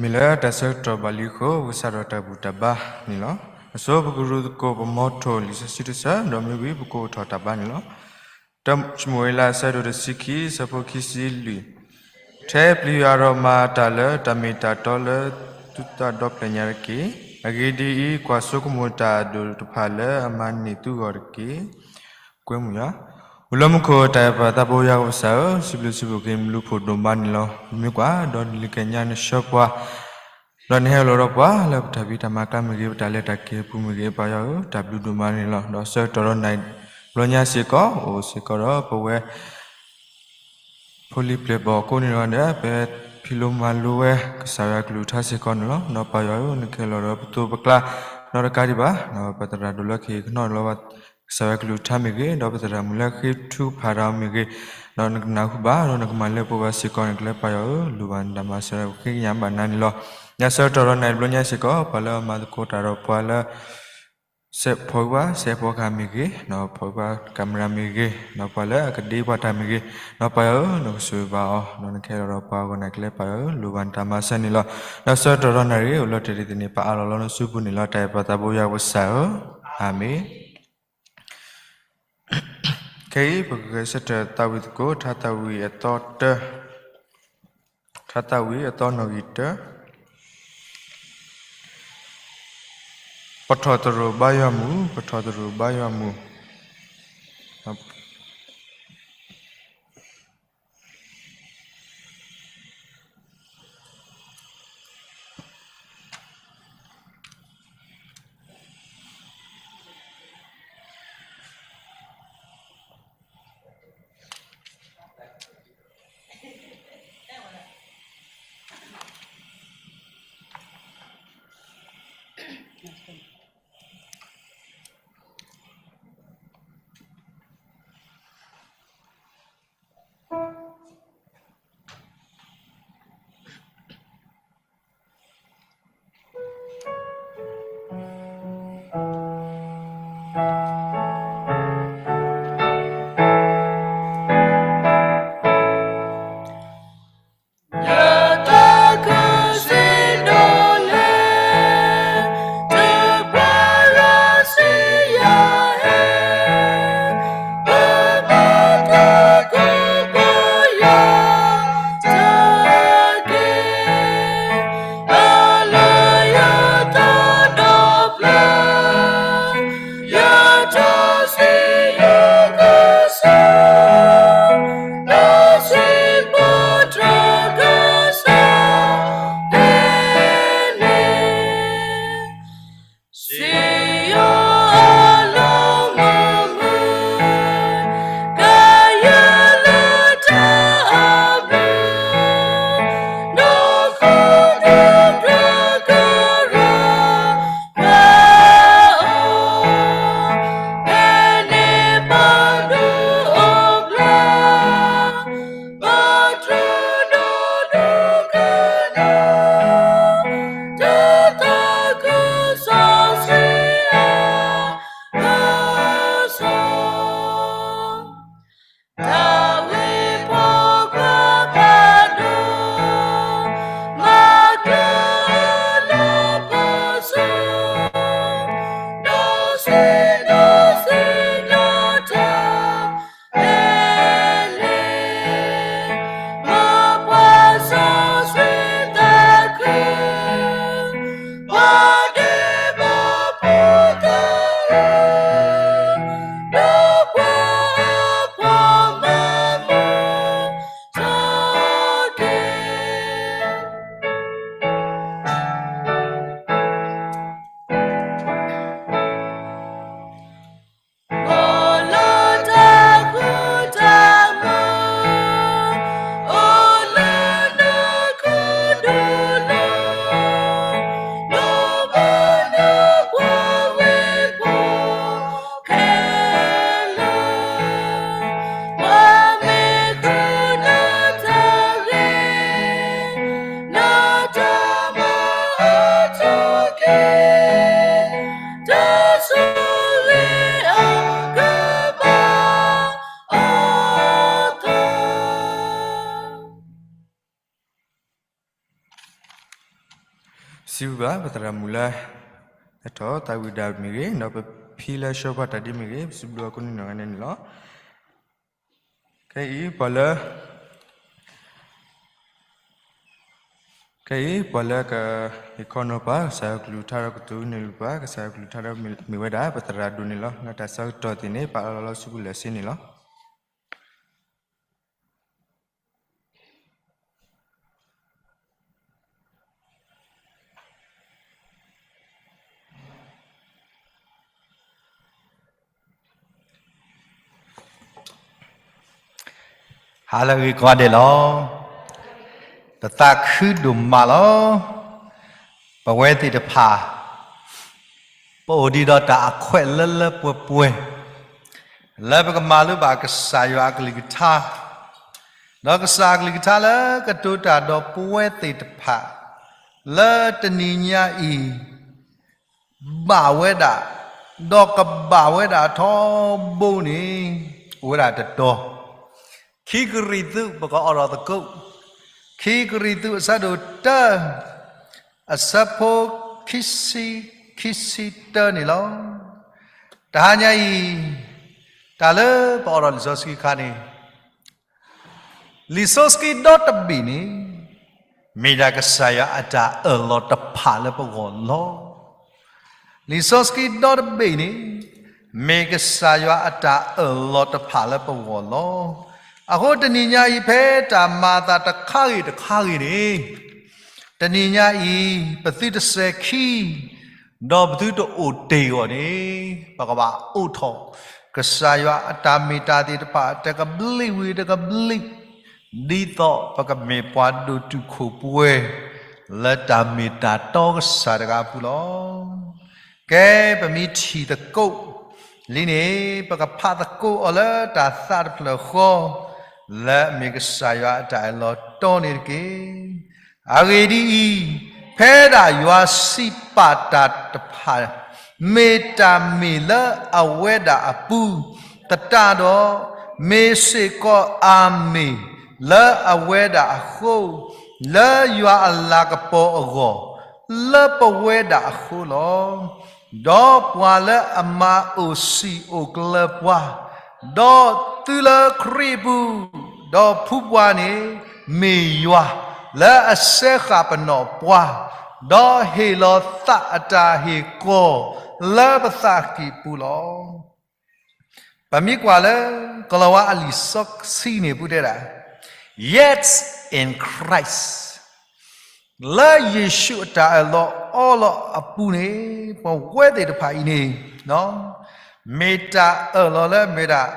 မ့ၢ်လၢတၢ်ဆၢကတီၢ်ဘၣ်လံအဃိ ပကစးထီၣ်တၢ်ဘူၣ်တၢ်ဘါန့ၣ်လီၤ. အဆိ ပကရူၢ်သကိး ပမီထိၣ်လံာ်စီဆှံတဆၢ, ဒီးမ့ၢ်ဝံၤ ပကအိၣ်ထီၣ်တၢ်ဘါန့ၣ်လီၤ. တၢၡမူၤအ့လး အဆၢဒိၣ်တဆံခံ ဆၢဖိခံဆံလွံၢ်, ထဲပျံၤယွၤဒီးမၤတၢ်လၢ တၢ်မ့ၢ်တၢ်တီလၢ သုသးဒီဖျၢၣ်ညါတက့ၢ်. အဂ့ၢ်ဒ်အံၤ, ကွၢ်ဆိကမိၣ်တၢ်အဒိၣ်တဖၣ်လၢ အမၤန့ၢ်သုဂီၢ်တက့ၢ်. ကွဲမုာ်ယွၤ. အိၣ်လၢမူခိၣ် တၢ်အဲၣ်ပၢ်သးဘိယွၤကစၢ်ဧၢ, စံးဘျုးစံးဖှိၣ်က့ၤ မ့ၢ်ဘျုးဖှိၣ်ဒိၣ်မးန့ၣ်လီၤ. ပမ့ၢ်ကွၢ် ဒီးနလံၤကညးနဆှၢပှၤ, ဒီးနဟဲလီၤဒီးပှၤ လၢပတၢ်ဖံးတၢ်မၤကျါမ့ၢ်ဂ့ၤ, ပတၢ်လဲၤတၢ်က့ၤအပူၤမ့ၢ်ဂ့ၤ, ပၢ်ယွၤဧၢ, တၢ်ဘျုးဒိၣ်မးန့ၣ်လီၤ. ဒီးဆၢကတီၢ်ဒီးနၤ ဘျီညါစ့ၢ်ကီး အိၣ်စ့ၢ်ကီးဒီးပဝဲ ဖိလံၤပျဲၢ်ဘီၣ်ကိးန့ၣ်လီၤဒီး ပဖံးလိမၤလိဝဲ ကစၢ်ယွၤကလုၢ်ကထါစ့ၢ်ကီးန့ၣ်လီၤ. ဒီးပၢ်ယွၤဧၢ, နကဟဲလီၤဒီးပသိးပကျါ ဒီးတကးဒံးဘၣ်, ဒီးပသရၣ်ဒိၣ်လၢကဟ့ၣ်ကနီၣ်လီၤဘၣ် ကစၢ်ယွၤကလုၢ်ကထါမ့ၢ်ဂ့ၤ, ဒီးပသရၣ်မုၣ်လၢဃ့ထုကဖၣ်တၢ်မ့ၢ်ဂ့ၤ, ဒီးနကနၢ်ဟူဘၣ် ဒီးနကမၤလၢပှဲၤဘၣ်စ့ၢ်ကီးန့ၣ် ကလဲၤပၢ်ယွၤဧၢ, လိၣ်ဘၣ်နတၢ်မၤစၢၤ ပဃ့ကညးဘၣ်နၤန့ၣ်လီၤ. ညါဆၢကတီၢ်ဒီးနၤ ဘျီညါစ့ၢ်ကီး ပှၤလၢအမၤသကိးတၢ်ဒီးပှၤလၢ စဲးဖီၣ်ဝံၤဘၣ် စဲးဖီၣ်ဃာ်မ့ၢ်ဂ့ၤ, ဒီးဖီၣ်ဝံၤဘၣ် camera မ့ၢ်ဂ့ၤ, ဒီးပှၤလၢအကဒ့ပှၤတၢ်မ့ၢ်ဂ့ၤ, ဒီးပၢ်ယွၤဧၢ, နကဆိၣ်ဂ့ၤဘၣ်အီၤ, ဒီးနကဟဲလီၤဒီးပှၤအဂီၢ်န့ၣ် ကလဲၤပၢ်ယွၤဧၢ, လိၣ်ဘၣ်နတၢ်မၤစၢၤန့ၣ်လီၤ. ဒီးဆၢကတီၢ်ဒီးနၤတဂ့ၤ အိၣ်လၢတၢ်ရ့တၢ်န့ၣ် ပအးလီၤလီၤနစုပူၤန့ၣ်လီၤ. တၢ်အဲၣ်ပၢ်သးဘိယွၤကစၢ်ဧၢ, အၤမ့ၣ်. ခဲအံၤ ပကဂဲၤဆၢထၢၣ်သးဝံၣ်သကိး ထါသးဝံၣ်အသီတၢ, ထါသးဝံၣ်အသီနီၣ်ဂံၢ်တၢ, ပထီၣ်သရိာ်ဘါယွၤမုၢ်, ပထီၣ်သရိာ်ဘါယွၤမုၢ်. စံးဘျုးဘၣ်ပသရၣ်မုၣ်လၢ ဟဲထီၣ်သးဝံၣ်ဒၣ်မ့ၢ်ဂ့ၤ, ဒီးပဖံလၢဆှၢပှၤတၢ်ဒ်မ့ၢ်ဂ့ၤ, ပစံးဘျုးအီၤကိးနံၤနီၢ်ဂၤဒဲးန့ၣ်လီၤ. ခဲအံၤပှၤလၢ ခဲအံၤပှၤလၢကဟ့ၣ်ခီနီၤပှၤ ကစၢ်ယွၤကလုၢ်ကထါဒီးကတိၤန့ၢ်လိာ်ပှၤ ကစၢ်ယွၤကလုၢ်ကထါဒီးမ့ၢ်ဝဲဒၣ် ပသရၣ်ဒိၣ်န့ၣ်လီၤ. လၢတၢ်ဆၢကတီၢ်သ့ၣ်န့ၣ် ပာ်လီၤလီၤဆူပူၤလၢာ်စ့န့ၣ်လီၤ. ဟါလၢအဂ့ၤကိးဂၤဒဲးလီၤ. ပသးခုဒိၣ်မးလီၤ. ပဝဲသ့ၣ်တဖၣ် ပအိၣ်ဒံးဒီးတၢ်အခွဲးလၢလၢပှဲၤပှဲၤ လၢပကမၤလိဘၣ်ကစၢ်ယွၤအကလုၢ်ကထါ, ဒီးကစၢ်အကလုၢ်ကထါလၢကတိၤတၢ်ဒီးပဝဲသ့ၣ်တဖၣ် လၢတနံၤညါအံၤ ဘၣ်ဝဲဒၣ်, ဒီးကဘၣ်ဝဲဒၣ်ထီဘိန့ၣ် အိၣ်ဝဲဒၣ်တတီၤ, ခံကရံၣ်သူး ပကအိးထီၣ်သကိး, ခံကရံၣ်သူးအဆၢဒိၣ်တၢ အဆၢဖိခံဆံ, ခံဆံတၢန့ၣ်လီၤ. တဟါညါအံၤ တၢ်လၢပအိးထီၣ်လံာ်စီဆှံအခါန့ၣ် လံာ်စီဆှံဒီတဘ့ၣ်န့ၣ် မ့ၢ်ဒၣ်ကစၢ်ယွၤအတၢ်အၢၣ်လီၤတဖၣ်လၢပဂီၢ်လီၤ. လံာ်စီဆှံဒီတဘ့ၣ်န့ၣ် မ့ၢ်ကစၢ်ယွၤအတၢ်အၢၣ်လီၤတဖၣ်လၢပဂီၢ်လီၤ. အဃိတနံၤညါအံၤ ဖဲတၢ်မၤအသးတခါဂ့ၤတခါဂ့ၤန့ၣ် တနံၤညါအံၤ ပသုတစဲၤခံ ဒီးပသုတအိၣ်တ့ၢ်အဂီၢ်န့ၣ် ပကဘၣ်အိးထီၣ် ကစၢ်ယွၤအတၢ်မ့ၢ်တၢ်သ့ၣ်တဖၣ် တကဘျံးဝံၤတကဘျံး, ဒ်သိးပကမ့ၢ်ပှၤဒိၣ်တုာ်ခိၣ်ပှဲၤ လၢတၢ်မ့ၢ်တၢ်တီကစၢ်တဂၤအပူၤလီၤ. ကဲ ပမ့ၢ်ထံၣ်သကိးလံန့ၣ် ပကဖးသကိးအီၤလၢတၢ်သးတဖျၢၣ်ဃီ လၢအမ့ၢ်ကစၢ်ယွၤအတၢ်အၢၣ်လီၤတီန့ၣ်တက့ၢ်. အဂ့ၢ်ဒ်အံၤ, ဖဲဒၣ်ယွၤစံးပာ်တၢ်တဖၣ် မ့ၢ်တၢ်မ့ၢ်လၢအဝဲဒၣ်အပူၤသတးဒီး, မ့ၢ်စ့ၢ်ကီးအၤမ့ၣ်လၢအဝဲဒၣ်အဃိ, လၢယွၤအလၤကပီၤအဂီၢ်, လၢပဝဲဒၣ်အဃိလီၤ. ဒီးပှၤလၢအမၤအိၣ်စံာ်အိၣ်ကျၢၤပှၤ, ဒီးသုလၢခရံာ်အပူၤ, ဒီးဖုပှၤန့ၣ် မ့ၢ်ယွၤလၢအစဲဃာ်ပနီၣ်ပှၤ, ဒီးဟ့ၣ်လီၤသးအတၢ်ဟ့ၣ်ကီၤလၢပသးကံၢ်ပူၤလီၤ. ပမ့ၢ်ကွၢ်လၢ ကလီၤဝါအလံာ်စီဆှံန့ၣ် ပူတဲဒၣ် Yet in Christ လၢယ့ၣ်ၡူးအတၢ်အၢၣ်လီၤအီလီၤအပူၤန့ၣ် ပဝဲသ့ၣ်တဖၣ်အံၤန့ၣ် မ့ၢ်တၢ်အၢၣ်လီၤလၢမ့ၢ်ဒၣ်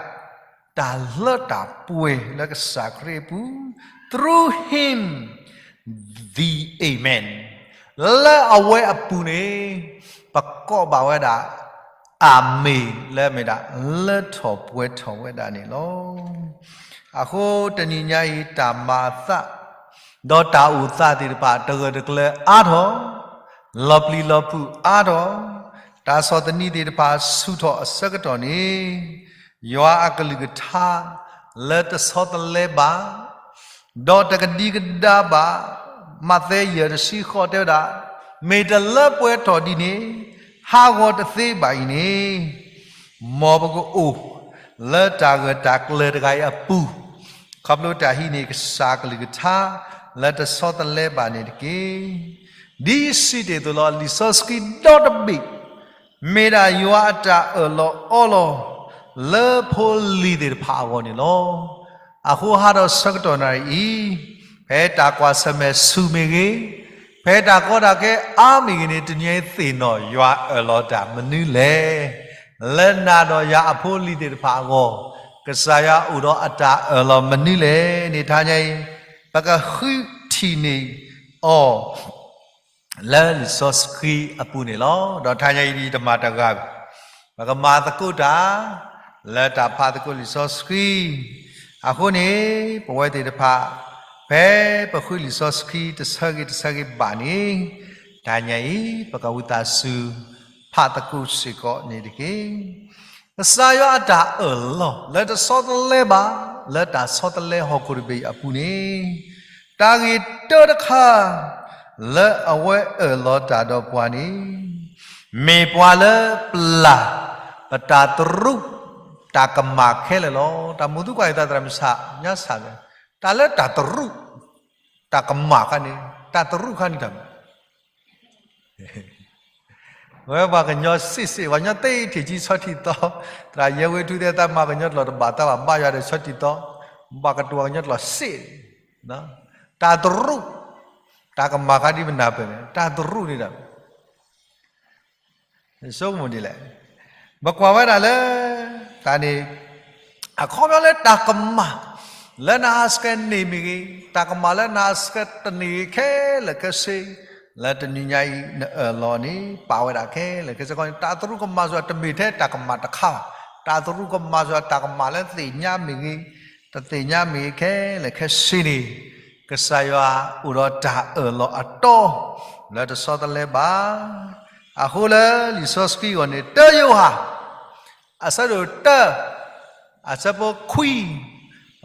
တၢ်လၢတၢ်ပှဲၤလၢကစၢ်ခရံာ်အပူၤ through him the amen လၢအဝဲအပူၤန့ၣ် ပကိးဘၣ်ဝဲဒၣ် အၤမ့ၣ်လၢမ့ၢ်ဒၣ် လၢထီၣ်ပှဲၤထီၣ်ဝဲဒၣ်န့ၣ်လီၤ. အဃိတနံၤညါအံၤ တၢ်မၤအသး ဒီးတၢ်အိၣ်သးသ့ၣ်တဖၣ် တဂၢၢ်တကျၢၤအါထီၣ်, လီၤပျံၤလီၤဖုးအါထီၣ်, တၢ်ဆီၣ်သနံးသ့ၣ်တဖၣ်ဆူၣ်ထီၣ်အဆၢကတီၢ်န့ၣ် ယွၤအကလုၢ်ကထါ လၢတဆီတလဲဘၣ်, ဒီးတကဒံကဒါဘၣ်, မးသဲယဲၢ်တဆံဃိးတဲဝဲဒၣ်, မ့ၢ်တလၢပှဲၤထီၣ်ဒ်န့ၣ် ဟးဂီၤတသ့ဘၣ်အံၤန့ၣ် မ်ပကအိၣ်လၢတၢ်ဂၢၢ်တၢ်ကျၢၤတဂၤအံၤအပူၤ, ခီဖျိတၢ်ဟံးန့ၢ်ကစၢ်ကလုၢ်ကထါ လၢတဆီတလဲဘၣ်န့ၣ်တက့ၢ်. ဒ်စံးတ့ၢ်အသိးလီၤ. လံာ်စီဆှံဒီတဘ့ၣ် မ့ၢ်ဒၣ်ယွၤအတၢ်အၢၣ်လီၤအီလီၤ လၢဖိလံၤသ့ၣ်တဖၣ်အဂီၢ်န့ၣ်လီၤ. အဃိဟးဒီးဆၢကတီၢ်နၣ်ရံၣ်အံၤ, ဖဲတၢ်ကွၢ်ဆၢၣ်မဲာ်ဆူၣ်မ့ၢ်ဂ့ၤ, ဖဲတၢ်ကီတၢ်ခဲအါမ့ၢ်ဂ့ၤန့ၣ် တနံၤအံၤသ့ၣ်နီၣ်ယွၤအၢၣ်လီၤတၢ်မနုၤလဲၣ်. လၢနၤဒီးယၤအဖိလံၤသ့ၣ်တဖၣ်အဂီၢ်, ကစၢ်ယွၤအိၣ်ဒီးအတၢ်အၢၣ်လီၤမနုၤလဲၣ်န့ၣ် တဟါညါအံၤ ပကဃုထံၣ်န့ၢ်အီၤ လၢလံာ်စီဆှံအပူၤန့ၣ်လီၤ. ဒီးတဟါညါအံၤ ယတမၤတဂၤဘၣ်, ပကမၤသကိးတၢ် လၢတၢ်ဖးသကိးလံာ်စီဆှံ, အဃိန့ၣ် ပဝဲသ့ၣ်တဖၣ် ဖဲပဃုလံာ်စီဆှံတဆၢဂ့ၤတဆၢဂ့ၤဘၣ်န့ၣ်, တဟါညါအံၤ ပကဝံသးစူၤ ဖးသကိးစ့ၢ်ကီးန့ၣ်တက့ၢ်. ကစၢ်ယွၤအတၢ်အၢၣ်လီၤ လၢတဆီတလဲဘၣ် လၢတၢ်ဆီတလဲဟီၣ်ခိၣ်တဘ့ၣ်အပူၤန့ၣ်, တၢ်ဂ့ၢ်တၢတခါ လၢအဝဲအၢၣ်လီၤတၢ်ဒီးပှၤန့ၣ် မ့ၢ်ပှၤလၢပျၢ် ပတၢ်တရူး တၢ်ကမၣ်ခဲလၢာ်လီၤ. တၢ်မူသူကွၢ်အံၤသးသရၣ်မုၣ်ဆၣ်ညါဆၣ်, တၢ်လၢတၢ်တရူး တၢ်ကမၣ်ခါန့ၣ် တၢ်တရူးခါန့ၣ်တၢ်မ့ၢ် ဝဲပှၤကညီစ့ၣ်စ့ၣ် ပှၤကညီသ့ထံၣ်ကံဆီထံၣ်သီ, သရၣ်ယဲဝ့ထူသဲ တၢ်မၤကညီကျိာ်တဘၣ်တၢ်ဘၣ် ဘၣ်ယွၤဒီးဆီထံၣ်သီ, ဘၣ်ကတိၤပှၤကညီကျိာ်စ့ၣ်, တၢ်တရူး တၢ်ကမၣ်ခါဒ်ပနၢ်ပၢၢ်န့ၣ် တၢ်တရူးန့ၣ်ဒီး ဆိကမိၣ်ဒ်လဲၣ်. ပကွၢ်ဝဲဒၣ်လၢ တၢ်န့ၣ် အခီပညီလၢတၢ်ကမၣ် လၢနဟးဆှဲးန့ၢ်မ့ၢ်ဂ့ၤ, တၢ်ကမၣ်လၢနဟးဆှဲးတန့ၢ်ဂ့ၤခဲလၢာ်ခဲဆ့, လၢတနံၤညါအံၤ နအၢၣ်လီၤန့ၣ် ပာ်ဝဲဒၣ်ခဲလၢာ်ခဲဆ့ တၢ်တရူးကမၣ်စ့ၢ်တမ့ၢ်ထဲတၢ်ကမၣ်တခါဘၣ်. တၢ်တရူးကမၣ်စ့ၢ်တၢ်ကမၣ်လၢသ့ၣ်ညါမ့ၢ်ဂ့ၤ, တသ့ၣ်ညါမ့ၢ်ဂ့ၤခဲလၢာ်ခဲဆ့န့ၣ် ကစၢ်ယွၤအိၣ်ဒီးတၢ်အၢၣ်လီၤအတီ လၢတဆီတလဲဘၣ်. အဃိလၢလံာ်စီဆှံအဂီၢ်န့ၣ် တၢယိၤဟၣ် အဆၢဒိၣ်တၢ အဆၢဖိခွံ,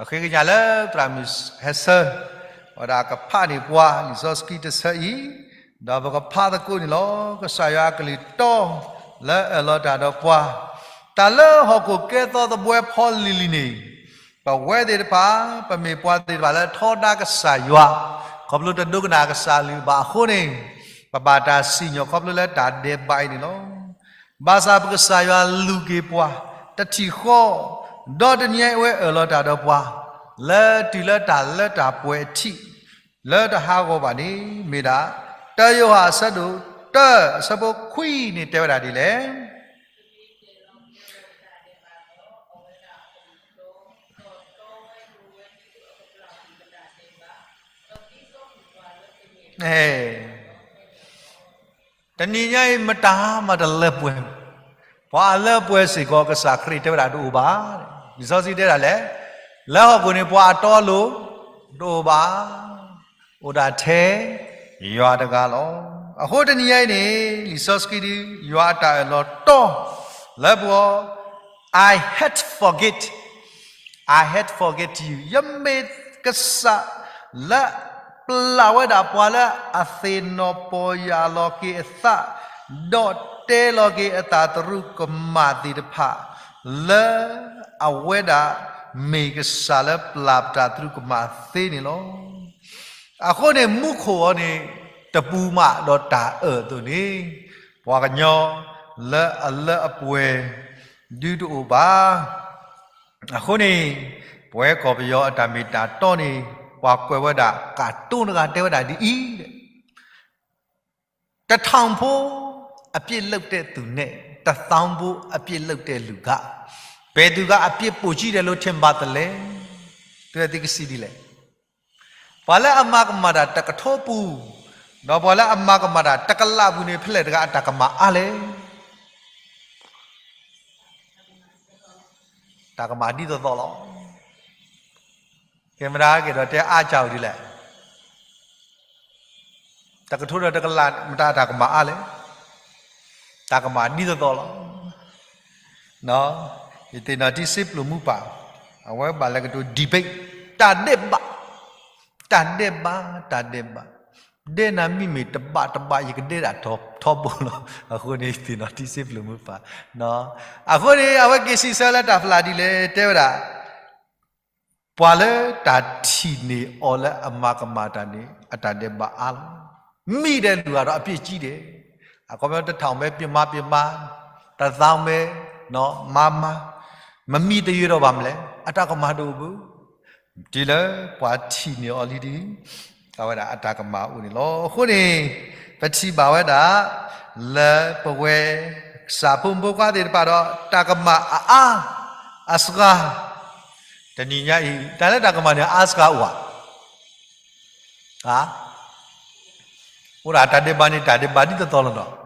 အဃ့ကညးလၢသရၣ်မုၣ်ဟဲဆၢ ဝဲဒၣ်ကဖးန့ၢ်ပှၤလံာ်စီဆှံတဆၢအံၤ, ဒီးပကဖးသကိးန့ၣ်လီၤ. ကစၢ်ယွၤအကလုၢ်တီ လၢအၢၣ်လီၤတၢ်ဒီးပှၤ, တၢ်လၢဟီၣ်ခိၣ်ကဲသီသဘှဲဖီလံၤလံၤန့ၣ် ပဝဲသ့ၣ်တဖၣ် ပမ့ၢ်ပှၤသ့ၣ်တဖၣ်လၢထီဒါကစၢ်ယွၤ, ခီဖျိတဒိကနၣ်ကစၢ်အကလုၢ်ဘၣ်အဃိန့ၣ်, ပဘၣ်တၢ်စံၣ်ညီၣ်ခီဖျိလၢတၢ်ဒဲးဘးအံၤန့ၣ်လီၤ. ဘၣ်ဆၣ်ပကစၢ်ယွၤလူၤက့ၤပှၤ တထံၣ်ဃီ, ဒီးတနံၤအံၤအဝဲအၢၣ်လီၤတၢ်ဒီးပှၤ, လၢတုၤလၢတၢ်လၢတၢ်ပှဲၤအထံး, လၢတဟးဂီၤဘၣ်န့ၣ် မ့ၢ်ဒၣ် တၢယိၤဟၣ်အဆၢဒိၣ်တၢ အဆၢဖိခွံန့ၣ်တဲဝဲဒၣ်ဒ်လဲၣ်. တနံၤညါအံၤ မတၤမၤတလၢပှဲၤ, ပှၤအလၢပှဲၤစ့ၢ်ကီး ကစၢ်ခရံာ်တဲဝဲဒၣ်တအိၣ်ဘၣ်. လံာ်စီဆှံတဲဒၣ်လဲၣ်, လၢဟီၣ်ခိၣ်န့ၣ် ပှၤအတီအလိၤ တအိၣ်ဘၣ်, အိၣ်ဒၣ်ထဲယွၤတဂၤလီၤ. အဃိတနံၤညါအံၤန့ၣ် လံာ်စီဆှံဒ် ယွၤအတၢ်အၢၣ်လီၤတီ လၢပဂီၢ် I had forget, I had forget you, ယမ့ၢ်ကစၢ်လၢ ပျၢ်ဝဲဒၣ်ပှၤလၢအသ့ၣ်နီၣ်ပီၢ်ယၢ်လီၤက့ၤအသး, ဒီးတဲလီၤက့ၤအတၢ်တရူးကမၣ်သ့ၣ်တဖၣ်, လၢအဝဲဒၣ်မ့ၢ်ကစၢ်လၢပျၢ်ပတၢ်တရူးကမၣ်သ့န့ၣ်လီၤ. အဃိန့ၣ် မူခိၣ်အံၤန့ၣ် တပူၤမးဒီးတၢ်အၢၣ်အသိးန့ၣ်, ပှၤကညီလၢအလၢအပှဲၤ ဒုးတအိၣ်ဘၣ်. အဃိန့ၣ် ပဝဲကီၢ်ပယီၤအတၢ်မ့ၢ်တၢ်တီန့ၣ် ပှၤကွဲးဝဲဒၣ် ကၣ်တိတဂၤတဲဝဲဒၣ်ဒ်အံၤ, တစ်ထောင် အပြစ်လုပ်တဲ့သူနဲ့ တစ်သောင်း အပြစ်လုပ်တဲ့လူက ဘယ်သူကအပြစ်ပိုကြီးတယ်လို့ထင်ပါသလဲ. သုဝဲသ့ၣ်ကစံးဒ်လဲၣ်. ပှၤလၢအမၤကမၣ်တၢ်တကထိပူၤ, ဒီးပှၤလၢအမၤကမၣ်တၢ်တကလးပူၤန့ၣ် ဖဲလဲၣ်တဂၤအတၢ်ကမၣ်အါလဲၣ်. တၢ်ကမၣ်ဒ်သိးသိးလီၤ. ကဲမတၤက့ၤဒီးတဲအါစၢ်ဝဲဒ်လဲၣ်. တကထိဒီးတကလး မတၤတၢ်ကမၣ်အါလဲၣ်. တၢ်ကမၣ်ဒ်သိးသိးလီၤ. ယသ့ၣ်နီၣ်ထံစ့ပျိၢ်မူပၢ်, အဝဲဘၣ်လဲၤကတိၤ debate, တၢ်ဒဲးဘး, တၢ်ဒဲးဘး, တၢ်ဒဲးဘး, ဒဲးနၤမ့မ့ၢ်တဘးတဘး ယကဒဲးဒၣ်ထီဘိလီၤ. အဃိန့ၣ် ယသ့ၣ်နီၣ်ထံစ့ပျိၢ်မူပၢ်, အဃိန့ၣ် အဝဲက့ၤစံးဆၢလၢတၢ်ဖျါဒ်လဲၣ် တဲဝဲဒၣ် ပှၤလၢတၢ်ထံၣ်န့ၢ်အီၤလၢအမၤကမၣ်တၢ်န့ၣ် အတၢ်ဒဲးဘးအါလီၤ. မံဒီးလူၤဂၤဒီးအပြစ်ကြီးတယ်. အခီပညီ တစ်ထောင်ပဲ ပြစ်မှား ပြစ်မှား, တစ်သောင်းပဲ မှားမှား, မမံတယုာ်ဒီးဘၣ်မလဲၣ်, အတၢ်ကမၣ်တအိၣ်ဘၣ်. တုၤလၢပှၤထံၣ်န့ၢ်အီၤလံဒီး အဝဲဒၣ်အတၢ်ကမၣ်အိၣ်န့ၣ်လီၤ. အဃိန့ၣ် ပထံၣ်ဘၣ်ဝဲဒၣ် လၢပဝဲ ကစၢ်ဖိမုၣ်ဖိခွါသ့ၣ်တဖၣ်ဒီး တၢ်ကမၣ်အအါ အစှၤ, တနံၤညါအံၤ တၢ်လၢတၢ်ကမၣ်န့ၣ် အါစှၤအိၣ်ဧါ. အိၣ်ဒၣ်တၢ်ဒဲးဘးန့ၣ် တၢ်ဒဲးဘးဒ်သိးသိးလီၤနီၤ.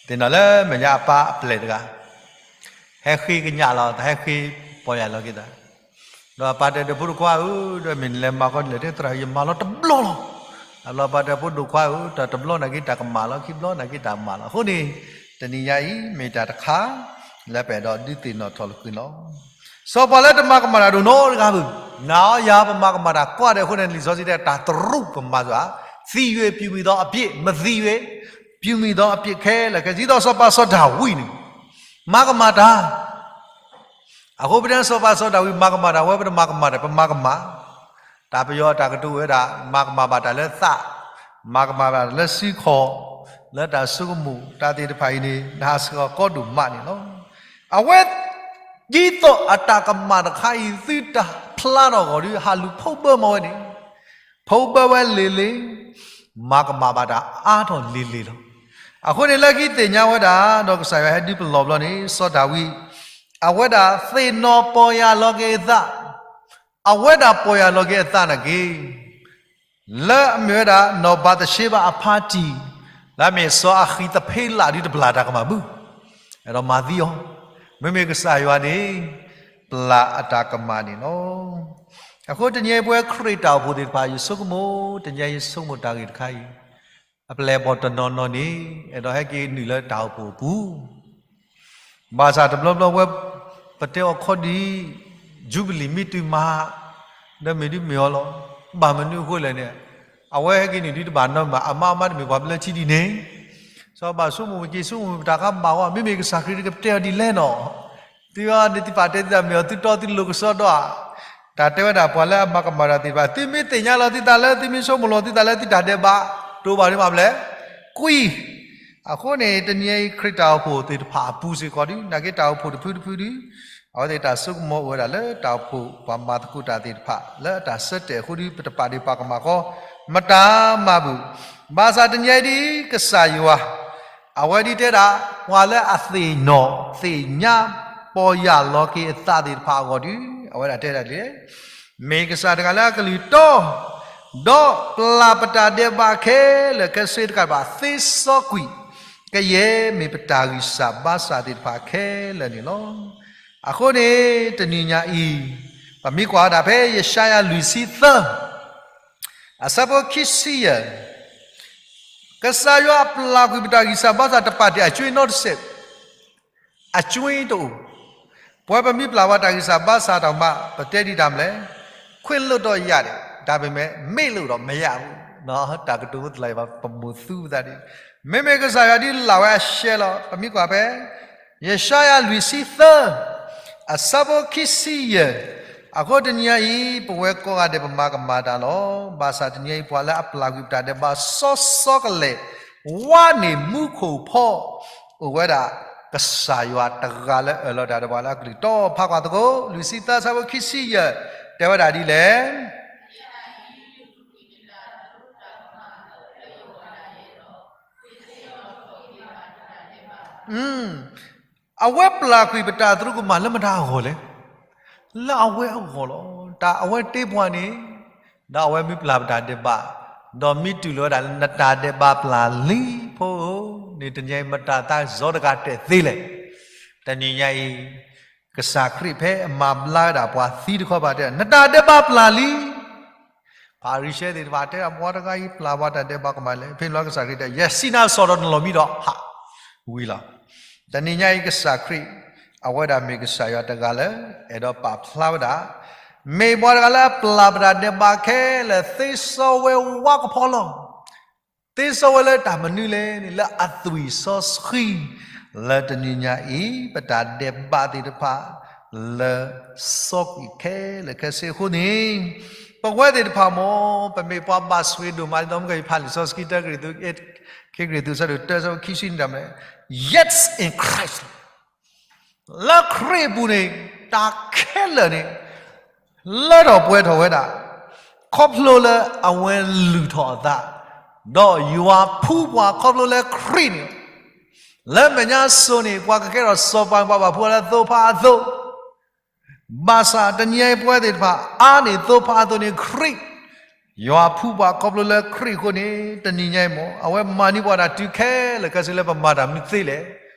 သ့ၣ်နီၣ်လၢမဲာ်ညါအပၢ်အပျဲၢ်တဂၤ ဟဲဃ့ကညးလီၤ ဟဲဃ့ပီၢ်ယၢ်လီၤက့ၤသး, ဒီးပၢ်တဲဒီး ဖိဒိၣ်ခွါဧၢ, ဒီးမ့ၢ်နလဲၤမၤဃီဒ်လဲၣ်, တဲသရၣ် ယမၤလီၤတဘျီလီၤ. အဘျီပၢ်တဲ ဖိဒိၣ်ခွါဧၢ, တၢ်တဘျီနာ်က့တၢ်ကမၣ်လီၤ, ခံဘျီနာ်က့တၢ်မၤလီၤ. အဃိန့ၣ် တနံၤညါအံၤ မ့ၢ်တၢ်တခါ လၢပအဲၣ်ဒိးဒုးသ့ၣ်နီၣ်ထီၣ်လိာ်ကွံာ်လီၤ. စီၤပၤလၢတမၤကမၣ်တၢ်ဒိၣ်နီတဂၤဘၣ်, နၤယၤပမၤကမၣ်တၢ်ကွၢ်ဒဲးအဃိန့ၣ် လံာ်စီဆှံတဲ တၢ်တရူးကမၤစှၤ, သံဝဲ ပြုမံသောအပြစ်, မသံဝဲ ပြုမံသောအပြစ်ခဲလၢာ်ခဲဆ့, ဒ်သိးစီၤပၤစီၤဒၤဝံးန့ၣ် မၤကမၣ်တၢ် အဃိပတဲစီၤပၤစီၤဒၤဝံး မၤကမၣ်တၢ်ဝဲ ပတမၤကမၣ်တၢ် ပမၤကမၣ်, တၢ်ပယီၤအတၢ်ကတိၤဝဲဒၣ် မၤကမၣ်ဘၣ်တၢ်လၢသး, မၤကမၣ်ဘၣ်တၢ်လၢစုခီၣ်, လၢတၢ်ဆိကမိၣ်တၢ်သ့ၣ်တဖၣ်အံၤန့ၣ် နဟးဆှၢအီၤကီဒိၣ်မးန့ၣ်လီၤ. အဝဲ ဒ်သိးအတၢ်ကမၣ်တခါအံၤ သုတၢ်ဖျါထီၣ်အဂီၢ်ဒီး ဟးလူၤဖီၣ်ဘၢမၤဝဲန့ၣ်, ဖီၣ်ဘၢဝဲလံၤလံၤ, မၤကမၣ်ဘၣ်တၢ်အါထီၣ်လံၤလံၤလီၤ. အဃိန့ၣ်လၢခံသ့ၣ်ညါဝဲဒၣ် ဒီးကစၢ်ယွၤဟဲဒုးပလီၢ်ဘျီန့ၣ် စီၤဒၤဝံး အဝဲဒၣ်သ့ၣ်နီၣ်ပီၢ်ယၢ်လီၤက့ၤအသး, အဝဲဒၣ်ပီၢ်ယၢ်လီၤက့ၤအသးနာ်က့ၤ လၢအမ့ၢ်ဝဲဒၣ် နီၢ်ဘၤသရှ့ဘၤအဖါတံၢ်, လၢအမ့ၢ်စီၤအဃံးသဖ့လးဒုတပျၢ်တၢ်ကမၣ်ဘၣ်, အဲၣ်ဒိးမၤသံအီၤ, မ့မ့ၢ်ကစၢ်ယွၤန့ၣ် ပျၢ်အတၢ်ကမၣ်န့ၣ်လီၤ. အဃိတနံၤအံၤပဝဲခရံာ်တၢ်အိၣ်ဖှိၣ်သ့ၣ်တဖၣ် ယဆိကမိၣ် တနံၤအံၤယဆိကမိၣ်တၢ်ဂ့ၢ်တခါအံၤ, အပျဲၢ်အဘီၣ်တနီၤနီၤန့ၣ် အဲၣ်ဒိးဟဲက့ၤနုာ်လၢတၢ်အိၣ်ဖှိၣ်အပူၤ ဘၣ်ဆၣ်တဘျီဘျီဝဲ ပတဲအီၤခီဒံး ယူဘလံၤမ့ၢ်တုၤမး ဒီးမ့ၢ်ဒုးမ့ၢ်အီၤလီၤ. ဘၣ်မနုၤအဃိလဲၣ်န့ၣ် အဝဲဟဲက့ၤနုာ်ဒုတဘၣ်နီတမံၤ အမါအမါတမ့ၢ်ပှၤဘျၢထံဒ်န့ၣ် စီၤဘၣ်ဆိကမိၣ်က့ၤ ဆိကမိၣ်ပတၢ်ခါဘၣ်ဝဲ မ့မ့ၢ်ကစၢ်ခရံာ်တကပတဲအီၤဒ်လဲၣ်နီၤ သုအီၤန့ၣ်သုပာ်တဲသုသးမ့ၢ်အီၤ သုတီသုလိၤကစီဒီဧါ. တၢ်တဲဝဲဒၣ်ပှၤလၢအမၤကမၣ်တၢ်သ့ၣ်တဖၣ် သုမ့ၢ်သ့ၣ်ညါလီၤသုသးလၢ သုမ့ၢ်ဆိကမိၣ်လီၤသုသးလၢသုတၢ်ဒဲးဘး တိၢ်ဘၣ်ဒ်မးဖျဲၣ် ကွံာ် အဃိန့ၣ် တနံၤအံၤခရံာ်တၢ်အိၣ်ဖှိၣ်သ့ၣ်တဖၣ်အပူၤစ့ၢ်ကီးဒီး နာ်က့တၢ်အိၣ်ဖှိၣ်တဖုတဖုဒီး အဝဲသ့ၣ်တၢ်ဆိကမိၣ်အိၣ်ဝဲဒၣ်လၢတၢ်အိၣ်ဖှိၣ် ပှၤမၤသကိးတၢ်သ့ၣ်တဖၣ် လၢအတၢ်ဆၢတဲာ်အဃိဒီး ပတပာ်ဒ့ၣ်ပာ်ကမၣ်ဃီ မတၤမၤဘူၣ်. ဘၣ်ဆၣ်တနံၤအံၤဒ်ကစၢ်ယွၤ အဝဲဒ်တဲဒၣ် ပှၤလၢအသ့ၣ်နီၣ်သ့ၣ်ညါ ပီၢ်ယၢ်လီၤက့ၤအသးသ့ၣ်တဖၣ်အဂီၢ်ဒီး အဝဲဒၣ်တဲဒၣ်ဒ်လဲၣ် မ့ၢ်ကစၢ်တဂၤလၢအကလုၢ်တီ ဒီးပျၢ်ပတၢ်ဒဲးဘးခဲလၢာ်ခဲဆ့တကးဘၣ် သ့စီကွံာ် ကယဲၢ်မ့ၢ်ပတၢ်ဂံၢ်စၢ်ဘါစၢ်သ့ၣ်တဖၣ်ခဲလၢာ်န့ၣ်လီၤ. အဃိန့ၣ် တနံၤညါအံၤ ပမ့ၢ်ကွၢ်ဝဲဒၣ်ဖဲယၡါယၤလွံၢ်ဆံသၢ အဆၢဖိခံဆံယဲၢ် ကစၢ်ယွၤအပျၢ်ကွံာ်ပတၢ်ဂံၢ်စၢ်ဘါစၢ်တပာ်တ့ၢ်အကွ့နီတစဲး အကွ့တအိၣ်. ပဝဲပမ့ၢ်ပျၢ်ပှၤတၢ်ဂံၢ်စၢ်ဘါစၢ်တၢ်မၤ ပတဲဒ်တၢ်မနုၤလဲၣ်, ခွင့်လွှတ်တော့ရတယ်, ဒါပေမဲ့ မေ့လို့တော့မရဘူး, တၢ်ကတိၤဖိတလၢ်အံၤ ပမိၢ်သူပသးဒ်, မ့မ့ၢ်ကစၢ်ယွၤဒ်လၢ်ဝဲအရှဲလီၤ. ပမ့ၢ်ကွၢ်ဖဲ ယၡါယၤလွံၢ်ဆံသၢ အဆၢဖိခံဆံယဲၢ်, အဃိတနံၤညါအံၤ ပဝဲကိးဂၤဒဲးပမၤကမၣ်တၢ်လီၤ. ဘၣ်ဆၣ်တနံၤညါအံၤ ပှၤလၢအပျၢ်ကွံာ်ပတၢ်ဒဲးဘးစီစီကလဲာ် ဝါန့ၢ်မူခိၣ်ဖီ အိၣ်ဝဲဒၣ် ကစၢ်ယွၤတဂၤလၢအအၢၣ်လီၤတၢ်ဒီးပှၤလၢအကလုၢ်တီ ဖးကွၢ်သကိး လွံၢ်ဆံသၢ အဆၢဖိခံဆံယဲၢ် တဲဝဲဒၣ်ဒ်လဲၣ် အဝဲပျၢ်ကွံာ်ပတၢ်သရူးကမၣ်လၢမတၤအဂီၢ်လဲၣ်. လၢအဝဲအဂီၢ်လီၤ. တၢ်အဝဲတ့ပှၤန့ၣ် ဒီးအဝဲမ့ၢ်ပျၢ်ပတၢ်ဒဲးဘး, ဒီးမ့ၢ်တူၢ်လိာ်ဝဲဒၣ်လၢနတၢ်ဒဲးဘးပျၢ်လံ ဖိဧၢ, န့ၣ်တနံၤအံၤမတၤသးစီတဂၤတဲာ်သ့လဲၣ်. တနံၤညါအံၤ ကစၢ်ခရံာ်ဖဲအမၤဘျါဝဲဒၣ်ပှၤသံတခီဘၣ်တဲ နတၢ်ဒဲးဘးပျၢ်လံ ဖၤရံၤၡဲသ့ၣ်တဖၣ်တဲ ပှၤတဂၤအံၤပျၢ်ပှၤတၢ်ဒဲးဘးကမၣ်လဲၣ်. ဖဲန့ၣ်လီၤကစၢ်ခရံာ်တဲ ယဲၢ်ဆံနါစီၤဒီးနလီၤမံဒီးဟးဝံၤလီၤ. တနံၤညါအံၤကစၢ်ခရံာ် အဝဲဒၣ်မ့ၢ်ကစၢ်ယွၤတဂၤလၢ အဲၣ်ဒိးပာ်ဖျါဝဲဒၣ် မ့ၢ်ပှၤတဂၤလၢအပျၢ်ပတၢ်ဒဲးဘးခဲလၢာ် သ့စီဝဲဝါကဖီလီၤ. သ့စီဝဲလၢတၢ်မနုၤလဲၣ်န့ၣ် လၢအသွံၣ်စီဆှံ လၢတနံၤညါအံၤ ပတၢ်ဒဲးဘးသ့ၣ်တဖၣ် လၢစီကွံာ်ခဲလၢာ်ခဲဆ့အဃိန့ၣ် ပဝဲသ့ၣ်တဖၣ်မ့ၢ် ပမ့ၢ်ပှၤဘၣ်ဆိၣ်ဂ့ၤဒိၣ်မး ဒ်သိးမ့ၢ်ကယဖးလံာ်စီဆှံတၢကရံၣ်သူး ခံကရံၣ်သူး ဆၢဒိၣ်တၢ ဆၢဖိခံဆံန့ၣ်တၢ်မနုၤလဲၣ် Yes in Christ လၢခရံာ်အပူၤန့ၣ် တၢ်ခဲလၢာ်န့ၣ် လၢထီၣ်ပှဲၤထီၣ်ဝဲဒၣ် ခီဖျိလၢအဝဲလုၢ်ထီၣ်အသး, ဒီးယွၤဖှူပှၤခီဖျိလၢခရံာ်န့ၣ်, လၢမဲာ်ညါစိၤန့ၣ် ပှၤကကဲထီၣ်စီၤပၤ ပှၤဘၣ်ဖှူလၢသိဖါအသိ, ဘၣ်ဆၣ်တနံၤအံၤပဝဲသ့ၣ်တဖၣ် အါန့ၢ်သိဖါအသိန့ၣ် ခရံာ်, ယွၤဖှူပှၤခီဖျိလၢခရံာ်အဃိန့ၣ် တနံၤညါအံၤမ့ၢ် အဝဲမၤန့ၢ်ပှၤတၢ်တုၤခဲလၢာ်ခဲဆ့လၢပမၤတၢ်မနုၤသ့လဲၣ်.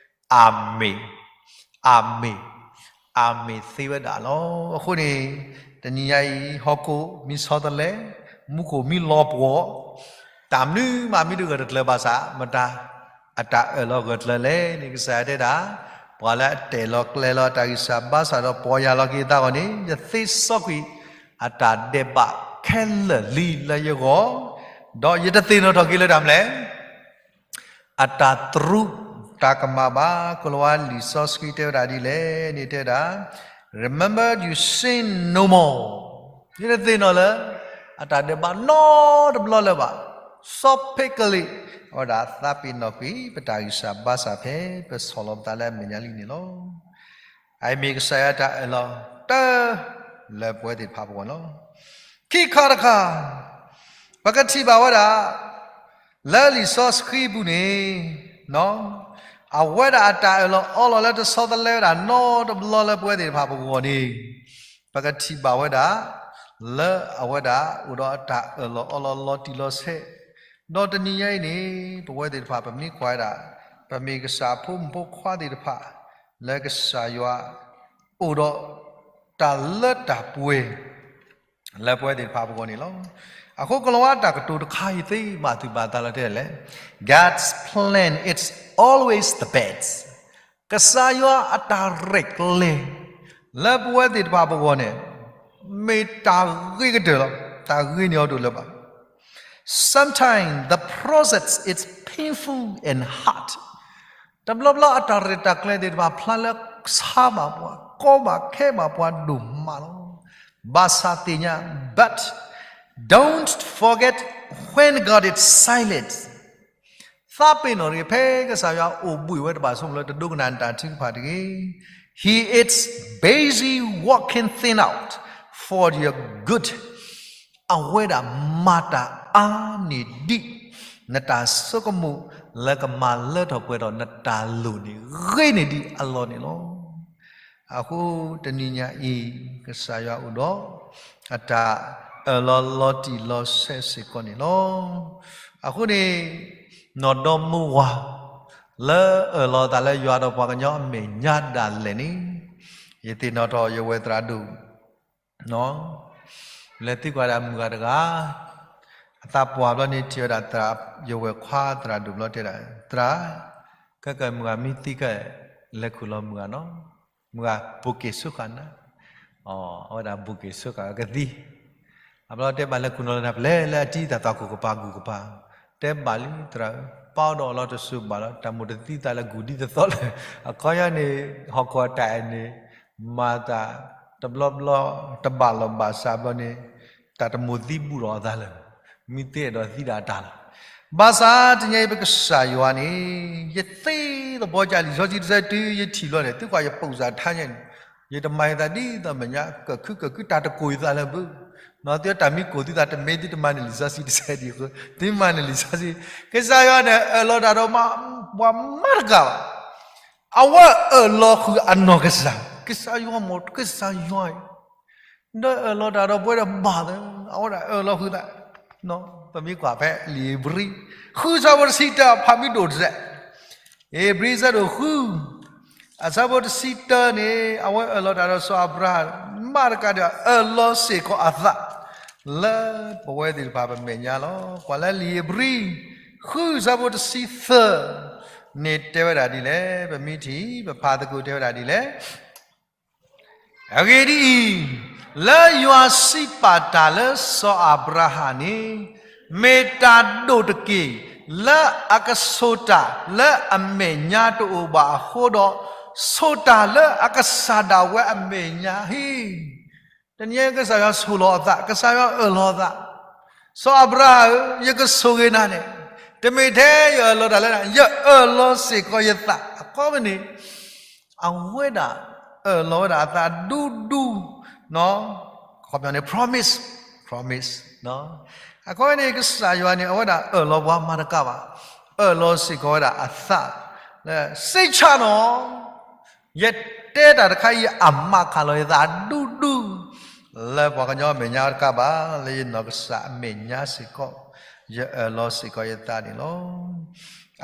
အၤမ့ၣ်, အၤမ့ၣ်, အၤမ့ၣ်သ့ဝဲဒၣ်လီၤ. အဃိန့ၣ် တနံၤညါအံၤ ဟီၣ်ခိၣ်မ့ၢ်ဆီတလဲ, မူခိၣ်မ့ၢ်လီၤပှီၢ်, တၢ်မနုၤမးမ့ၢ်တဂၢၢ်တကျၢၤဘၣ်ဆၣ် မတၤအတၢ်အၢၣ်လီၤဂၢၢ်ကျၢၤလဲၣ်န့ၣ် ကစၢ်ယွၤတဲဒၣ်, ပှၤလၢအတဲာ်လီၤကျဲၤလီၤအတၢ်ဂံၢ်စၢ်ဘါစၢ်ဒီးပီၢ်ယၢ်လီၤက့ၤအသးအဂီၢ်န့ၣ် ယသ့စီကွံာ်အတၢ်ဒဲးဘးခဲလၢာ်လံလၢယဂီၢ် ဒီးယတသ့ၣ်နီၣ်ထီၣ်က့ၤလၢတၢ်မနုၤလဲၣ်, အတၢ်တရူးတၢ်ကမၣ်ဘၣ်. ကိၤလၤဝါလံာ်စီဆှံတဲဝဲဒၣ်ဒ်လဲၣ်န့ၣ် တဲဝဲဒၣ်, Remember you sin no more. ယတသ့ၣ်နီၣ်လၢ အတၢ်ဒဲးဘးနီတဘျီလၢၤဘၣ်. စီၤဖ့းကလံး အဝဲဒၣ်သးပ့ၤနီၣ်ကွံာ် ပတၢ်ဂံၢ်စၢ်ဘါစၢ်ဖဲ ပဆီၣ်လီၤပသးလၢအမဲာ်ညါလံန့ၣ်လီၤ. အအံၤမ့ၢ်ကစၢ်ယွၤတၢ်အၢၣ်လီၤတၢ် လၢပဝဲသ့ၣ်တဖၣ်ပဂီၢ်လီၤ. ခံခါတခါ ပကထံၣ်ဘၣ်ဝဲဒၣ် လၢလံာ်စီဆှံပူၤန့ၣ် အဝဲဒၣ်အတၢ်အၢၣ်လီၤအီလီၤလၢတဆီတလဲဝဲဒၣ်နီတဘျီလၢပဝဲသ့ၣ်တဖၣ်ပဂီၢ်န့ၣ်, ပကထံၣ်ဘၣ်ဝဲဒၣ် လၢအဝဲဒၣ်အိၣ်ဒီးအတၢ်အၢၣ်လီၤအီလီၤလီၤတံၢ်လီၤဆဲး, ဒီးတနံၤညါအံၤန့ၣ် ပဝဲသ့ၣ်တဖၣ်ပမ့ၢ်ကွၢ်ဝဲဒၣ် ပမ့ၢ်ကစၢ်အဖိမုၣ်ဖိခွါသ့ၣ်တဖၣ် လၢကစၢ်ယွၤ အိၣ်ဒီးတၢ်လၢတၢ်ပှဲၤ လၢပဝဲသ့ၣ်တဖၣ်ပဂီၢ်န့ၣ်လီၤ. အဃိကိၤလၤဝါတၢ်ကတိၤတခါအံၤသ့ၣ်မၤသုးမၤသးလီၤတဲာ်လဲၣ်, God's plan is always the best. ကစၢ်ယွၤအတၢ်ရဲၣ်ကျဲၤ လၢပဝဲသ့ၣ်တဖၣ်ပဂီၢ်န့ၣ် မ့ၢ်တၢ်ဂ့ၤကတၢၢ်လီၤ. တၢ်ဂ့ၤန့ၢ်အီၤဒိၣ်လၢၤဘၣ်. Sometimes the process is painful and hard. တဘျီဘျီအတၢ်ရဲၣ်တၢ်ကျဲၤသ့ၣ်တဖၣ် ဖျါလၢဆါဘၣ်ပှၤ, ကီဘၣ်ခဲဘၣ်ပှၤဒိၣ်မးလီၤ. ဘၣ်ဆၣ်သ့ၣ်ညါ, but don't forget when God is silent. သးပ့ၤနီၣ်တဂ့ၤ ဖဲကစၢ်ယွၤအိၣ်ဘှံးဝဲတဘၣ်ဆိကမိၣ်လၢတဒိကနၣ်နတၢ်ထုကဖၣ်တဂ့ၤ. He is busy working things out for your good. အဝဲဒၣ်မၤတၢ်အါန့ၢ်ဒံး နတၢ်ဆိကမိၣ်လၢကမၤလၢထီၣ်ပှဲၤထီၣ်နတၢ်လိၣ်န့ၣ် ဂ့ၤန့ၢ်ဒံးအလီၢ်န့ၣ်လီၤ. အဃိတနံၤညါအံၤ ကစၢ်ယွၤအိၣ်ဒီး အတၢ်အၢၣ်လီၤလီၤတံၢ်လီၤဆဲးစ့ၢ်ကီးန့ၣ်လီၤ. အဃိန့ၣ် နီၢ်ဒီမါဝၤ လၢအၢၣ်လီၤအသးလၢယွၤဒီးပှၤကညီအမဲာ်ညါဒၣ်လဲာ်န့ၣ် ယသ့ၣ်နီၣ်ထီၣ်ယဝဲၢ်သရၣ်ဒိၣ် လဲၤသံကွၢ်ဒၣ်မုၢ်ဂၤတဂၤ, အသးပှၢ်ဘျီန့ၣ် ထံၣ်ဝဲဒၣ်သရၣ်, ယဝဲၢ်ခွါသရၣ်ဒိၣ်ဘျီတဲဒၣ်, သရၣ်, ခဲကမုၢ်ဂၤမံသံခဲ လဲၤခူၣ်လီၤမုၢ်ဂၤနီၤ, မုၢ်ဂၤဘိၣ်က့ၤဆိဃာ်နၤ, အဝဲဒၣ်ဘိၣ်က့ၤဆိဃာ်ကသံ, အဘျီတဲဘၣ်လဲၤခူၣ်နီၤလၢတၢ်ပျဲလၢအတံၤတၢ်သးခိၣ်ကပၤဂုၤကပၤ, တဲဘၣ်လံသရၣ်ဧၢ, ပၢ်အိၣ်ဒီးအလီၢ်တစိၤဘၣ်လီၤ, တၢ်မိၣ်တသံသးလၢဂုၤဒ်သိးသိးလၢ, အခီပညီန့ၣ် ဟီၣ်ခိၣ်အတၢ်အဲၣ်န့ၣ် မၤသးတဘျီဘျီ တဘၣ်လီၢ်ဘၣ်စးဘျီန့ၣ် တၢ်တမိၣ်သံဘူးဒီးအသးလၢၤ, မ့ၢ်သ့အဲၣ်ဒိးသံဒၣ်တၢ်လီၤ. ဘၣ်ဆၣ်တနံၤအံၤပကစၢ်ယွၤန့ၣ် ယသ့သဘီကၢ်လံာ်စီဆှံတဆၢတုၤယထံၣ်ဘျီန့ၣ် သုကွၢ်ယပိာ်စၢ်ထါညါန့ၣ် ယတမၤယသးဒ်သိးမဲာ်ညါ ကၢၢ်ခုကၢၢ်ခု တၢ်တကိၢ်ယသးလၢၤဘၣ်, နီၤ သုတၢ်မ့ၢ်ကိၢ်သုသး တမ့ၢ်သုတမၤန့ၢ်လံာ်စီဆှံတဆၢဒံးအဃိ သုမၤန့ၢ်လံာ်စီဆှံ, ကစၢ်ယွၤန့ၣ် အၢၣ်လီၤတၢ်ဒီးပှၤမးတကးဘၣ်. အဝဲအၢၣ်လီၤဃုာ်အနီၢ်ကစၢ်, ကစၢ်ယွၤမ့ၢ်ကစၢ်ယွၤအံၤ, ဒီးအၢၣ်လီၤတၢ်ဒီးပဝဲဒၣ်ဘၣ်သၢ, အဝဲဒၣ်အၢၣ်လီၤဃုာ်သး, ပမ့ၢ်ကွၢ်ဖဲလံာ်ဧ့ၤဘြံၤ ဃုဆၢဖိတဆံတၢ ဖးမံၤဒိၣ်တစဲး, ဧ့ၤဘြံၤဆၢဒိၣ်ဃု အဆၢဖိတဆံတၢန့ၣ် အဝဲအၢၣ်လီၤတၢ်ဒီးစီၤအၤဘြၤဟၣ် မးတကးဒီး အၢၣ်လီၤစ့ၢ်ကီးအသး လၢပဝဲသ့ၣ်တဖၣ်ပမဲာ်ညါလီၤ. ကွၢ်လၢလံာ်ဧ့ၤဘြံၤ ဃုဆၢဖိတဆံသၢန့ၣ်တဲဝဲဒၣ်ဒ်လဲၣ်, ပမ့ၢ်ထံၣ် ပဖးသကိးတဲဝဲဒၣ်ဒ်လဲၣ်. အဂ့ၢ်ဒ်အံၤ, လၢယွၤစံးပာ်တၢ်လၢစီၤအၤဘြၤဟၣ်န့ၣ်, မ့ၢ်တၢ်ဒိၣ်တက့ၢ် လၢအကဆိၣ်တၢ်လၢအမဲာ်ညါတအိၣ်ဘၣ်အဃိဒီး, ဆိၣ်တၢ်လၢအကစၢ်ဒၣ်ဝဲအမဲာ်ညါဟ့ၣ်. တနံၤအံၤကစၢ်ယွၤဆိၣ်လီၤအသး, ကစၢ်ယွၤအၢၣ်လီၤအသး, စီၤအၤဘြၤဟၣ်ဧၢ, ယကဆိၣ်ဂ့ၤနၤန့ၣ်, တမ့ၢ်ထဲယအၢၣ်လီၤတၢ်လၢနၤ, ယအၢၣ်လီၤစ့ၢ်ကီးယသး, အခီပညီန့ၣ် အဝဲဒၣ်အၢၣ်လီၤဝဲဒၣ်အသးဒူဒူ, အခီပညီန့ၣ် promise, promise, အခီပညီန့ၣ် ကစၢ်ယွၤန့ၣ် အဝဲဒၣ်အၢၣ်လီၤပှၤမးတကးဘၣ်, အၢၣ်လီၤစ့ၢ်ကီးဝဲဒၣ်အသး, လၢ စိတ်ချ နီၤ, ယတဲတၢ်တခါအံၤ အမၤခးလီၤယသးဒူဒူ, လၢပှၤကညီအမဲာ်ညါတကးဘၣ်, လၢယနီၢ်ကစၢ်အမဲာ်ညါစ့ၢ်ကီး, ယအၢၣ်လီၤစ့ၢ်ကီးယသးန့ၣ်လီၤ.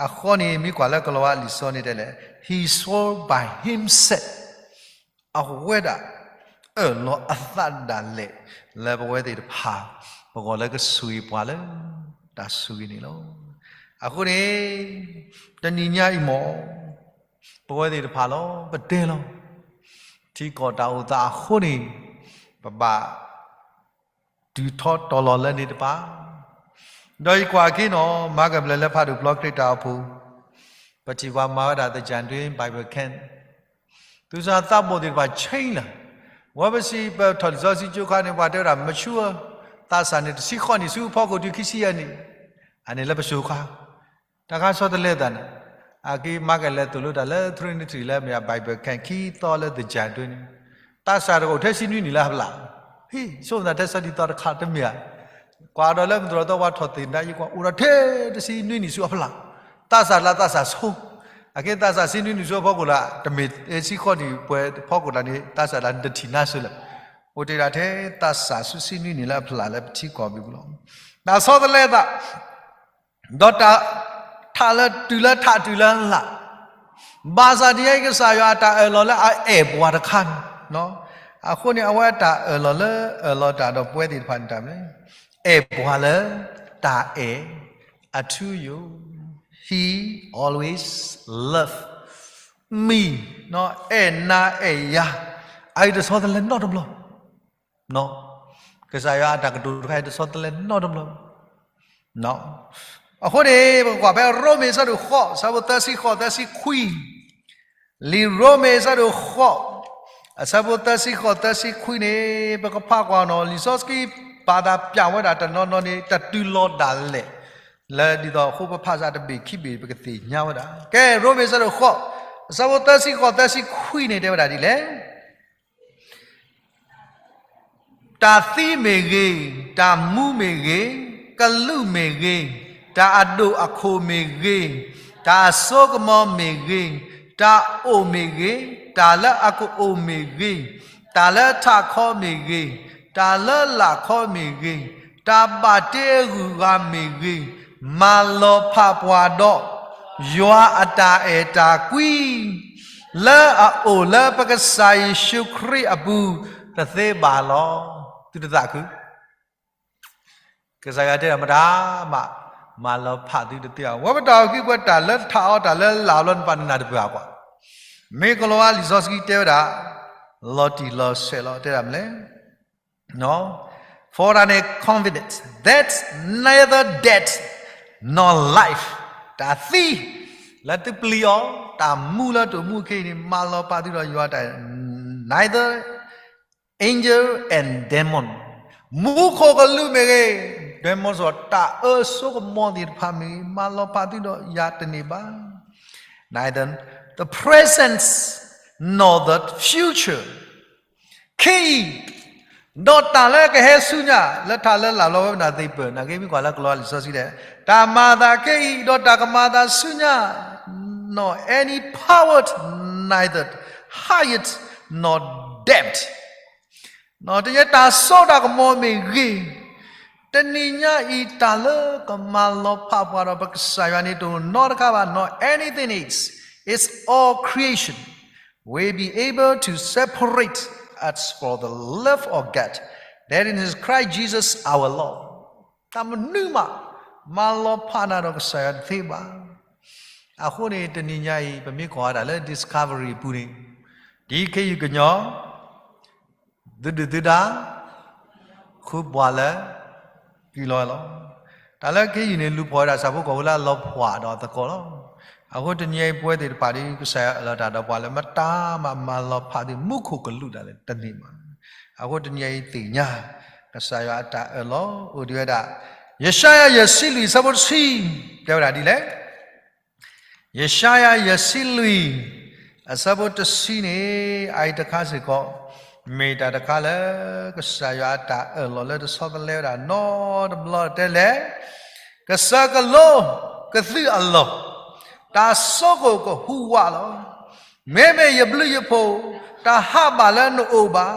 အဃိန့ၣ် မ့ၢ်ကွၢ်လၢကလီၤဝါလံာ်စီန့ၣ်တဲလဲၣ်, he swore by himself, အဝဲဒၣ် အၢၣ်လီၤအသးဒၣ်လဲာ် လၢပဝဲသ့ၣ်တဖၣ် ပဂီၢ်လၢကဆိၣ်ဂ့ၤပှၤလၢ တၢ်ဆိၣ်ဂ့ၤန့ၣ်လီၤ. အဃိန့ၣ် တနံၤညါအံၤမ့ၢ် ပဝဲသ့ၣ်တဖၣ်လီၤ ပတဲလီၤ. ထံကီၢ်တၢ်အိၣ်သးအဃိန့ၣ် ပဘၣ် တုၤထီတီၤလီၤလၢန့ၣ်တပၤ ဒီးယကွၢ်က့ၤနီၤ မၤကပျၢၤလၢဖးဒိၣ်ပျီခရံာ်တၢ်အိၣ်ဖှိၣ်, ပထံၣ်ပှၤမၤဝဲဒၣ် သင်္ကြန်တွင်း Bible Camp, သုးစၢ်သးဘိၣ်သ့ၣ်တဖၣ် change လီၤ. ဝဲပစံး ပထီၣ်လံာ်စီဆှံကၠိခါန့ၣ် ပှၤတဲဝဲဒၣ် mature, သးစၢ်န့ၣ် တဆံဃိးနံၣ်ဆူအဖီခိၣ်တုၤခံဆံယဲၢ်နံၣ်, အန့ၣ်လၢပစိၤခါ တၢ်ခါဆီတလဲသးန့ၣ်, အက့ၤမၤကလဲၤသိၣ်လိတၢ်လၢ Trinity လၢမ့ၢ် Bible Camp ခံသီလၢ သင်္ကြန်တွင်း န့ၣ်, သးစၢ်တအိၣ်ထဲဆံနွံနံၣ်လၢအဖျၢၣ်, ဟံၣ် ဆိကမိၣ်သးထဲဆံနွံသီတခါတမ့ၢ်ဧါ, ကွၢ်ဒီးလၢမုၢ်တြီၤသီ ပှၤထီၣ်သ့ၣ်ညါ ယကွၢ်အိၣ်ဒီးထဲတဆံနွံနံၣ်ဆူအဖျၢၣ်, သးစၢ်လၢသးစၢ်ဆိ, အက့ၤသးစၢ်ဆံနွံနံၣ်ဆူအဖီခိၣ်လၢ တမ့ၢ်ဆံဃိးနံၣ်ပှဲၤဖီခိၣ်လၢန့ၣ် သးစၢ်လၢနတထံၣ်နါစၢၤလၢၤ, အိၣ်တ့ၢ်ဒၣ်ထဲသးစၢ်ဆူဆံနွံနံၣ်လၢအဖျၢၣ်လၢပထံကီၢ်ဘံဘူလီၤ. တၢ်ဆီတလဲသး ဒီးတၢ်ထးလၢတုၤလၢထးတုၤလၢလၢ်, ဘၣ်ဆၣ်ဒ်အံၤ ကစၢ်ယွၤအတၢ်အၢၣ်လီၤလၢအအဲၣ်ပှၤတခါန့ၣ်, အဃိန့ၣ် အဝဲအတၢ်အၢၣ်လီၤလၢအၢၣ်လီၤတၢ်ဒီးပဝဲသ့ၣ်တဖၣ်န့ၣ်တၢ်မနုၤလဲၣ်, အဲၣ်ပှၤလၢတၢ်အဲၣ်အထူအယိာ်, He always love me, အဲၣ်နၤအဲၣ်ယၤ, အအံၤတဆီတလဲနီတဘျီ ကစၢ်ယွၤအတၢ်ကတိၤတခါအံၤ တဆီတလဲနီတဘျီ. အဃိန့ၣ် ပကကွၢ်ဖဲရိမ့ၤအဆၢဒိၣ်ဃိး အဆၢဖိသၢဆံဃိး သၢဆံခွံ, လံာ်ရိမ့ၤအဆၢဒိၣ်ဃိး အဆၢဖိသၢဆံဃိး သၢဆံခွံန့ၣ် ပကဖးကွၢ်နီၤ လံာ်စီဆှံပာ်သးပၠးဝဲဒၣ်တနီၤနီၤန့ၣ် တတုၤလီၤဒၣ်လဲာ် လၢဒ်သိးအဃိပဖးစးတဘ့ၣ်ခံဘ့ၣ် ပကသ့ၣ်ညါဝဲဒၣ်. ကဲ ရိမ့ၤအဆၢဒိၣ်ဃိး အဆၢဖိသၢဆံဃိး သၢဆံခွံန့ၣ် တဲဝဲဒၣ်ဒ်လဲၣ်. တၢ်သံမ့ၢ်ဂ့ၤ, တၢ်မူမ့ၢ်ဂ့ၤ, ကလူးမ့ၢ်ဂ့ၤ, တၢ်အဒိၣ်အခိၣ်မ့ၢ်ဂ့ၤ, တၢ်အစိကမီၤမ့ၢ်ဂ့ၤ, တၢ်အိၣ်မ့ၢ်ဂ့ၤ, တၢ်လၢအကအိၣ်မ့ၢ်ဂ့ၤ, တၢ်လၢထးခီမ့ၢ်ဂ့ၤ, တၢ်လၢလာ်ခီမ့ၢ်ဂ့ၤ, တၢ်ဘၣ်တ့အဂုၤအဂၤမ့ၢ်ဂ့ၤ, မၤလီၤဖးပှၤဒီး ယွၤအတၢ်အဲၣ်တၢ်ကွံ လၢအအိၣ်လၢပကစၢ်ယ့ၣ်ၡူးခရံာ်အပူၤ တသ့ဘၣ်လီၤ. သုတသးခု, ကစၢ်ယွၤတဲဒၣ်မတၤမး, မၤလီၤဖးသုတသ့ဘၣ်. ဝဲပတၢ်အုၣ်က့ၤခီၣ်က့ၤ တၢ်လၢထးအီၤ တၢ်လၢလာ်အီၤလၢနပာ်နနၢ်တပၢၢ်အကွၢ်, မ့ၢ်ကလီၤဝါလံာ်စီဆှံတဲဝဲဒၣ် လီၤတံၢ်လီၤဆဲးလီၤ တဲဒၣ်မနုၤလဲၣ်. For I am convinced that neither death nor life, တၢ်သံလၢသုပျံၤအီၤ, တၢ်မူလၢတၢ်မူခဲအံၤန့ၣ် မၤလီၤဖးသုဒီးယွၤတၢ်, neither angel and demon, မူခိၣ်ကလူးမ့ၢ်ဂ့ၤ, demon စ့ၢ် တၢ်အၢစိကမီၤသ့ၣ်တဖၣ်မ့ၢ်ဂ့ၤ, မၤလီၤဖးသုဒီးယွၤတန့ၢ်ဘၣ်. Neither the present nor the future, ခဲအံၤ, ဒီးတၢ်လၢကဟဲဆူညါ လၢထးလၢလာ်လီၤဝဲပနၢ်သ့ၣ်ပၢၢ် နာ်က့မ့ၢ်ကွၢ်လၢကလီၤဝါလံာ်စီဆှံဒဲး, တၢ်မၤအသးခဲအံၤ ဒီးတၢ်ကမၤအသးဆူညါ, nor any power, neither height nor depth, တယဲတၢ်စိတၢ်ကမီၤမ့ၢ်ဂ့ၤ, တနံၤညါအံၤ တၢ်လၢကမၤလီၤဖးပှၤဒီးပကစၢ်ယွၤန့ၣ် တအိၣ်နီတခါဘၣ်, nor anything is, is all creation will be able to separate us from the love of God that is in Christ Jesus our Lord. တၢ်မနုၤမး မၤလီၤဖးနၤဒီးကစၢ်ယွၤတသ့ဘၣ်. အဃိန့ၣ် တနံၤညါအံၤ ပမ့ၢ်ကွၢ်ဝဲဒၣ်လၢ Discovery အပူၤန့ၣ်, ဒ်ခ့ယုၢ်ကညီ သုဒုၣ်သုဒါ ဃုပှၤလၢ ကံၢ်လီၤလီၤ. တၢ်လၢခ့ယုၢ်န့ၣ် လူၤဖီၣ်ဝဲဒၣ်ဆၣ်ဖိကီၢ်ဖိလၢအလီၤဖှၣ်ဒီးအသကိးလီၤ. အဃိတနံၤအံၤ ပဝဲသ့ၣ်တဖၣ်ဒီး ကစၢ်ယွၤအၢၣ်လီၤတၢ်ဒီးပှၤလၢ မတၤမၤမၤလီၤဖးသု မူခိၣ်ကလူးဒၣ်လဲာ်တန့ၢ်ဘၣ်. အဃိတနံၤအံၤသ့ၣ်ညါ ကစၢ်ယွၤအတၢ်အၢၣ်လီၤအိၣ်ဒံးဝဲဒၣ်, ယၡါယၤယဲၢ်ဆံလွံၢ် အဆၢဖိတဆံ တဲဝဲဒၣ်ဒ်လဲၣ်. ယၡါယၤယဲၢ်ဆံလွံၢ် အဆၢဖိတဆံန့ၣ် အအံၤတခါစ့ၢ်ကီး မ့ၢ်တၢ်တခါလၢ ကစၢ်ယွၤအတၢ်အၢၣ်လီၤလၢတဆီတလဲဝဲဒၣ်နီတဘျီတဲလဲၣ်. ကစၢၢ်ကလိကသုၣ်အလီၢ်, တၢ်ဆိကမိၣ်ကဟူးဝးလီၤ. မ့မ့ၢ်ယဘျုးယဖှိၣ် တဟးဘၣ်လၢနအိၣ်ဘၣ်,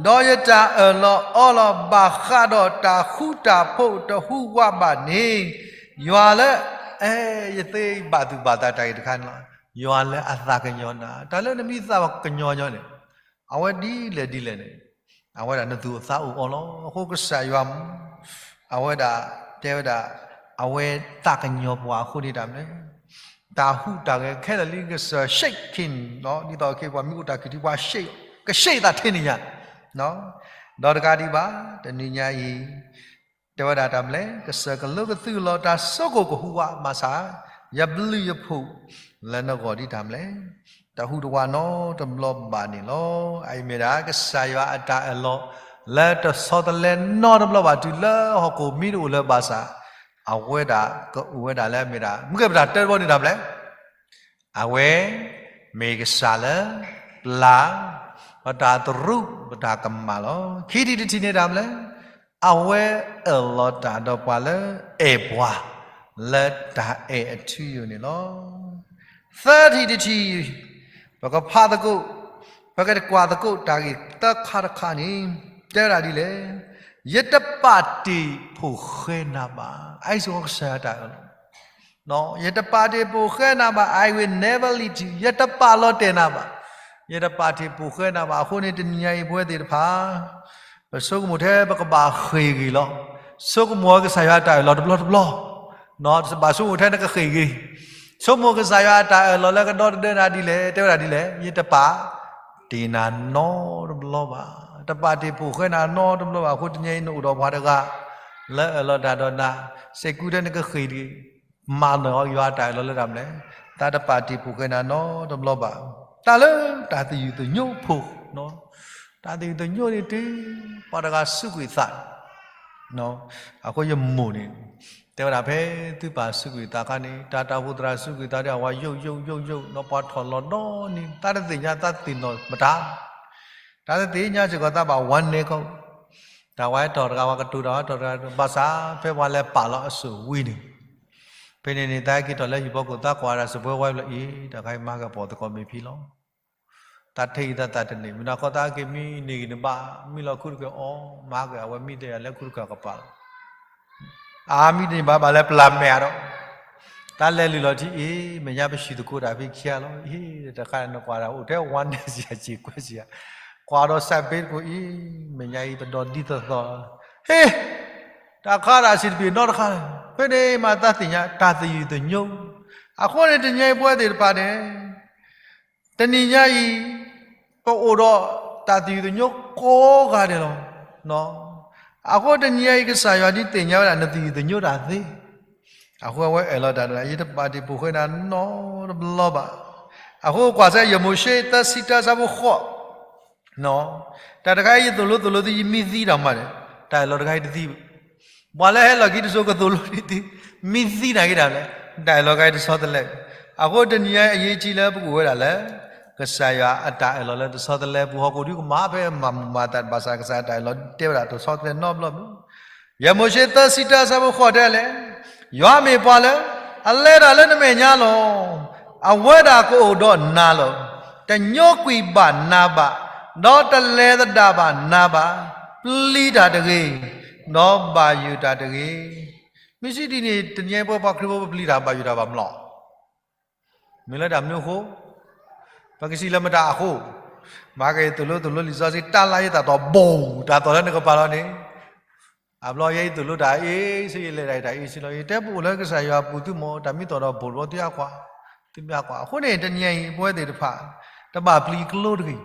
ဒီးယတၢ်အၢၣ်လီၤအီလီၤဘၣ်ဃးဒီးတၢ်ဃူတၢ်ဖိးတဟူးဝးဘၣ်န့ၣ်, ယွၤလၢ အဲ ယသ့ဘၣ်သူၣ်ဘၣ်သးတၢ်ဂ့ၢ်တခါန့ၣ်လီၤ. ယွၤလၢအသးကညီၤနၤ, တၢ်လၢနမ့ၢ်သးကညီၤညီန့ၣ် အဝဲဒ်လဲၣ်ဒ်လဲၣ်န့ၣ် အဝဲဒၣ်နသူၣ်အသးအိၣ်အီၤလီၤ. အဃိကစၢ်ယွၤမူ အဝဲဒၣ်တဲဝဲဒၣ် အဝဲသးကညီၤပှၤအဃိန့ၣ်တၢ်မနုၤလဲၣ်. တၢ်ဟူးတၢ်ဂဲၤခဲလၢာ်လံကစၢၢ် shaking လီၤ. ဒ်သိးခဲအံၤပှၤမ့ၢ်အိၣ်တၢ်ခံးထံး ပှၤ shake, က shake သးထဲန့ၣ်ညါ ဒီးတကးဒံးဘၣ် တနံၤညါအံၤ တ တဲဝဲဒၣ်တၢ်မနုၤလဲၣ်, ကစၢၢ်ကလိကသုလီၤတၢ်ဆိကမိၣ်ကဟူးဝးမၤဆါ ယဘျုးယဖှိၣ်လၢနဂီၢ်ဒ်တၢ်မနုၤလဲၣ်, တဟူးတဝးနီတဘျီဘၣ်န့ၣ်လီၤ. အအံၤမ့ၢ်ဒၣ် ကစၢ်ယွၤအတၢ်အၢၣ်လီၤ လၢတဆီတလဲနီတဘျီဘၣ် တုၤလၢဟီၣ်ခိၣ်မ့ၢ်တအိၣ်လၢၤဘၣ်ဆၣ် အဝဲဒၣ်ကအိၣ်ဝဲဒၣ်လၢအမ့ၢ်ဒၣ် မုၢ်ကဲၣ်ပတၢ်တၢတဘီန့ၣ်တၢ်မနုၤလဲၣ်, အဝဲမ့ၢ်ကစၢ်လၢပျၢ် ပတၢ်သရူးပတၢ်ကမၣ်လီၤ. ခံထံၣ်တထံၣ်န့ၣ်တၢ်မနုၤလဲၣ်, အဝဲအၢၣ်လီၤတၢ်ဒီးပှၤလၢအဲၣ်ပှၤ လၢတၢ်အဲၣ်အထူအယိာ်န့ၣ်လီၤ. သၢထံၣ်တထံၣ် ပကဖးသကိး ပကကွၢ်သကိးတၢ်ဂ့ၢ်သၢခါတခါန့ၣ် တဲဝဲဒၣ်ဒ်လဲၣ်, ယတပာ်တ့ၢ်ဖိၣ်ဃဲနၤဘၣ်. အအံၤစ့ၢ်ကီးကစၢ်ယွၤတၢ်အၢၣ်လီၤ ယတပာ်တ့ၢ်ဖိၣ်ဃဲနၤဘၣ်, I will never leave you, ယတပာ်လီၤတဲာ်နၤဘၣ်, ယတပာ်တ့ၢ်ဖိၣ်ဃဲနၤဘၣ်. အဃိန့ၣ် တနံၤညါအံၤပဝဲသ့ၣ်တဖၣ် ပဆိကမိၣ်ထဲပကဘၣ်ဃ့ၢ်ဂ့ၤလီၤ. ဆိကမိၣ်ကစၢ်ယွၤတၢ်အၢၣ်လီၤတဘျီတဘျီ, ဘၣ်ဆိကမိၣ်ထဲနကဃ့ၢ်ဂ့ၤ, ဆိကမိၣ်ကစၢ်ယွၤအတၢ်အၢၣ်လီၤလၢကဒီသဒၢနၤဒ်လဲၣ်, တဲဝဲဒၣ်ဒ်လဲၣ်, ယတပာ်တ့ၢ်နၤနီတဘျီဘၣ်, တပာ်တ့ၢ်ဖိၣ်ဃဲနၤနီတဘျီဘၣ်. အဃိတနံၤညါအံၤနအိၣ်ဒီးပှၤတဂၤ လၢအၢၣ်လီၤတၢ်ဒီးနၤ, စဲးကူထဲနကဃ့ၢ်ဂ့ၤ မၤနၢၤအီၤယွၤအတၢ်အၢၣ်လီၤလၢတၢ်မနုၤလဲၣ်, သးတပာ်တ့ၢ်ဖိၣ်ဃဲနၤနီတဘျီဘၣ်. တၢ်လၢတၢ်သယုၢ်သညိဖိ, တၢ်သယုၢ်သညိန့ၣ်တုၤ ပှၤတဂၤစူးကွံာ်သး, အဃိယမိၢ်န့ၣ် တဲဝဲဒၣ်ဖဲသုပၢ်စူးကွံာ်သးအခါန့ၣ် တၢ်တၢ်အိၣ်ဖှိၣ်သရၣ်စူးကွံာ်သးဒီး အဝၤယိာ်ယိာ်ယိာ်ယိာ် ဒီးပှၤထီၣ်လီၤဒီနံၤ တၢ်တသ့ၣ်ညါတၢ်သ့ၣ်နီၣ်မတၤ တၢ်တသ့ၣ်ညါစ့ၢ်ကီးသးဘၣ်ဝါနဲခီ, တၢ်ဝဲထီၣ်တဂၤ ဝဲကတိၤတၢ်ဝဲထီၣ်တဂၤ ဘၣ်ဆၣ်ဖဲပှၤလဲၤပာ်လီၤအစိၣ်ဝံၤန့ၣ်, ဖဲန့ၣ်န့ၣ် သးက့ၤထီၣ်လၢဟံၣ်ဖိကီၢ်ဖိသးကွၢ်ဒၣ်စပွဲဝဲလီၤအံၤ တၢ်ခါအံၤမၤကပီၤသကိးမ့ၢ်ဖံလီၤ. တၢ်ထဲအံၤသးသးတန့ၢ် မုၢ်နၤခီသးက့ၤမံန့ၢ်ဂံၢ်နဘါ မံလီၤခူတကၢၢ်အီၤ မၤက့ၤအဝဲမံတ့ၢ်ယၤလၢခူတကၢၢ်ကပၤလီၤ. အါမံတန့ၢ်ဘၣ် ဘၣ်လဲၤပျၢ်မဲာ်အဒီး တၢ်လဲၤလုၢ်လီၤထံအံၤ မဲာ်ညါပဟံၣ်သကိးတၢ်ဖဲခံဂၤလီၤ. အ့ တခါန့ၣ်နကွၢ်ဒၣ် အိၣ်ထဲဝါနဲစံယၤ စံကွဲစံယၤ, ကွၢ်ဒီးစးဘ့တကိးအံၤ မဲာ်ညါအံၤပဒီးဒ်သိးသိး, ဟ့, တၢ်ခါဒၣ်စံးတဘ့ၣ်နီတခါ, ဖဲန့ၣ်မးတၢ်သ့ၣ်ညါတၢ်သယုၢ်သညိ, အဃိန့ၣ်တနံၤညါအံၤပဝဲသ့ၣ်တဖၣ်န့ၣ် တနံၤညါအံၤ ပအိၣ်ဒီးတၢ်သယုၢ်သညိကိးဂၤဒဲးလီၤ. အဃိတနံၤညါအံၤ ကစၢ်ယွၤဒုးသ့ၣ်ညါဝဲဒၣ် နသယုၢ်သညိတၢ်သ့, အဃိအဝဲအဲၣ်လီၤတၢ်ဒီး ယတပာ်တ့ၢ်ဖိၣ်ဃဲနၤနီတဘျီဘၣ်. အဃိကွၢ်စ့ၢ် ယမိၤၡ့သၢဆံတၢ အဆၢဖိဃိး, တၢ်တခါအံၤယသိၣ်လိသိၣ်လိသု ယမ့ၢ်သံတၢ်မးန့ၣ် တၢ်အၢၣ်လီၤတခါအံၤတသံဘၣ်. ပှၤလၢဟဲလီၤခံတစိၤကသိၣ်လိန့ၣ်သု မ့ၢ်သံနာ်က့တၢ်လဲၣ်, တၢ်အၢၣ်လီၤတခါအံၤတဆီတလဲ. အဃိတနံၤညါအံၤအရေးကြီးလၢပကအိၣ်ဝဲဒၣ်လၢ ကစၢ်ယွၤအတၢ်အၢၣ်လီၤလၢတဆီတလဲပူၤ ဟီၣ်ခိၣ်ဒုကမၤဖဲမၤမူမၤသးဘၣ်ဆၣ် ကစၢ်ယွၤအတၢ်အၢၣ်လီၤတဲဝဲဒၣ်တဆီတလဲနီတဘျီဘၣ်. ယမိၤၡ့သၢဆံတၢ အဆၢဖိဃိးတဲလဲၣ်, ယွၤမ့ၢ်ပှၤလၢ အလဲၤတၢ်လၢနမဲာ်ညါလီၤ. အဝဲဒၣ်ကအိၣ်ဒီးနၤလီၤ. တညိကွံာ်ဘၣ်နၤဘၣ်, ဒီးတလဲၤသဒၣ်ဘၣ်နၤဘၣ်. ပျံၤတၢ်တဂ့ၤ, ဒီးဘၣ်ယိၣ်တၢ်တဂ့ၤ. မ့ၢ်စံးဒ်န့ၣ် တနံၤညါအံၤပဝဲပှၤခရံာ်ဖိ ပပျံၤတၢ်ဘၣ်ယိၣ်တၢ်ဘၣ်မးလီၤ. မ့ၢ်လၢတၢ်မနုၤအဃိ, ပကစံးလၢမတၤအဃိ, မၤက့ၤသိၣ်လိသိၣ်လိလံာ်စီဆှံ တၢ်လၢယသးတီၢ်ဘိၣ် တၢ်သီၣ်လၢနကပၤလီၤန့ၣ်, အဘျီယဲယသိၣ်လိတၢ်အ့ၣ်စ့ ယလဲၤတၢ်တၢ်အ့ၣ်စ့လီၤ. ယတဲပအိၣ်လၢကစၢ်ယွၤအပူၤသုမ့ၢ် တၢ်မ့ၢ်သီၣ်ဒီးဘိၣ်တဘျီသုဟးကွၢ်, သုမ့ၢ်ဟးကွၢ်. အဃိန့ၣ် တနံၤညါအံၤ ပဝဲသ့ၣ်တဖၣ် တဘၣ်ပျံၤကျိတဂ့ၤ.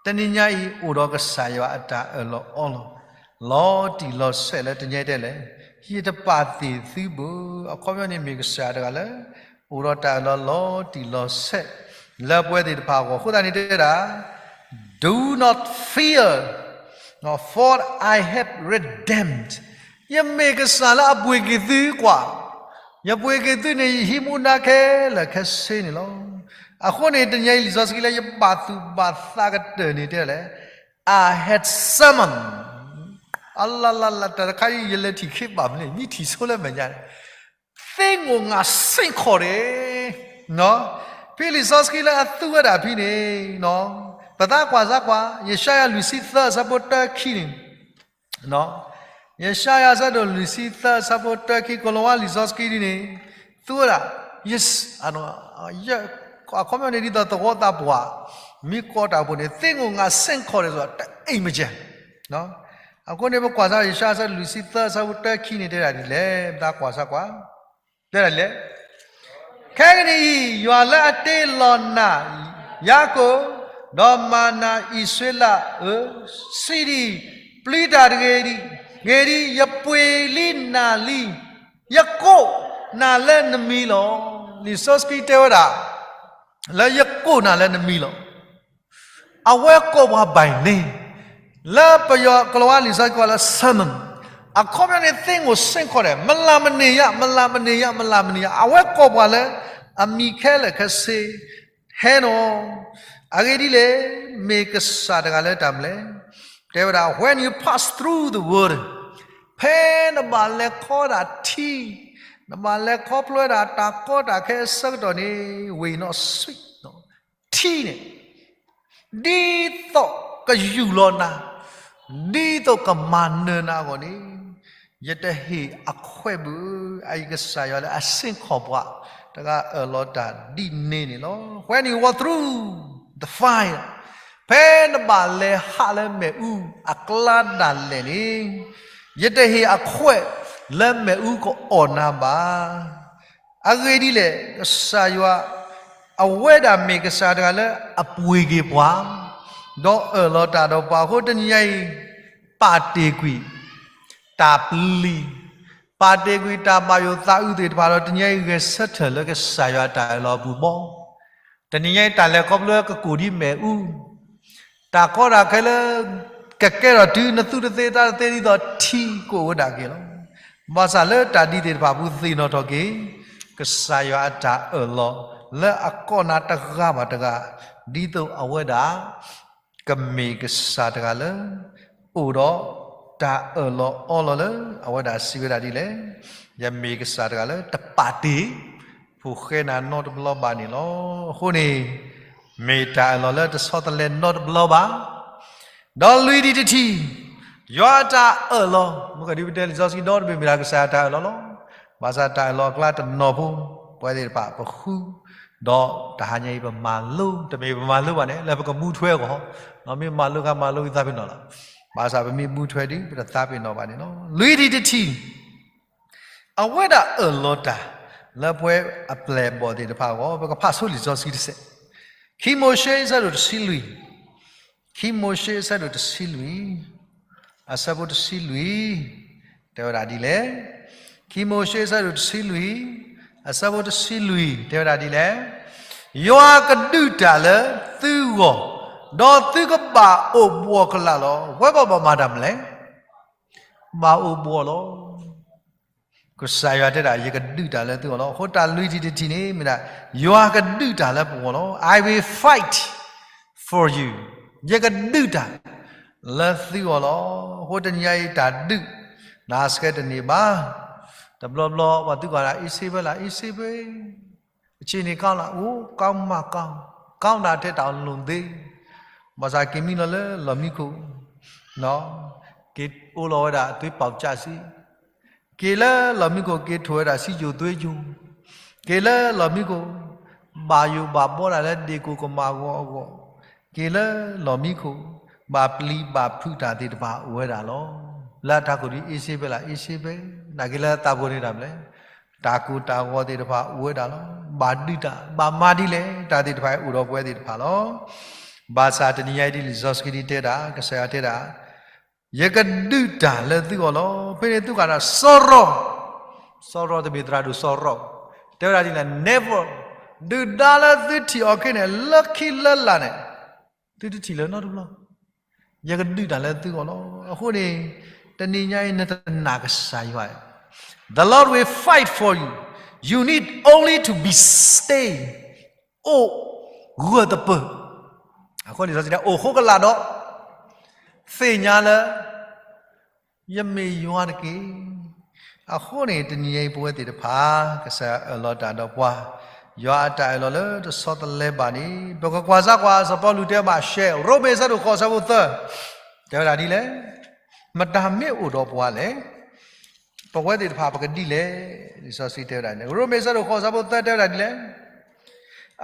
တနံၤညါအံၤ အိၣ်ဒီးကစၢ်ယွၤအတၢ်အၢၣ်လီၤအီလီၤ လီၤတံၢ်လီၤဆဲးလၢတနံၤညါအံၤဒ်လဲၣ်, ယတပာ်တ့ၢ်သုဘၣ်. အခီပညီန့ၣ်မ့ၢ်ကစၢ်တဂၤလၢ အိၣ်ဒီးတၢ်အၢၣ်လီၤလီၤတံၢ်လီၤဆဲး လၢပဝဲသ့ၣ်တဖၣ်အဂီၢ်. အဃိသတးန့ၣ်တဲဒၣ်, Do not fear, for I have redeemed. ယမ့ၢ်ကစၢ်လၢအပှ့ၤက့ၤသုကွၢ်, ယပှ့ၤက့ၤသုန့ၣ် ယဟံးမူဒါခဲလၢာ်ခဲဆ့န့ၣ်လီၤ. အဃိန့ၣ် တနံၤညါအံၤ လံာ်စီဆှံလၢယပာ်သူၣ်ပာ်သးကတၢၢ်န့ၣ်တဲလဲၣ်, I have summoned. အလလလ တၢ်တခါအံၤ ယလဲၤထံၣ်ခ့ဘၣ်မနုၤလဲၣ် မ့ၢ်ထံၣ်ဆိလၢမဲာ်ညါန့ၣ်, သ့ၣ်ငိၣ်ငါစ့ၢ်ကီးန့ၣ်, ဖဲလံာ်စီဆှံလၢအသူဝဲဒၣ်ဖဲန့ၣ်, ပသးကွၢ်စၢ်ကွၢ် ယၡါယၤလွံၢ်ဆံသၢ အဆၢဖိတၢခံန့ၣ် ယၡါယၤအဆၢဒိၣ်လွံၢ်ဆံသၢ အဆၢဖိတၢခံ ကိၣ်လၤဝါလံာ်စီဆှံဒ်န့ၣ်, သူဝဲဒၣ်, အခီပညီန့ၣ်ဒ်သိးသဝီသးပှၢ်, မ့ၢ်ကိးတၢ်အိၣ်ဖှိၣ်န့ၣ် သ့ၣ်ငိၣ်ငါစ့ၢ်ကီးန့ၣ် တအံၤမ့ၢ်ကဲ. အဃိန့ၣ် ပကွၢ်စၢ်ယၡါယၤအဆၢဒိၣ်လွံၢ်ဆံသၢ အဆၢဖိတၢခံန့ၣ် တဲဒၣ်ဒ်လဲၣ်, ပသးကွၢ်စၢ်ကွၢ် တဲဒၣ်ဒ်လဲၣ်. ခဲကနံၣ်အံၤ ယွၤလၢအတ့လီၤနၤ, ယၤကိာ်, ဒီးမၤနၤအံၣ်စရ့လးဧၢ, စံးဒ်အံၤ, ပျံၤတၢ်တဂ့ၤဒံး, ဂ့ၤဒ်ယပှ့ၤလံနၤလံ, ယကိးနၤလၢနမံၤလီၤ. လံာ်စီဆှံတဲဝဲဒၣ် လၢယကိးနၤလၢနမံၤလီၤ. အဝဲကိးပှၤ by name လၢပယီၤကလၤဝါလံာ်စီဆှံကိးလၢ sermon အခီပညီန့ၣ် သ့ၣ်ညိၣ်စ့ၢ်ကီးန့ၣ် မလၤမန့ၢ်ယၤ, မလၤမန့ၢ်ယၤ, မလၤမန့ၢ်ယၤ, အဝဲကိးပှၤလၢအမံၤခဲလၢာ်ခဲဆ့ ဟဲနီၤ. အဂ့ၢ်ဒ်လဲၣ်, မ့ၢ်ကစၢ်တဂၤလၢတၢ်မနုၤလဲၣ်. တဲဝဲဒၣ် when you pass through the water, ဖဲနဘၣ်လဲၤခီဒၣ်ထံ, နဘၣ်လဲၤခီဖျိဝဲဒၣ်တၢ်ကီတၢ်ခဲအဆၢကတီၢ်န့ၣ် ဝ့ၢ်နီၣ်ဆံး ထံန့ၣ် ဒ်သိးကယူၢ်လီၤနၤ, ဒ်သိးကမၤနၢၤနၤအဂီၢ်န့ၣ်, ယတဟ့ၣ်အခွဲးဘၣ်ဧၢ, အအံၤကစၢ်ယွၤလၢအစ့ၢ်ကီးပှၤ တဂၤအၢၣ်လီၤတၢ်ဒ်န့ၣ်န့ၣ်လီၤ. When you walk through the fire, ဖဲနဘၣ်လဲၤဟးလၢမ့ၣ်အူအကျါဒၣ်လဲာ်န့ၣ်, ယတဟ့ၣ်အခွဲးလၢမ့ၣ်အူကအီၣ်နၤဘၣ်. အဂ့ၢ်ဒ်လဲၣ်, ကစၢ်ယွၤ အဝဲဒၣ်မ့ၢ်ကစၢ်တဂၤလၢအပှ့ၤက့ၤပှၤ, ဒီးအၢၣ်လီၤတၢ်ဒီးပှၤအဃိ တနံၤညါအံၤ ပာ်တ့ၢ်ကွံာ် တၢ်ပျံၤ, ပာ်တ့ၢ်ကွံာ်တၢ်ဘၣ်ယိၣ်သးအုးသ့ၣ်တဖၣ်ဒီး တနံၤညါအံၤဂဲၤဆၢထၢၣ်လၢကစၢ်ယွၤတၢ်အၢၣ်လီၤအပူၤဘီ တနံၤညါအံၤတၢ်လဲၤခီဖျိကကိၣ်ဒ်မ့ၣ်အူ, တၢ်ကီတၢ်ခဲလၢ ကကဲထီၣ်တုၤနသူတသ့တၢ်တသ့ဒ်သိးထံကအိၣ်ဝဲဒၣ်က့ၤလီၤ. ဘၣ်ဆၣ်လၢတၢ်ဒ်သ့ၣ်တဖၣ်ပူၤသ့ၣ်နီၣ်ထီၣ်က့ၤ ကစၢ်ယွၤအတၢ်အၢၣ်လီၤ လၢအကိးနၤတဂၤဘၣ်တဂၤ ဒ်သိးအဝဲဒၣ် ကမ့ၢ်ကစၢ်တဂၤလၢ အိၣ်ဒီးတၢ်အၢၣ်လီၤအီလီၤလၢ အဝဲဒၣ်စံးဝဲဒၣ်ဒ်လဲၣ်, ယမ့ၢ်ကစၢ်တဂၤလၢတပာ်တ့ၢ် ဖိၣ်ဃဲနၤနီတဘျီဘၣ်န့ၣ်လီၤ. အဃိန့ၣ် မ့ၢ်တၢ်အၢၣ်လီၤလၢတဆီတလဲနီတဘျီဘၣ်. ဒီးလွံၢ်ဒံးတထံၣ်, ယွၤအတၢ်အၢၣ်လီၤ, မ့ၢ်ကဒုးပတဲလံာ်စီဆှံဒီတဘ့ၣ်မ့ၢ်ဒၣ်ကစၢ်ယွၤတၢ်အၢၣ်လီၤလီၤ. ဘၣ်ဆၣ်တၢ်အၢၣ်လီၤအကျါတနီၤဖိ ပဝဲသ့ၣ်တဖၣ်ပဃု ဒီးတဟါညါအံၤပမၤလိ, တမ့ၢ်ပမၤလိဘၣ်န့ၣ် လၢပကမူထွဲအဂီၢ်, မ့ၢ်မၤလိခါမၤလိဝံသးပ့ၤနီၣ်လီၤ. ဘၣ်ဆၣ်ပမ့ၢ်မူထွဲဒီး ပတသးပ့ၤနီၣ်ဘၣ်န့ၣ်လီၤ. လွံၢ်ဒံးတထံၣ် အဝဲဒၣ်အၢၣ်လီၤတၢ် လၢပဝဲအပျဲၢ်အဘီၣ်သ့ၣ်တဖၣ်အဂီၢ် ပကဖးဆိလံာ်စီဆှံတစဲး, ခံမိၤၡ့အဆၢဒိၣ်တဆံလွံၢ်, ခံမိၤၡ့အဆၢဒိၣ်တဆံလွံၢ်, အဆၢဖိတဆံလွံၢ်, တဲဝဲဒၣ်ဒ်လဲၣ်. ခံမိၤၡ့အဆၢဒိၣ်တဆံလွံၢ်, အဆၢဖိတဆံလွံၢ် တဲဝဲဒၣ်ဒ်လဲၣ်. ယွၤကဒုးတၢ်လၢသုဂီၢ်, ဒီးသုကဘၣ်အိၣ်ဘှီၣ်ကလာ်လီၤ. ဝဲဘၣ်ဘၣ်မၤတၢ်မနုၤလဲၣ်. ဘၣ်အိၣ်ဘှီၣ်လီၤ. ကစၢ်ယွၤတဲဒၣ် ယကဒုးတၢ်လၢသုဂီၢ်လီၤ. အဃိတၢ်လွံၢ်ထံၣ်တထံၣ်န့ၣ် မ့ၢ်ဒၣ် ယွၤကဒုးတၢ်လၢပဂီၢ်လီၤ. I will fight for you. ယကဒုးတၢ်လၢသုဂီၢ်လီၤ. အဃိတနံၤအံၤတၢ်ဒုး နၤစကဲတန့ၢ်ဘၣ်. တဘျီဘျီ ပှၤသုကွၢ်ဒၣ် အ့စ့ဖဲလၢ အ့စ့ဖဲ အဆ့န့ၣ်ကီလၢ အိၣ်ကီမးကီ, ကီဒၣ်ထဲတၢ်လိၣ်သ့, ဘၣ်ဆၣ်က့ၤမံလီၤလၢလီၢ်မံခိၣ်, က့ၤအိၣ်လီၤဝဲဒၣ်အသွ့ပီးကၠၢ်စံ, က့ၤလၢလီၢ်မံခိၣ် က့ၤထိၣ်ဝဲဒၣ်စံယိၣ်သွ့ယိၣ်, က့ၤလၢလီၢ်မံခိၣ် ဘၣ်ယိၣ်ဘၣ်ဘှီဒၣ်လၢဒ့ၣ်ကိၣ်ကမၣ်အဂီၢ်အဂီၢ်, က့ၤလၢလီၢ်မံခိၣ် ဘၣ်ပျံၤဘၣ်ဖုးတၢ်သ့ၣ်တဖၣ်အိၣ်ဝဲဒၣ်လီၤ. လၢအထးခိၣ်ဒ်အ့စ့ဖဲလၢ အ့စ့ဖဲ, နာ်က့လၢသးပူၤန့ၣ်တၢ်မနုၤလဲၣ်, တၢ်ကိၢ်တၢ်ဂီၤသ့ၣ်တဖၣ်အိၣ်ဝဲဒၣ်လီၤ. ဘၣ်ဒုးတၢ် ဘၣ်မၤဒ်လဲၣ် တၢ်သ့ၣ်တဖၣ်အံၤအိၣ်ဒီးပဝဲသ့ၣ်တဖၣ်လီၤ. ဘၣ်ဆၣ်တနံၤညါအံၤဒ်လံာ်စီဆှံဒ်တဲဒၣ် ကစၢ်ယွၤတဲဒၣ် ယကဒုးတၢ်လၢသုဂီၢ်လီၤ. ဖဲန့ၣ်သုကဒီးစီၤရီၣ်, စီၤရီၣ်တမ့ၢ်သရၣ်ဒိၣ်စီၤရီၣ်, တဲဝဲဒၣ်ဒ်လဲၣ်, never, ဒုၣ်ဒါလၢသုထံၣ်အီၤခဲန့ၣ် လၢခံလၢလာ်န့ၣ် သုတထံၣ်လၢၤနီတဘျီ. ယကဒုးတၢ်လၢသုဂီၢ်လီၤ. အဃိန့ၣ် တနံၤညါအံၤနတနာ်ကစၢ်ယွၤ, the Lord will fight for you, you need only to be still, အိၣ်ဂၢၢ်သပၢၤ. အဃိန့ၣ် လံာ်စီဆှံတဲ အိၣ်ဃိကလာ်ဒီး သ့ၣ်ညါလၢ ယမ့ၢ်ယွၤတက့ၢ်. အဃိန့ၣ် တနံၤညါအံၤပဝဲသ့ၣ်တဖၣ် ကစၢ်ယွၤအၢၣ်လီၤတၢ်ဒီးပှၤ, ယွၤအတၢ်အၢၣ်လီၤလၢတဆီတလဲဘၣ်န့ၣ် ပကကွၢ်စၢ်ကွၢ် စီၤပီလူးတဲဘၣ် ရှဲ ရိမ့ၤအဆၢဒိၣ်ဃိး အဆၢဖိသၢ, တဲဝဲဒၣ်ဒ်လဲၣ်, မတၤမ့ၢ်အိၣ်ဒီးပှၤလဲၣ်. ပဝဲသ့ၣ်တဖၣ်ပကဒ်လဲၣ်. လံာ်စီဆှံတဲဝဲဒၣ်န့ၣ် ရိမ့ၤအဆၢဒိၣ်ဃိး အဆၢဖိသၢ တဲဝဲဒၣ်ဒ်လဲၣ်,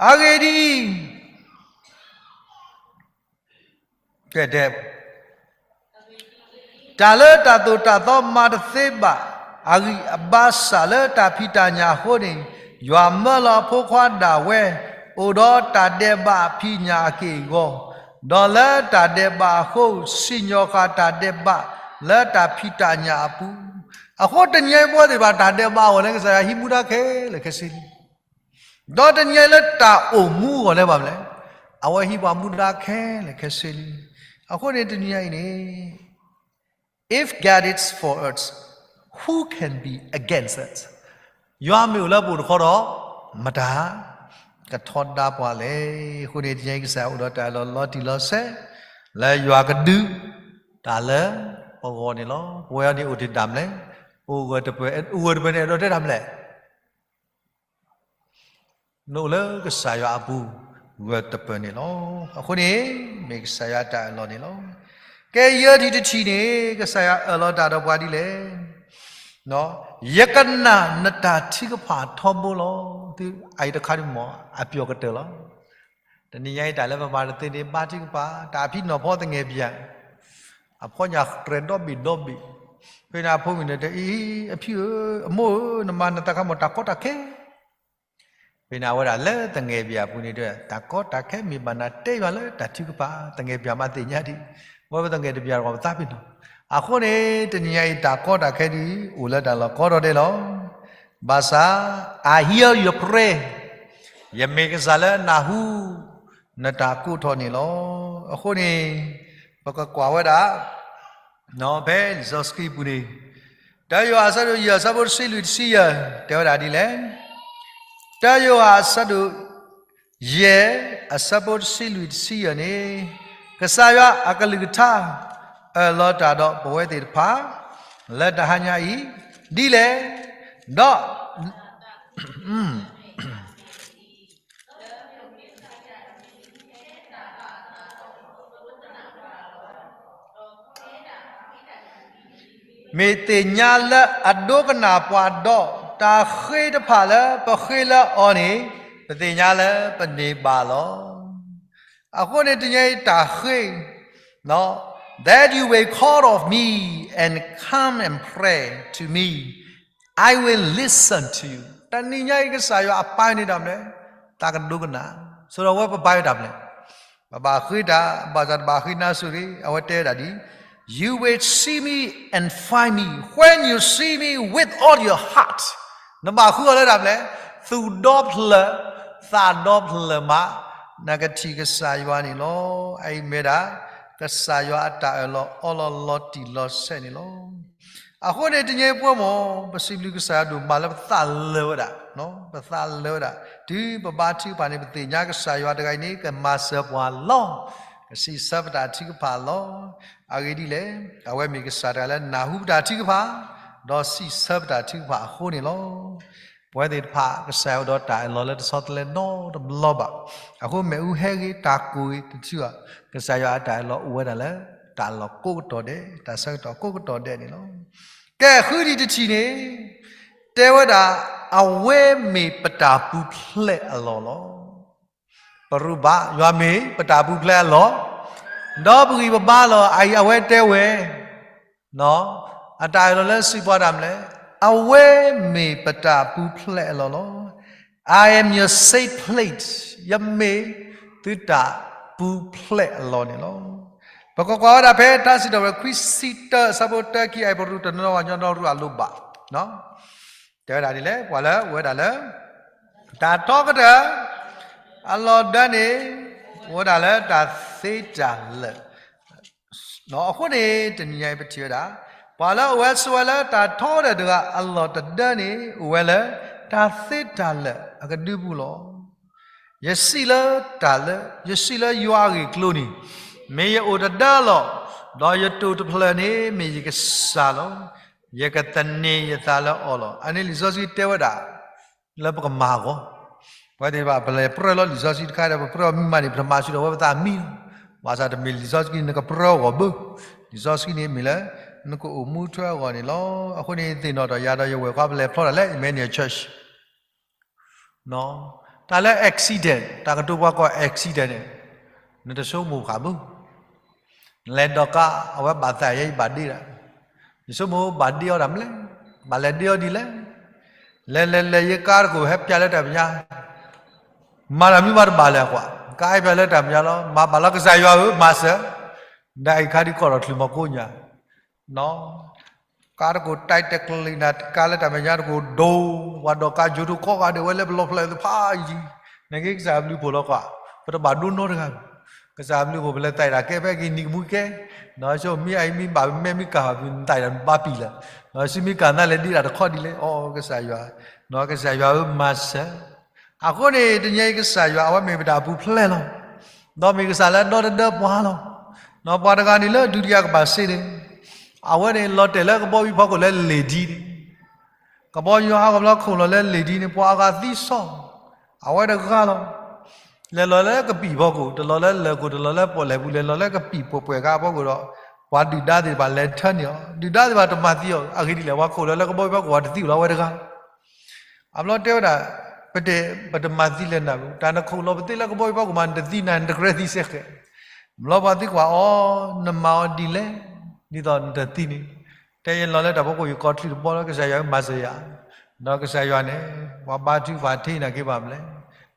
အဂ့ၢ်ဒ်အံၤ ကဲဒဲး, တၢ်လၢတၢ်သိၣ်တၢ်သီမၤတသ့ဘၣ်အဂံၢ်အဘါစၢ်လၢတၢ်ဖံးတၢ်ညၣ်အဃိန့ၣ်, ယွၤမၢလီၤအဖိခွါဒၣ်ဝဲ အိၣ်ဒီးတၢ်ဒဲးဘးအဖံးညၣ်အက့ၢ်အဂီၤ, ဒီးလၢတၢ်ဒဲးဘးအဃိ စံၣ်ညီၣ်ဃာ်တၢ်ဒဲးဘး လၢတၢ်ဖံးတၢ်ညၣ်အပူၤ, အဃိတနံၤညါအံၤပဝဲသ့ၣ်တဖၣ် တၢ်ဒဲးဘးအဂီၢ်လၢကစၢ်ယွၤဟံးမူဒါခဲလၢာ်ခဲဆ့လံ. ဒီးတနံၤညါအံၤလၢတၢ်အိၣ်မူအဂီၢ်လၢပှၤမနုၤလဲၣ်, အဝဲဟံးပှၤမူဒါခဲလၢာ်ခဲဆ့လံ. အဃိန့ၣ်တနံၤညါအံၤန့ၣ် If God is for us, who can be against us? ယွၤမ့ၢ်အိၣ်လၢပအိၣ်တခီဒီး, မတၤကထီဒါပှၤလဲၣ်. အဃိန့ၣ်တနံၤညါအံၤကစၢ်ယွၤအိၣ်ဒီးတၢ်အၢၣ်လီၤလီၤတံၢ်လီၤဆဲး, လၢယွၤကဒုးတၢ်လၢပဂီၢ်န့ၣ်လီၤ. ပဝဲအံၤန့ၣ်အိၣ်တ့ၢ်တၢ်မနုၤလဲၣ်, အိၣ်ဂၢၢ်တပၢၢ်, အိၣ်ဂၢၢ်တပၢၢ်န့ၣ် အဲၣ်ဒိးတဲတၢ်မနုၤလဲၣ် နအိၣ်လၢကစၢ်ယွၤအပူၤ ဂၢၢ်တပၢၢ်န့ၣ်လီၤ. အဃိန့ၣ် မ့ၢ်ကစၢ်ယွၤတၢ်အၢၣ်လီၤန့ၣ်လီၤ. ကဲယဲၢ်ထံၣ်တထံၣ်န့ၣ် ကစၢ်ယွၤအၢၣ်လီၤတၢ်ဒီးပှၤဒ်လဲၣ်. ယကနၣ်နတၢ်ထုကဖၣ်ထီဘိလီၤ. သုအအံၤတခါဒုးမ့ၢ် အပျီၢ်ကတၢၢ်လီၤ. တနံၤညါအံၤတၢ်လၢပမၤတသ့န့ၣ် ဘါထုကဖၣ်, တၢ်ဖံးနီၢ်ဖီသငဲၣ်ပၠး, အဖီညၣ်ကြဲးဒီဘ့ၣ်ဒီဘ့ၣ်, ဖဲန့ၣ်အဖိမုၣ်န့ၣ်တဲအံၤ, အဖံဧၢ, အမိၢ်ဧၢ, နမၤနသးခါမ့ၢ်တၢ်ကီတၢ်ခဲ ဖဲန့ၣ်အဝဲဒၣ်လၢသငဲၣ်ပၠးအပူၤန့ၣ်တဲ, တၢ်ကီတၢ်ခဲမ့ၢ်ဘၣ်နၤတဲယွၤလၢတၢ်ထုကဖၣ်, သငဲၣ်ပၠးမးသ့ၣ်ညါဒံး, ဝဲပသငဲၣ်တပၠးတဂီၤပသးပ့ၤနီၣ်. အဃိန့ၣ် တနံၤညါအံၤတၢ်ကီတၢ်ခဲဒ်အံၤ အိၣ်လၢတၢ်လီၢ်ကီထီၣ်ဒဲးလီၤ. ဘၣ်ဆၣ် I hear your prayer, ယမ့ၢ်ကစၢ်လၢနၢ်ဟူ နတၢ်ကိးထီၣ်န့ၣ်လီၤ. အဃိန့ၣ် ပကကွၢ်ဝဲဒၣ် ဖဲလံာ်စီဆှံပူၤန့ၣ်, တၢယိၤဟၣ်အဆၢဒိၣ်ယဲၢ်အဆၢဖိတဆံလွံၢ်တဆံယဲၢ် တဲဝဲဒၣ်ဒ်လဲၣ်. တၢယိၤဟၣ်အဆၢဒိၣ်ယဲၢ် အဆၢဖိတဆံလွံၢ်တဆံယဲၢ်န့ၣ်, ကစၢ်ယွၤအကလုၢ်ကထါ အၢၣ်လီၤတၢ်ဒီးပဝဲသ့ၣ်တဖၣ် လၢတဟါညါအံၤ ဒ်လဲၣ်, ဒီး မ့ၢ်သ့ၣ်ညါလၢအဒိကနၣ်ပှၤဒီး တၢ်ဃ့တဖၣ်လၢပဃ့လၢအီၤန့ၣ် ပသ့ၣ်ညါလၢပန့ၢ်ဘၣ်လီၤ. အဃိန့ၣ်တနံၤအံၤတၢ်ဃ့ that you will call of me and come and pray to me, I will listen to you. တနံၤညါအံၤကစၢ်ယွၤအပၢ်န့ၣ်တၢ်မနုၤလဲၣ်, တၢ်ကဒိကနၣ်, ဆိဒီးဝဲပဘါယွၤတၢ်မနုၤလဲၣ်, ပဘၣ်ဃ့တၢ်, ဘၣ်ဆၣ်တဘၣ်ဃ့နၤဆိၣ်ဂ့ၤ, အဝဲတဲဝဲဒၣ်ဒ် You will see me and find me when you see me with all your heart. နဘၣ်ဃုအီၤလၢတၢ်မနုၤလဲၣ်, သူၣ်ဒီဖျၢၣ်, သးဒီဖျၢၣ်မး, နကထံၣ်ကစၢ်ယွၤန့ၣ်လီၤ. အအံၤမ့ၢ်ဒၣ် ကစၢ်ယွၤအတၢ်အၢၣ်လီၤအီလီၤလီၤတံၢ်လီၤဆဲးန့ၣ်လီၤ. အဃိန့ၣ်တနံၤအံၤပှၤမိၢ် ပစံးဘျုးကစၢ်ယွၤဒိၣ်မးလၢပသးလၢာ်ဝဲဒၣ်, ပသးလၢာ်ဝဲဒၣ်, တုၤပဘါထုကဖၣ်န့ၣ် ပသ့ၣ်ညါကစၢ်ယွၤတဂၤအံၤန့ၣ် ကမၤစၢၤပှၤလီၤ, ကစံးဆၢပတၢ်ထုကဖၣ်လီၤ. အဂ့ၢ်ဒ်လဲၣ်, အဝဲမ့ၢ်ကစၢ်တဂၤလၢနၢ်ဟူပတၢ်ထုကဖၣ်, ဒီးစံးဆၢပတၢ်ထုကဖၣ်အဃိန့ၣ်လီၤ. ပဝဲသ့ၣ်တဖၣ် ကစၢ်ယွၤအိၣ်ဒီးတၢ်အၢၣ်လီၤလၢတဆီတလဲနီတဘျီဘၣ်. အဃိမ့ၣ်အူဟဲဂ့ၤ တၢ်ကိၢ်ဂ့ၤတထံၣ်ဘၣ်, ကစၢ်ယွၤအတၢ်အၢၣ်လီၤအိၣ်ဝဲဒၣ်လၢ တၢ်လီၢ်ကိးကတီၢ်ဒဲး, တၢ်ဆၢကတီၢ်ကိးကတီၢ်ဒဲးန့ၣ်လီၤ. ကဲဃုထံၣ်တထံၣ်န့ၣ်, တဲဝဲဒၣ် အဝဲမ့ၢ်ပတၢ်ပူၤဖျဲးအလီၢ်လီၤ. ပရူးဘၣ် ယွၤမ့ၢ်ပတၢ်ပူၤဖျဲးအလီၢ်, ဒီးပဂံၢ်ပဘါလီၤ. အအံၤအဝဲတဲဝဲ အတၢ်အၢၣ်လီၤလၢစံးပှၤတၢ်မနုၤလဲၣ်, အဝဲမ့ၢ်ပတၢ်ပူၤဖျဲးအလီၢ်လီၤ. I am your safe place, ယမ့ၢ်သုတၢ်ပူၤဖျဲးအလီၢ်န့ၣ်လီၤ. ပကကွၢ်ဝဲဒၣ်ဖဲတၢ်စံးထီၣ်ပတြၢၤခွံဆံတၢ အဆၢဖိတၢ ခံအံၤ ပရူးတနီၤဝဲညီနီၤရူးအလိၤဘၣ်, တဲဝဲဒၣ်ဒ်လဲၣ်, ပှၤလၢအိၣ်ဝဲဒၣ်လၢ တၢ်ထီကတၢၢ် အလီၢ်ဒၢန့ၣ် အိၣ်ဝဲဒၣ်လၢတၢ်သ့တၢ်လၢာ် အဃိန့ၣ် တနံၤညါအံၤပထံၣ်ဝဲဒၣ်, ပှၤလၢအအိၣ်ဝဲဆိးဝဲလၢတၢ်ထီကတၢၢ်တဂၤအလီၢ်တဒၢန့ၣ် အိၣ်ဝဲလၢတၢ်သ့တၢ်လၢာ်အကဒုပူၤလီၤ. ယစံးလၢတၢ်လၢ, ယစံးလၢယွၤအဂ့ၢ်အကျိၤန့ၣ်, မ့ၢ်ယအိၣ်တဒၢလီၤ, ဒီးယတိာ်တဖျၢၣ်န့ၣ် မ့ၢ်ယကစၢ်လီၤ. ယကသန့ၤယသးလၢအီၤလီၤ. အန့ၣ်လံာ်စီဆှံတဲဝဲဒၣ် လၢပကမၤအဂီၢ်, ပဝဲသ့ၣ်တဖၣ် ပလဲၤပြၢလီၤလံာ်စီဆှံတခါဒီး ပပြၢအီၤမံမးန့ၣ် ပတမၤဆူၣ်ထီၣ်ဝဲပသးမံ, ဘၣ်ဆၣ်တမ့ၢ်လံာ်စီဆှံန့ၣ် နကပြၢအဂီၢ်ဘၣ်. လံာ်စီဆှံန့ၣ်မ့ၢ်လၢ နကအိၣ်မူထွဲအဂီၢ်န့ၣ်လီၤ. အဃိန့ၣ် သ့ၣ်နီၣ်ထီၣ်ယၤဒီးယဝဲၢ်ခွါ ပလဲၤဖျီတၢ်လၢ Emmanuel Church တၢ်လၢ accident, တၢ်ကတိၤပှၤကိး accident န့ၣ်, နတဆိကမိၣ်ဃာ်ဘၣ်. နလဲၤဒိးကါ အဝဲဘၣ်သးယဲ ယဘၣ်ဒ့ဒၣ်, ယဆိကမိၣ်ဘၣ်ဒ့အီၤတၢ်မနုၤလဲၣ်, ဘၣ်လဲၤဒ့အီၤဒ်လဲၣ်, လဲၤလဲၤလဲၤ ယကါတကိးဟဲပၠးလၢတၢ်မဲာ်ညါ, မၤတၢ်မနုၤမးတဘၣ်လဲၣ်ကွၢ်, ကါဟဲပၠးလၢတၢ်မဲာ်ညါလီၤ, မၤဘၣ်လီၤကစၢ်ယွၤဧၢ မၤစၢၤ, ဒ်အံၤခါဒ်ကီၢ်ဒီးချုးမီၤကိးညါ ကါတကိးတဲတကျံၤနၤ ကါလၢတၢ်မဲာ်ညါတကိးဒိၣ်, ပှၤဒိးကါယိၤဒိၣ်ကိးဂၤဒဲးဝဲလၢပလီၢ်ဖျဲးသ့ၣ်တဖၣ်အံၤ, နက့ကစၢ်ယွၤဘျုးဖှိၣ်လီၤကွၢ်, ပတဘၣ်ဒိနီတဂၤ, ကစၢ်ယွၤဘျုးဖှိၣ် ပလဲၤသးဒၣ်ကဲဖဲက့ၤနံၤကမှံကဲ, နီၢ်ဆိမ့ၢ်အအံၤမ့ၢ်ဘၣ်မ့ၢ်မ့ၢ်ကၤဘၣ်ပူၤ နသးဒၣ်ဘါပံာ်လၢ, နီၢ်ဆိမ့ၢ်ကၤနါလဲၤဒ့တၢ်တခီဒ်လဲၣ်, အိ ကစၢ်ယွၤ, နီၢ်ကစၢ်ယွၤဧၢမၤစၢၤ အဃိန့ၣ် တနံၤအံၤကစၢ်ယွၤ အဝဲမ့ၢ်ပတၢ်ပူၤဖျဲးလီၤ. ဒီးမ့ၢ်ကစၢ်လၢဒီတဒၢပှၤလီၤ. နီၢ်ပှၤတဂၤန့ၣ်လၢဒုတိယကမ္ဘာစစ်န့ၣ်, အဝဲန့ၣ်လီၤတဲာ်လၢကဘီယူၤဖီခိၣ်လၢလံာ်ဒံန့ၣ်, ကဘီယူၤဟးဂီၤဘျီခိၣ်လီၤလၢလံာ်ဒံန့ၣ် ပှၤအဂၤသံစီ, အဝဲတဂၤလီၤ. လဲၤလီၤလၢကပံာ်ဖီခိၣ်, တလီၤလၢလၢၢ်ခိၣ်, တလီၤလၢပီၣ်လဲၣ်ပူၤ, လဲၤလီၤလၢကပံာ်ပှဲၤပှဲၤဂၤဖီခိၣ်ဒီး, ပှၤဒုၣ်ဒါသ့ၣ်တဖၣ်လဲၤထၢန့ၢ်အီၤ, ဒုၣ်ဒါသ့ၣ်တဖၣ်တမၤသံအီၤ, အဂ့ၢ်ဒ်လဲၣ် ပှၤခိၣ်လီၤလၢကဘီယူၤဖီခိၣ် ပှၤတသံလီၤဝဲတဂၤ အဘျီတဲဝဲဒၣ်, ပတဲ, ပတမၤသံလဲၣ်နၤ, တၢ်နခိၣ်လီၤပသ့လၢကဘီယူၤဖီခိၣ်မး နတသံနၤ နတကြၢးသံစဲဃဲး. ဘျီပှၤသံကွၢ်အီၤ, နမၤအီၤဒ်လဲၣ်, ဒ်သိးနတသံန့ၣ်, တဲယလီၤလၢတၢ်ဖီခိၣ် ယကိးချုးတဘီလၢကစၢ်ယွၤမၤစၢၤယၤ, ဒီးကစၢ်ယွၤန့ၣ်, ပှၤဘါထုကဖၣ်ထံနၤက့ၤဘၣ်မလဲၣ်,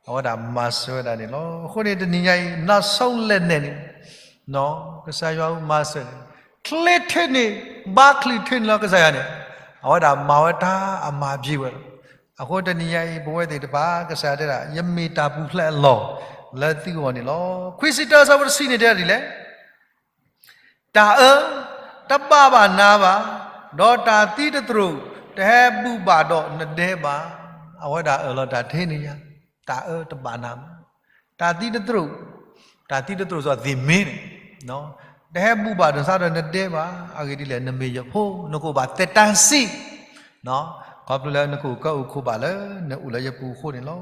အဝဲဒၣ်မၤစၢၤဝဲဒၣ်န့ၣ်လီၤ. အဃိန့ၣ် တနံၤညါအံၤ နောက်ဆုံးလဲၣ်န့ၣ်န့ၣ် ကစၢ်ယွၤမၤစၢၤန့ၣ်, ချ့ထ့န့ၣ်, ဘါချုးထ့န့ၣ်လီၤကစၢ်ယွၤန့ၣ်, အဝဲဒၣ်မၤဝဲတၢ်အမၤဘျ့ဝဲလီၤ. အဃိတနံၤညါအံၤ ပဝဲသ့ၣ်တဖၣ် ကစၢ်ယွၤတဲဒၣ် ယမ့ၢ်တၢ်ပူၤဖျဲးအလီၢ်လၢသုဂီၢ်န့ၣ်လီၤ. ခွံဆံတၢ အဆၢဖိတဆံန့ၣ်တဲဒ်လဲၣ်, တၢ်အၢ, တဘၣ်ဘၣ်နၤဘၣ်, ဒီးတၢ်သံတသရိာ် တဟဲဘူၣ်ဘၣ်ဒီးနဒဲဘၣ်. အဝဲဒၣ်အၢၣ်လီၤတၢ်ထဲန့ၣ်ညါ, တၢ်အၢတဘၣ်နၤဘၣ်, တၢ်သံတသရိာ်, တၢ်သံတသရိာ်စီသ့ၣ်မ့ၢ်န့ၣ်, တဟဲဘူၣ်ဘၣ်ဒီးစးဒီးနဒဲဘၣ်. အဂ့ၢ်ဒ်လဲၣ် နမ့ၢ်ယဖိ, နကအိၣ်ဘၣ်သဲးတၢ်စံ, ခီဖျိလၢနကအိၣ်ကၢအိၣ်ခိးဘၣ်လၢ နအိၣ်လၢယပူၤအဃိန့ၣ်လီၤ.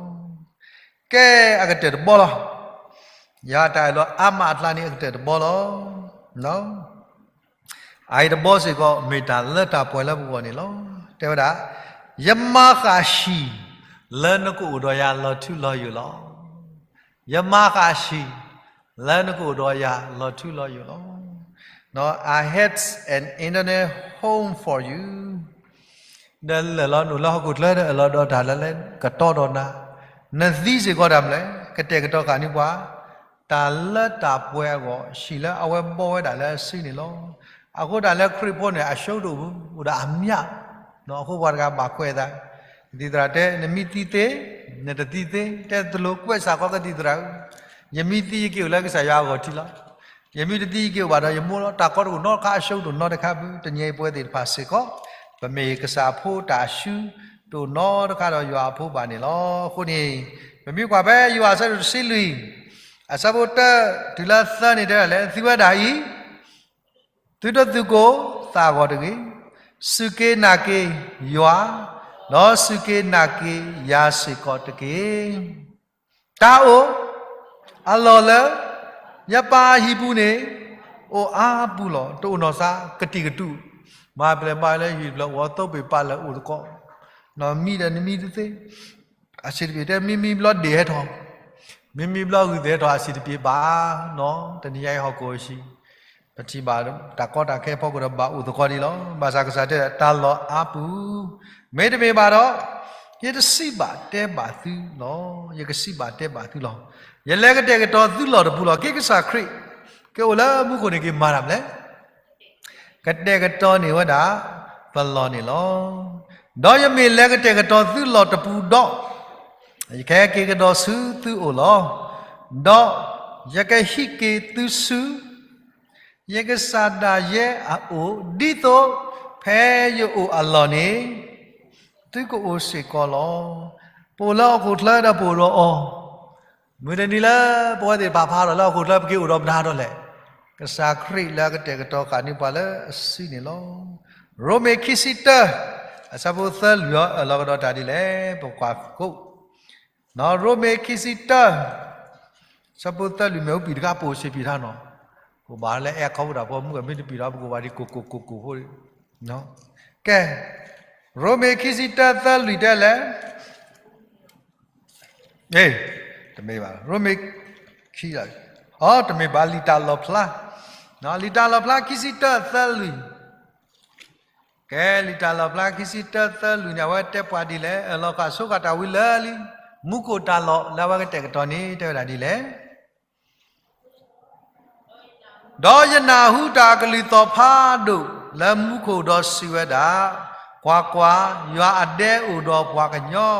ကဲ, အကတၢၢ်တဘီလီၤ. ယၤတၢ်အၢၣ်လီၤအါမးအကျါန့ၣ် အကတၢၢ်တဘီလီၤ. အအံၤတဘီစ့ၢ်ကီး မ့ၢ်တၢ်လၢတၢ်ပှဲၤလၢပဂီၢ်န့ၣ်လီၤ. တဲဝဲဒၣ်, ယမၤဃာ်ဟံၣ် လၢနကအိၣ်ဒီးယၤလီၤထူလီၤယိာ်လီၤ. ယမၤဃာ်ဟံၣ် လၢနကအိၣ်ဒီးယၤလီၤထူလီၤယိာ်လီၤ. I have an eternal home for you. ဒီးလၢာ်လီၤနအိၣ်လၢဟီၣ်ခိၣ်ချၢ ဒီးအၢၣ်လီၤဒီးတၢ်လၢလၢကတီဒီးနၤ, နသံစ့ၢ်ကီးတၢ်မနုၤလဲၣ်, ကတဲာ်ကတီၤဃာ်န့ၢ်ပှၤ တၢ်လၢတၢ်ပှဲၤအဂီၢ် ဟံၣ်လၢအဝဲဘီဝဲဒၣ်လၢအစုန့ၣ်လီၤ. အဃိတၢ်လၢခရံာ်ဖိန့ၣ် အရှုံးတအိၣ်ဘူး, အိၣ်ဒီးအမြတ်, အဃိပှၤတဂၤဘၣ်ကွဲးအသး, ကသံၣ်သရၣ်တဲ နမ့ၢ်သံသ့, နတသံသ့, တဲသလိၤကွဲးစ့ၢ်ကီးကသံၣ်သရၣ်ဧၢ, ယမ့ၢ်သံယက့ၤအိၣ်လၢကစၢ်ယွၤအဂီၢ်ထံးလီၤ. ယမ့ၢ်တသံယက့ၤအိၣ်ဘၣ်ဒီးယမိၢ်လီၤ. တၢ်ကီတအိၣ်နီတခါ အရှုံးတအိၣ်နီတခါဘၣ်. တနံၤအံၤပဝဲသ့ၣ်တဖၣ်စ့ၢ်ကီး ပမ့ၢ်ကစၢ်ဖိတၢ်အရှုံး တအိၣ်နီတခါဒီးယွၤအဖိဘၣ်န့ၣ်လီၤ. အဃိန့ၣ် ပမ့ၢ်ကွၢ်ဖဲယိၤဟၣ်အဆၢဒိၣ်တဆံလွံၢ် အဆၢဖိတၢတုၤလၢသၢန့ၣ်တဲဒ်လဲၣ်, သုဝဲဒၣ်အံၤ သုတသူၣ်ကိၢ်သးဂီၤတဂ့ၤ, စူၢ်က့ၤနာ်က့ၤယွၤ, ဒီးစူၢ်က့ၤနာ်က့ၤယၤစ့ၢ်ကီးတက့ၢ်. တၢ်အိၣ် အလီၢ်လၢ ယပၢ်အဟံၣ်ပူၤန့ၣ် အိၣ်အါပူၤလီၤ. တအိၣ်နီၢ်စါကတံာ်ကတူာ်, မၤပျဲၢ်ဘါလၢဟံၣ်တဖျၢၣ် အိၣ်အသိးပ့ၤပာ်လၢအိၣ်သကိး, နီၢ်မံဒီးနမံတသ့, အဆံးတပ့ၤတဲ မံမံဘျီဒ့ၣ်ဟဲထီၣ်, မံမံဘျီဂုၢ်သ့ၣ်ဟဲထီၣ် အဆံးတပ့ၤဘၣ်နီၤ. တနံၤညါအံၤဟီၣ်ခိၣ်အဆံး ပထံၣ်ဘၣ်တၢ်ကီတၢ်ခဲအဖီခိၣ်ဒီးဘၣ်အိၣ်သကိးဒံးလီၤ. ဘၣ်ဆၣ်ကစၢ်တဲ တၢ်လီၢ်အါပူၤ, မ့တမ့ၢ်ဘၣ်ဒီး ယတစံးဘၣ်တဲဘၣ်သုလီၤ. ယကစံးဘၣ်တဲဘၣ်သုလီၤ. ယလဲၤကတဲာ်ကတီၤသုလီၢ်တပူၤလီၤ. က့ၤကစၢ်ခရံာ် က့ၤအိၣ်လၢမူခိၣ်န့ၣ် က့ၤမၤတၢ်မနုၤလဲၣ်. ကတဲာ်ကတီၤန့ၢ်ဝဲဒၣ် ပလီၢ်န့ၣ်လီၤ. ဒီးယမ့ၢ်လဲၤကတဲာ်ကတီၤသုလီၢ်တပူၤဒီး ယကဟဲက့ၤကဒီးဆူသုအိၣ်လီၤ. ဒီးယကဟံးက့ၤသုဆူ ယကစၢ်ဒၣ်ယဲအအိၣ်, ဒ်သိးဖဲယအိၣ်အလီၢ်န့ၣ် သုကအိၣ်စ့ၢ်ကီးလီၤ. ပအိၣ်လၢဟီၣ်ခိၣ်ချၢဒီးပအိၣ်ဒီးအီၤ, မုၢ်တနံၤလၢပဝဲသ့ၣ်တဖၣ်ဖးထီၣ်လၢဟီၣ်ခိၣ်ချၢ ပက့ၤအိၣ်ဒီးမတၤဒီးလဲၣ်. ကစၢ်ခရံာ်လၢအကတဲာ်ကတီၤဃာ်န့ၢ်ပှၤလၢအစုန့ၣ်လီၤ. ရိမ့ၤခံဆံတၢ အဆၢဖိသၢလွံၢ်အီၤ အၢၣ်လီၤကဒီးတၢ်ဒ်လဲၣ်. ပကွၢ်ကိး ရိမ့ၤခံဆံတၢ ဆၢဖိသၢလွံၢ် မ့ၣ်အူပံာ်တခါ ပိာ်စ့ၢ်ပံာ်ထါနီၤ. ကိးဘၣ်လၢအဲၣ်ခီဖိတၢ်ဖိမုၣ် မ့ၢ်တပံာ်ထါ ပကိးဘၣ်ဒ်ကိးကိးကိးကိးဖိ, ကဲ, ရိမ့ၤခံဆံတၢသၢလွံၢ်တဲလဲၣ်. တမ့ၢ်ဘၣ်, ရိမ့ၤ ခံ, အတမ့ၢ်ဘၣ်, လံာ်တၢ်လီၣ်ဖျါ, လံာ်တၢ်လီၣ်ဖျါခံဆံတၢသၢလွံၢ် ကဲ, လံာ်တၢ်လီၣ်ဖျါခံဆံတၢသၢလွံၢ်န့ၣ် အဝဲတဲပှၤဒ်လဲၣ်, အၢၣ်လီၤဃာ်ဆိဃာ်တၢ်ဝံလၢာ်လံ, မူခိၣ်တၢ်လီၣ်လၢအဝဲကတဲာ်ကတီၤန့ၣ် တဲဝဲဒၣ်ဒ်လဲၣ်. ဒီးယနၢ်ဟူတၢ်အကလုၢ်သီၣ်ဖးဒိၣ် လၢမူခိၣ်ဒီးစံးဝဲဒၣ်, ကွၢ်ကွၢ်, ယွၤအဒဲအိၣ်ဒီးပှၤကညီ,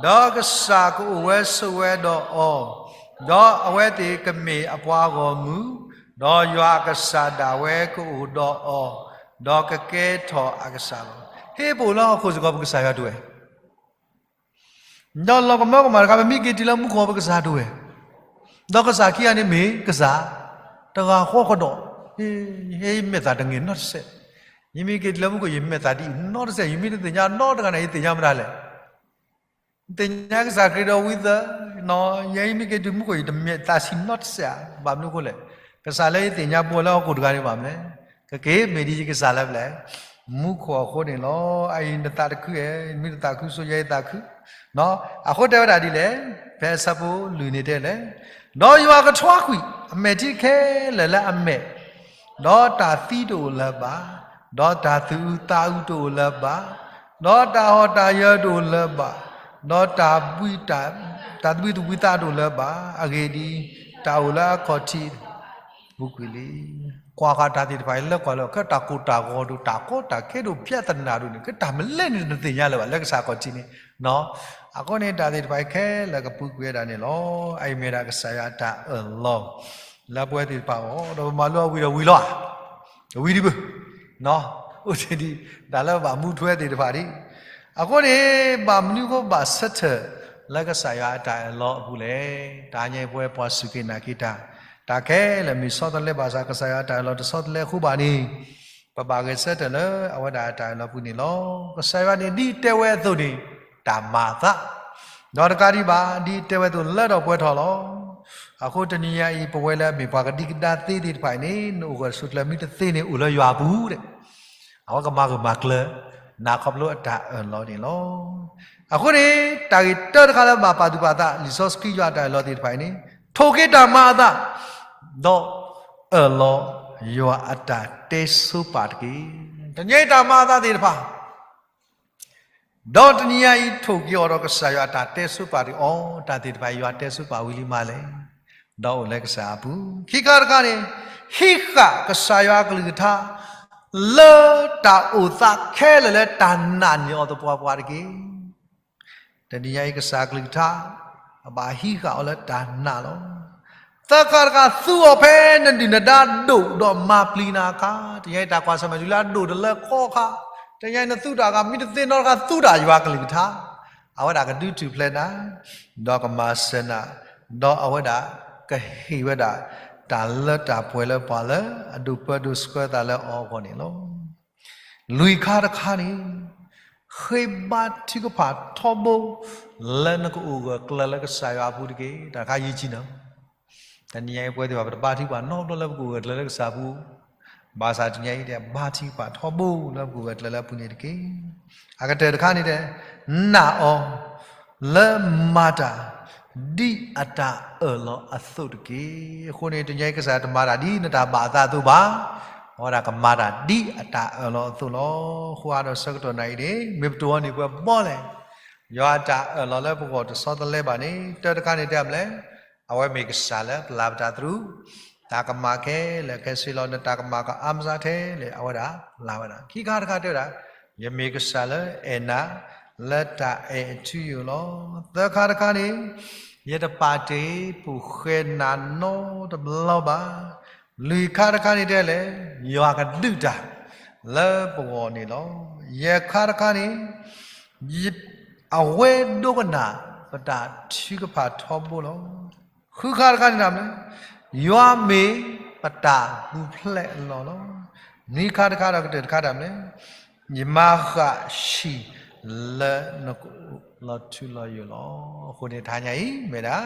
ဒီးကစၢ်ကအိၣ်ဝဲဆိးဝဲဒီးအီၤ, ဒီးအဝဲသ့ၣ်ကမ့ၢ်အပှၤဂီၢ်မုၢ်, ဒီးယွၤအကစၢ်ဒၣ်ဝဲကအိၣ်ဒီးအီၤ, ဒီးကကဲထီၣ်အကစၢ်လီၤ. ဟ့ၣ်ပအိၣ်လၢဟီၣ်ခိၣ်စ့ၢ်ကီး ပကစၢ်ယွၤတအိၣ်ဝဲ ဒီးလီၤကမၢကမၣ်တခါ ပမ့ၢ်က့ၤတုၤလၢမူခိၣ် ပကစၢ်တအိၣ်ဝဲ, ဒီးကစၢ်ခံဂၤန့ၣ်မ့ၢ်ကစၢ်တဂၤဃီကဒီး, ယဟဲယမဲာ်သၣ်တန့ၢ်နီတစဲး, ယမ့ၢ်က့ၤတုၤလၢမူခိၣ် ယမဲာ်သၣ်ဒ်အံၤနီတစဲး, ယမ့ၢ်တသ့ၣ်ညါနီတဂၤန့ၣ် ယသ့ၣ်ညါမတၤလဲၣ် သ့ၣ်ညါကစၢ်ခရံာ်ဒီးဝံသး, ယဲအံၤမ့ၢ်က့ၤတုၤမူခိၣ် ယတမဲာ်သၣ်ဆံးနီတစဲးဧါ, ဘၣ်မနုၤအဃိလဲၣ်, ကစၢ်လၢယသ့ၣ်ညါပှၤလၢဟီၣ်ခိၣ်တဂၤန့ၣ်ဘၣ်မနုၤလဲၣ်, ကက့ၤမ့ၢ်ဒ်ယကစၢ်လၢပျဲၢ်, မူခိၣ်အဃိန့ၣ်လီၤ. အအံၤနသးတခုဧါ, မ့ၢ်တသးခုဆိ ယဲယသးခု, အဃိတဲဝဲဒၣ်ဒ်လဲၣ်, ဖဲအဆၢဖိလွံၢ်န့ၣ်တဲလဲၣ်, ဒီးယွၤကထွါကွံာ်အမဲာ်ထံခဲလၢာ်လၢအမဲာ် ဒီးတၢ်သံတအိၣ်လၢၤဘၣ်, ဒီးတၢ်သူၣ်အုးသးအုးတအိၣ်လၢၤဘၣ်, ဒီးတၢ်ဟီၣ်တၢ်ယၢၤတအိၣ်လၢၤဘၣ်, ဒီးတၢ်ဘှံးတၢ်, တၢ်သဘံၣ်သဘုၣ်သးတအိၣ်လၢၤဘၣ်, အဂ့ၢ်ဒ်အံၤ, တၢ်အိၣ်လၢအခီၣ်ထံး ပူၤကွံာ်လံ. ကွၢ်ဃာ်တၢ်သ့ၣ်တဖၣ်အံၤ လၢကွၢ်လၢ ကဲတၢ်ကိၢ်တၢ်ဂီၤဒိၣ် တၢ်ကီတၢ်ခဲဒိၣ် ပြဿနာဒိၣ်န့ၣ် ကဲတၢ်မနုၤလဲၣ်န့ၣ် နတသ့ၣ်ညါလၢၤဘၣ် လၢကစၢ်အခီၣ်ထံးန့ၣ်, အဃိန့ၣ် တၢ်သ့ၣ်တဖၣ်အံၤခဲလၢာ်ကပူၤကွံာ်ဝဲဒၣ်န့ၣ်လီၤ. အအံၤမ့ၢ်ဒၣ်ကစၢ်ယွၤအတၢ်အၢၣ်လီၤ လၢပဝဲသ့ၣ်တဖၣ်အဂီၢ်, ဒီးပမၤလိအဝံၤဒီးဝံၤလီၤဧါ, တဝံၤဒံးဘၣ်, အိၣ်တ့ၢ်ဒံး တၢ်လၢပဘၣ်မူထွဲသ့ၣ်တဖၣ်ဒံး. အဃိန့ၣ် ဘၣ်မနုၤအဃိဘၣ်ဆၢထၢၣ်လၢကစၢ်ယွၤအတၢ်အၢၣ်လီၤအပူၤလဲၣ်. တဟါညါအံၤပဝဲပှၤစူၢ်က့ၤနာ်က့ၤတၢ်, တၢ်ခဲလၢာ်မ့ၢ်ဆီတလဲဘၣ်ဆၣ် ကစၢ်ယွၤအတၢ်အၢၣ်လီၤတဆီတလဲအဃိဘၣ်န့ၣ်, ပဘၣ်ဂဲၤဆၢထၢၣ်လၢအဝဲဒၣ်အတၢ်အၢၣ်လီၤအပူၤန့ၣ်လီၤ. ကစၢ်ယွၤန့ၣ်ဒ်တဲဝဲအသိးန့ၣ် တၢ်မၤအသး, ဒီးတကးဒံးဘၣ် ဒ်တဲဝဲအသိးလၢထီၣ်ပှဲၤထီၣ်လီၤ. အဃိတနံၤညါအံၤ ပဝဲလၢအမ့ၢ်ပှၤကဒံကဒါသ့သ့ၣ်တဖၣ်အံၤန့ၣ် နအိၣ်ဂၢၢ်ဆိးကျၢၤမ့ၢ်တသ့န့ၣ် အိၣ်လၢယွၤအပူၤဒီး အဝဲကမၤဂၢၢ်မၤကျၢၤ နၤခီဖျိအတၢ်အၢၣ်လီၤန့ၣ်လီၤ. အဃိန့ၣ် တၢ်ဂ့ၢ်တၢတခါလၢဘၣ်ပာ်သူၣ်ပာ်သး လံာ်စီဆှံယွၤအတၢ်အၢၣ်လီၤသ့ၣ်တဖၣ်အံၤန့ၣ် ထိၣ်က့ၤတၢ်မၤအသး, ဒီးအၢၣ်လီၤယွၤအတၢ်တဲဆိပာ်တက့ၢ်. တနံၤညါအံၤတၢ်မၤအသးသ့ၣ်တဖၣ် ဒီးတနံၤညါအံၤ ထိၣ်က့ၤအီၤဒီးကစၢ်ယွၤအတၢ်တဲဆိပာ်တက့ၢ်. အီ တၢ်သ့ၣ်တဖၣ်အံၤ ယွၤတဲဆိပာ်ဝံၤလံမးလဲၣ်, ဒီးအိၣ်လၢကစၢ်အပူၤ. ခံခါတခါန့ၣ် ဟံးဃာ်ကစၢ်ယွၤအကလုၢ်ကထါ လၢတၢ်အိၣ်သးခဲလၢာ်လၢတၢ်နာ်န့ၢ်အီၤသပှၢ်ပှၢ်တက့ၢ်. တနံၤညါအံၤ ကစၢ်အကလုၢ်ကထါ အဘၣ်ဟံးဃာ်အီၤလၢတၢ်နာ်လီၤ. သၢခါတခါ သူအီၤဖဲနဒုၣ်နဒါဒိၣ်ဒီးမၤပျံၤနၤအခါ, တနံၤညါအံၤ တၢ်ကွၢ်ဆၢၣ်မဲာ်တုၤလၢအဒိၣ်တလၢခီအခါ, တနံၤညါအံၤ နသူတၢ်အခါ မ့ၢ်တသ့နီတခါ သူတၢ်ယွၤကလုၢ်ကထါ, အဝဲဒၣ်ကဒုးထူၣ်ဖျဲးနၤ, ဒီးကမၤစၢၤနၤ, ဒီးအဝဲဒၣ်ကဟ့ၣ်ဝဲဒၣ် တၢ်လၢတၢ်ပှဲၤလၢပှၤလၢအဒိၣ်ပၢဒိၣ်ဆှၢသးလၢအီၤအဂီၢ်န့ၣ်လီၤ. လွံၢ်ခါတခါန့ၣ် ဃ့ဘါထုကဖၣ်ထီဘိ လၢနကအိၣ်ဂၢၢ်ကျၢၤလၢကစၢ်ယွၤအပူၤတက့ၢ်. တၢ်တခါယံာ်ကံနီၤ, တနံၤညါအံၤပဝဲသ့ၣ်တဖၣ် ပတဘါထုကဖၣ်နီတဘျီလၢပကအိၣ်ဂၢၢ်ကျၢၤလၢကစၢ်အပူၤ, ဘၣ်ဆၣ်တနံၤညါအံၤတဲ ဘါထုကဖၣ်ထီဘိလၢပကအိၣ်ဂၢၢ်ကျၢၤလၢအပူၤန့ၣ်တက့ၢ်. အကတၢၢ်တခါန့ၣ်တဲ နာ်အီၤ လၢမၤတၢ် ဒ်အတၢ်အၢၣ်လီၤအသိးတက့ၢ်. အဃိန့ၣ် တနံၤညါအံၤ ကစၢ်ယွၤတမၤတၢ်ဒ်နတၢ်ဘၣ်အသးအသိးဘၣ်, အဝဲဒၣ်ကမၤတၢ်ဒ်အတၢ်အၢၣ်လီၤအသိးလီၤ. အဃိအါဒီးဆၢကတီၢ်နၤအံၤန့ၣ် မ့ၢ်ပတိၢ်အီၤန့ၢ်ပှၤဘီလဲၣ်, ယွၤအတၢ်အၢၣ်လီၤလၢပဂီၢ်တဆီတလဲဘၣ်န့ၣ် တၢတခါန့ၣ်တဲမနုၤလဲၣ်, အဝဲမ့ၢ်ကစၢ်လၢပျၢ်ပတၢ်သရူး, တၢ်ကမၣ်ခဲလၢာ်ခဲဆ့လီၤ. နတၢ်ကမၣ်ကအါမစါထဲလဲၣ် အဝဲဒၣ်ပျၢ်ဝဲဒၣ်. ခံခါတခါတဲဝဲဒၣ်, ယမ့ၢ်ကစၢ်လၢအဲၣ်နၤ လၢတၢ်အဲၣ်အထူအယိာ်လီၤ. သၢခါတခါန့ၣ် ယတပာ်တ့ၢ်ပိာ်ဃဲနၤနီတဘျီဘၣ်. လွံၢ်ခါတခါန့ၣ်တဲလဲၣ်, ယွၤကဒုးတၢ် လၢပဂီၢ်န့ၣ်လီၤ. ယဲၢ်ခါတခါန့ၣ် အဝဲဒိကနၣ်ပတၢ်ထုကဖၣ်ထီဘိလီၤ. ဃုခါတခါန့ၣ် မနုၤလဲၣ်, ယွၤမ့ၢ်ပတၢ်ပူၤဖျဲးအလီၢ်လီၤ. နွံခါတခါဒီးကတၢၢ်တခါ မနုၤလဲၣ်, ယမၤဃာ်ဆံၣ်လၢနကအိၣ်လီၤထူလီၤယိာ်လီၤ. အဃိန့ၣ် တဟါညါအံၤ မ့ၢ်ဒၣ်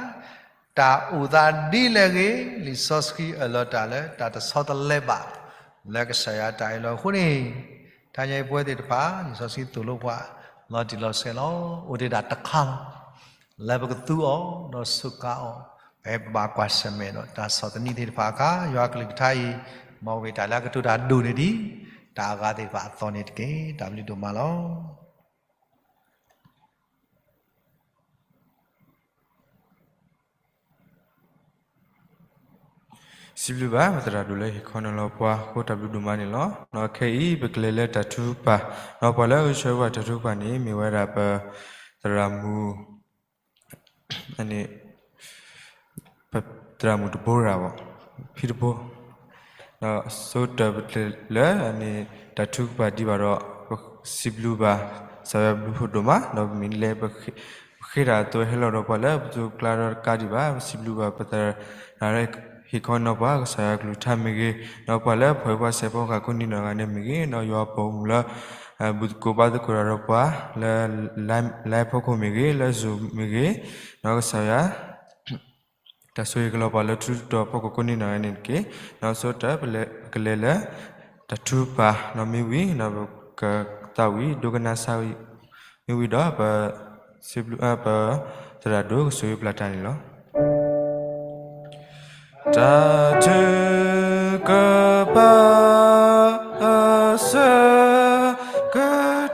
တၢ်အိၣ်သးဒ်လဲၣ်ဂ့ၤ, လံာ်စီဆှံအၢၣ်လီၤတၢ်လၢတၢ်တဆီတလဲဘၣ် လၢကစၢ်ယွၤတၢ်အၢၣ်လီၤအဃိန့ၣ်, တဟါညါအံၤပဝဲသ့ၣ်တဖၣ် လံာ်စီဆှံသိၣ်လိပှၤ လီၤတံၢ်လီၤဆဲးလီၤ. အိၣ်တ့ၢ်ဒၣ်တခါလီၤ. လၢပကသူအီၤဒီးစူးကါအီၤ, ဖဲပဘၣ်ကွၢ်ဆၢၣ်မဲာ်ဒီးတၢ်ဆီၣ်သနံးသ့ၣ်တဖၣ်အခါ, ယွၤကလုၢ်ကထါအံၤ မ်အဂ့ၢ်တၢ်လၢအကတိၤတၢ်ဒိၣ်န့ၢ်ဒံး တၢ်အဂၤသ့ၣ်တဖၣ်အသီန့ၣ်တက့ၢ်. တၢ်ဘျုးဒိၣ်မးလီၤ. စံးဘျုးဘၣ် ပသရၣ်ဒိၣ်လၢဟ့ၣ်ခီနီၤလီၤပှၤ ဃိတၢ်ဘျုးဒိၣ်မးန့ၣ်လီၤ. ဒီးခဲအံၤ ပကလဲၤလၢတၢ်ထုကဖၣ်, ဒီးပှၤလၢအဂုာ်ဆၢဂ့ၤဘၣ်တၢ်ထုကဖၣ်န့ၣ် မ့ၢ်ဝဲဒၣ်ပသရၣ်မုၣ် ပသရၣ်မုၣ်တဘိရၤဘၣ်, ဖံတဘိ, ဒီးဆိကတၢၢ်ပတလဲၤလၢန့ၣ် တၢ်ထုကဖၣ်ဒံးဘၣ်ဒီး ပစံးဘျုးဘၣ် ကစၢ်ယွၤဘျုးဖှိၣ်ဒိၣ်မး, ဒီးပမ့ၢ်လဲၤ ပဃ့တၢ်အသိးဟဲလီၤဒီးပှၤလၢပသိးကျါဒီးတကးဒံးဘၣ်, ပစံးဘျုးဘၣ်ပသရၣ်လၢ ဟ့ၣ်ခီနီၤပှၤ ကစၢ်ယွၤကလုၢ်ကထါမ့ၢ်ဂ့ၤ, ဒီးပှၤလၢဖှီၣ်ဖိစဲးဖိဃာ်ကိးနံၤနီၢ်ဂၤန့ၣ်မ့ၢ်ဂ့ၤ, ဒီးယွၤပအိၣ်မူလၢ ဘူၣ်သကိးဘါသကိးတၢ်ဒီးပှၤ လၢ live ဖီခိၣ်မ့ၢ်ဂ့ၤ, လၢ Zoom မ့ၢ်ဂ့ၤ, ဒီးကစၢ်ယွၤ တၢ်ဆိၣ်ဂ့ၤကလီၤပှၤလၢထူးတီၤဖီခိၣ်ကိးနံၤနီၢ်ဂၤန့ၣ်တက့ၢ်. ဒီးဆိကတၢၢ်ပကလဲၤလၢ တၢ်ထုကဖၣ် ဒီးမ့ၢ်ဝံၤ ဒီးပကသးဝံၣ် ဒိကနၣ်စၢ်ဝံၤ မ့ၢ်ဝံၤဒီး ပစံးဘျုး ပသရၣ်ဒိၣ်ကဆိၣ်ဂ့ၤပျၢ်တၢ်န့ၣ်လီၤ. တၢ်ထုကဖၣ်အဆၢက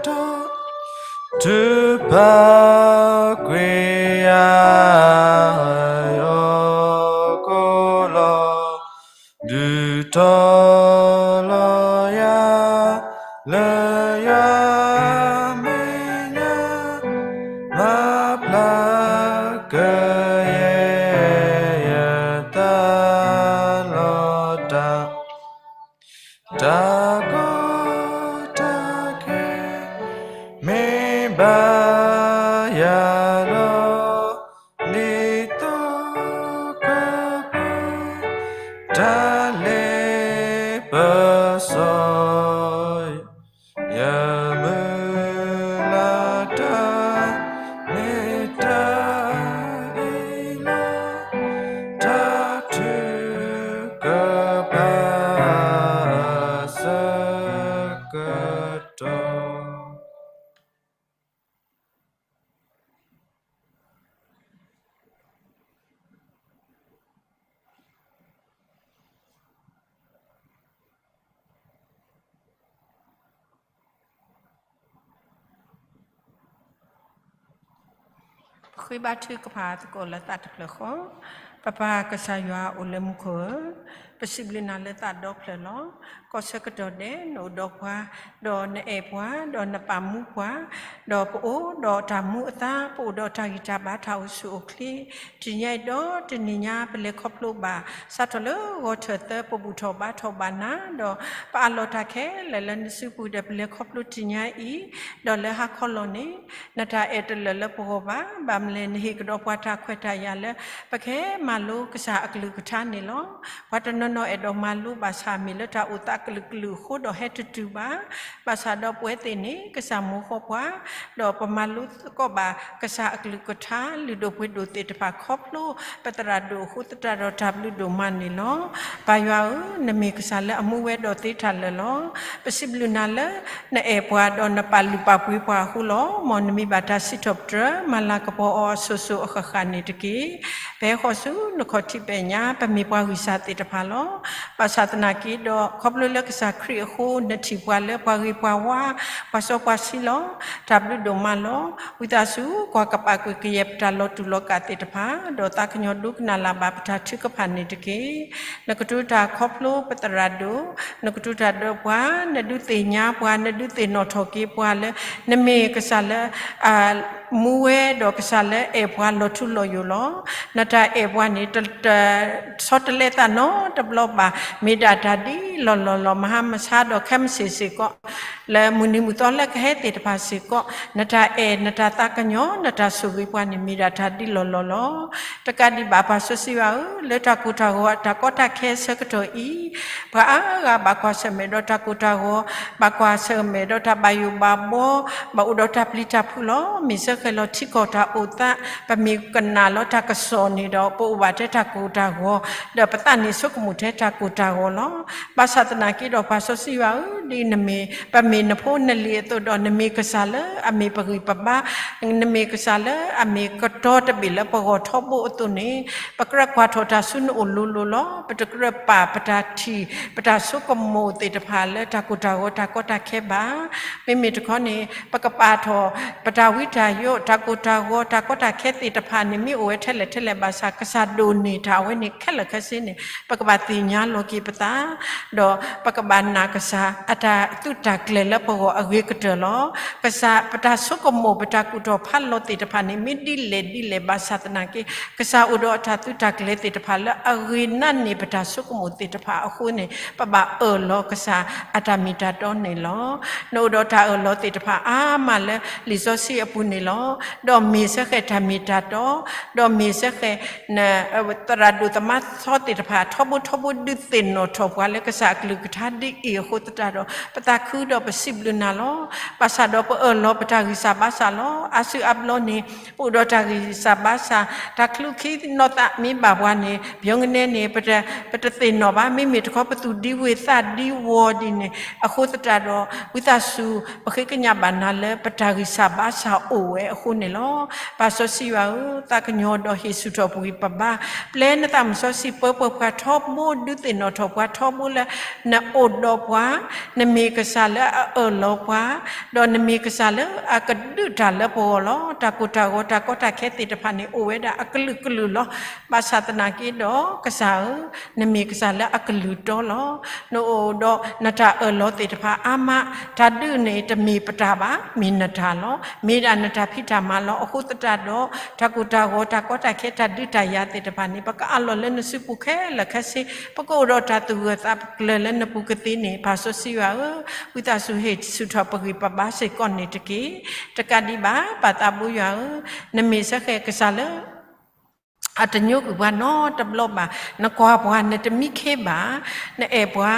တီၢ် ထုကဖၣ်ကွံာ်ယၤ ယွၤကိးလီၤ ဒုးတီၤလီၤယၤ လၢယွၤမဲာ်ညါ မၤပျၢ်ကယဲၢ် ယသးလီၤတၢ် တၢ်ကီတၢ်ခဲ မ့ၢ်ဘၣ်ယၤဒီး ဒ်သိးကပှဲၤ တၢ်လ့ပစီ ယမုၢ်လၢ်တၢ် မ့ၢ်တၢ်အ့ၣ်လိာ် တၢ်ထုကဖၣ်အဆၢကတီၢ် ပဃ့ဘါထုကဖၣ်သကိးလၢသးတဖျၢၣ်ဃီ, ပပၢ်ကစၢ်ယွၤအိၣ်လၢမူခိၣ်ဧၢ, ပစံးဘျုးနၤလၢသးဒီဖျၢၣ်လီၤ. ကီၢ်ဆၢကတီၢ်ဒဲး နအိၣ်ဒီးပှၤ, ဒီးနအဲၣ်ပှၤ, ဒီးနပာ်မူပှၤ, ဒီးပအိၣ်ဒီးတၢ်မူအသါ, ပအိၣ်ဒီးတၢ်ဂံၢ်တၢ်ဘါ တၢ်အိၣ်ဆူၣ်အိၣ်ချ့, တနံၤညါအံၤဒီးတနံၤညါ ပလဲၤခီဖျိဘၣ် စးထီၣ်လၢဂီၤထၢၣ်သၢ ပဘူၣ်ထီၣ်ဘါထီၣ်ဘၣ်နၤ, ဒီးပအးလီၤတၢ်ခဲလၢာ်လၢနစုပူၤဒီး ပလဲၤခီဖျိတနံၤညါအံၤ, ဒီးလၢဟါခီလီၤန့ၣ် နတၢ်အဲၣ်တလၢာ်လၢပဂီၢ်ဘၣ်, ဘၣ်မနုၤလဲၣ် နဟ့ၣ်ကဒီးပှၤတၢ်ခွဲးတၢ်ယာ်လၢ ပကဟဲမၤလိကစၢ်အကလုၢ်ကထါန့ၣ်လီၤ. ပှၤတနီၤနီၤအဲၣ်ဒိးမၤလိဘၣ်ဆၣ် မ့ၢ်လၢတၢ်အိၣ်သးကလုာ်ကလုာ်အဃိဒီးဟဲတတုၤဘၣ်. ဘၣ်ဆၣ်ဒီးပဝဲသ့ၣ်န့ၣ် ကစၢ်မိၣ်ဃီပှၤ, ဒီးပမၤလိသကိးဘၣ်ကစၢ်အကလုၢ်ကထါ လုၢ်ဒိၣ်ပှ့ၤဒိၣ်သ့ၣ်တဖၣ်ခီဖျိ ပသရၣ်ဒိၣ်အဃိသတးဒီးတၢ်ဘျုးဒိၣ်မးန့ၣ်လီၤ. ပၢ်ယွၤဧၢ, နမ့ၢ်ကစၢ်လၢအမူဝဲဒီးသ့တၢ်လၢာ်လီၤ. ပစံးဘျုးနၤလၢ နအဲၣ်ပှၤဒီးနပာ်လုၢ်ပာ်ပှ့ၤပှၤအဃိလီၤ. မ်နမံၤဘၣ်တၢ်စံးထီၣ်ပတြၢၤ မၤလၤကပီၤအီၤအစိၤစိၤအဃၣ်ဃၣ်န့ၣ်တက့ၢ်. ပဟဲဃီၤဆူနခီၣ်ထံးမဲာ်ညါ ပမ့ၢ်ပှၤဂံၢ်စၢ်သ့ၣ်တဖၣ်လီၤ. ဘၣ်ဆၣ်သနာ်က့ဒီး ခီဖျိလၢကစၢ်ခရံာ်အဃိ နထံၣ်ပှၤလၢပှၤဂ့ၤပှၤဝါ ပှၤစီပှၤဆှံလီၤ. တၢ်ဘျုးဒိၣ်မးလီၤ. ဝံသးစူၤ ကွၢ်ကပာ်ကွံာ်ကယဲၢ်ပတၢ်လီၤတူာ်လီၤကာ်သ့ၣ်တဖၣ်, ဒီးသးကညီၤဒိကနၣ်လၢ်ဘၣ်ပတၢ်ထုကဖၣ်န့ၣ်တက့ၢ်. နကတိၤတၢ်ခီဖျိပသရၣ်ဒိၣ်, နကတိၤတၢ်ဒီးပှၤ, နဒုးသ့ၣ်ညါပှၤ, နဒုးသ့ၣ်နီၣ်ထီၣ်က့ၤပှၤလၢ နမ့ၢ်ကစၢ်လၢ မူဝဲဒီးကစၢ်လၢအဲၣ်ပှၤလီၤထူလီၤယိာ်လီၤ. နတၢ်အဲၣ်ပှၤန့ၣ် တ ဆီတလဲသးနီတဘျီဘၣ်, မ့ၢ်ဒၣ်တၢ်ဒ်လီၢ်လီၢ်လီၤ. မဟါမဆါဒီးခဲမုၢ်ဆ့ၣ်စ့ၢ်ကီး, လၢမုၢ်နံၤမုၢ်သီလၢကဟဲသ့ၣ်တဖၣ်စ့ၢ်ကီး, နတၢ်အဲၣ် နတၢ်သးကညီၤ နတၢ်ဆိၣ်ဂ့ၤပှၤန့ၣ် မ့ၢ်ဒၣ်တၢ်ဒ်လီၢ်လီၢ်လီၤ. တကးဒံးဘၣ် ပၢ်စီဆှံယွၤဧၢ, လၢတၢ်ကိၢ်တၢ်ဂီၤ တၢ်ကီတၢ်ခဲအဆၢကတီၢ်အံၤ, ပှၤအါဂၤဘၣ်ကွၢ်ဆၢၣ်မဲာ်ဒီးတၢ်ကိၢ်တၢ်ဂီၤ, ဘၣ်ကွၢ်ဆၢၣ်မဲာ်ဒီးတၢ်ဘၣ်ယိၣ်ဘၣ်ဘှီ, ဘၣ်အိၣ်ဒီးတၢ်ပျံၤတၢ်ဖုးလီၤ. မ့ၢ်စ့ၢ်ကီးလီၤထံကီၢ်တၢ်အိၣ်သး, ပမ့ၢ်ကနၣ်လီၤတၢ်ကစီၣ်န့ၣ်ဒီး ပအိၣ်ဘၣ်ထဲတၢ်ကိၢ်တၢ်ဂီၤ, ဒီးပသးန့ၣ်ဆိကမိၣ်ထဲတၢ်ကိၢ်တၢ်ဂီၤလီၤ. ဘၣ်ဆၣ်သနာ်က့ဒီး ပၢ်စီဆှံယွၤဧၢ, ဒ်နမ့ၢ်ပမ့ၢ်နဖိနလံၤအသိးဒီး နမ့ၢ်ကစၢ်လၢအမ့ၢ်ပဂံၢ်ပဘါ, နမ့ၢ်ကစၢ်လၢအမ့ၢ်ကတီၤတဘ့ၣ်လၢပဂီၢ်ထီဘိအသိးန့ၣ်, ပကြၢးကွၢ်ထီၣ်တၢ်ဆူနအိၣ်လိၤလိၤလီၤ. ပတကြၢးပာ်ပတၢ်ထံၣ် ပတၢ်ဆိကမိၣ်သ့ၣ်တဖၣ်လၢတၢ်ကိၢ်တၢ်ဂီၤတၢ်ကီတၢ်ခဲဘၣ်. မ့မ့ၢ်တခီန့ၣ် ပကပာ်ထီၣ် ပတၢ်ဝံတၢ်ယိး တၢ်ကိၢ်တၢ်ဂီၤတၢ်ကီတၢ်ခဲသ့ၣ်တဖၣ်န့ၣ် မ့ၢ်အိၣ်ဝဲထဲလဲၣ်ထဲလဲၣ်ဘၣ်ဆၣ် ကစၢ်ဒိၣ်န့ၢ်တၢ်အဝဲန့ၣ်ခဲလၢာ်ခဲဆ့န့ၣ် ပကဘၣ်သ့ၣ်ညါလီၤက့ၤပသး ဒီးပကဘၣ်နာ်ကစၢ်အတၢ်သုးတၢ်ကျဲၤလၢပဂီၢ်အဂ့ၤကတၢၢ်လီၤ. ကစၢ်ပတၢ်ဆိကမိၣ် ပတၢ်ကူၣ်ထီၣ်ဖးလီၤသ့ၣ်တဖၣ်န့ၣ် မ့ၢ်ဒ်လဲၣ်ဒ်လဲၣ်ဘၣ်ဆၣ်သနာ်က့ ကစၢ်အိၣ်ဒီးတၢ်သုးတၢ်ကျဲၤသ့ၣ်တဖၣ်လၢအဂ့ၤနာ်န့ၢ်ပတၢ်ဆိကမိၣ်သ့ၣ်တဖၣ်အဃိန့ၣ် ပဘၣ်အၢၣ်လီၤကစၢ်အတၢ်မ့ၢ်တၢ်တီန့ၣ်လီၤ. နအိၣ်ဒီးတၢ်အၢၣ်လီၤသ့ၣ်တဖၣ်အါမးလၢလံာ်စီဆှံအပူၤန့ၣ်လီၤ. ဒီးမ့ၢ်စ့ၢ်ကီးတၢ်မ့ၢ်တၢ်တီ, ဒီးမ့ၢ်စ့ၢ်ကီး သရၣ်ဒိၣ်သမါသီသ့ၣ်တဖၣ် ထီဘိထီဘိဒုးသ့ၣ်နီၣ်ထီၣ်ပှၤလၢကစၢ်အကလုၢ်ကထါဒ်အံၤ အဃိသတးဒီး ပသးခုဒီးပစံးဘျုးနၤလီၤ. ဘၣ်ဆၣ်ဒီးပအၢၣ်လီၤပတၢ်ဂံၢ်စၢ်ဘါစၢ်လီၤ. အါစုအါဘျီန့ၣ် ပအိၣ်ဒီးတၢ်ဂံၢ်စၢ်ဘါစၢ် တၢ်ချုးခံနီၢ်သးမ့ၢ်ဘၣ်ပှၤန့ၣ် ပညီကနဲန့ၣ် ပတသ့ၣ်နီၣ်ဘၣ်. မ့မ့ၢ်တခီပသူၣ်ဒံဝ့ၢ်သးဒံဝီၤဒ်န့ၣ် အဃိသတးဒီး ဝံသးစူၤ ပဃ့ကညးဘၣ်နၤလၢပတၢ်ဂံၢ်စၢ်ဘါစၢ်အိၣ်ဝဲအဃိန့ၣ်လီၤ. ပၢ်စီဆှံယွၤဧၢ, သးကညီၤဒီးဟ့ၣ်ဆူၣ်ထီၣ်ပဂံၢ်ပဘါ, ပျဲနသးမုၣ်စီဆှံပၢပှဲၤပှၤထီဘိ ဒုးသ့ၣ်နီၣ်ထီၣ်ပှၤထီဘိလၢ နအိၣ်ဒီးပှၤ, နမ့ၢ်ကစၢ်လၢအအၢၣ်လီၤပှၤ, ဒီးနမ့ၢ်ကစၢ်လၢအကဒုးတၢ်လၢပဂီၢ်လီၤ. တၢ်ကိၢ်တၢ်ဂီၤတၢ်ကီတၢ်ခဲသ့ၣ်တဖၣ်န့ၣ် အိၣ်ဝဲဒၣ်အကလုာ်ကလုာ်လီၤ. ဘၣ်ဆၣ်သနာ်က့ဒီး ကစၢ်ဧၢ, နမ့ၢ်ကစၢ်လၢအကလုၢ်တီလီၤ. နအိၣ်ဒီးနတၢ်အၢၣ်လီၤသ့ၣ်တဖၣ်အါမး, တၢ်ဒုးန့ၣ်တမ့ၢ်ပတၢ်ဘၣ်, မ့ၢ်နတၢ်လီၤ. မ့ၢ်ဒၣ်နတၢ်ဖံးတၢ်မၤလီၤ. အဃိသတးဒီး တၢ်ကိၢ်တၢ်ဂီၤတၢ်ကီတၢ်ခဲတၢ်ဒုးတၢ်ယၤသ့ၣ်တဖၣ်န့ၣ် ပကအးလီၤလၢနစုပူၤခဲလၢာ်ခဲဆ့, ပကအိၣ်ဒီးတၢ်သူၣ်ဂၢၢ်သးကျၢၤလၢနပူၤကသ့န့ၣ် ပၢ်စီဆှံယွၤဧၢ, ဝံသးစူၤဟ့ၣ်ဆူၣ်ထီၣ်ပဂံၢ်ပဘါစ့ၢ်ကီးန့ၣ်တက့ၢ်. တကးဒံးဘၣ် ပၢ်သးဘိယွၤဧၢ, နမ့ၢ်စ့ၢ်ကီးကစၢ်လၢ အတညိကွံာ်ပှၤနီတဘျီဘၣ်, နကွၢ်ပှၤနတမံခ့ဘၣ်, နအဲၣ်ပှၤ,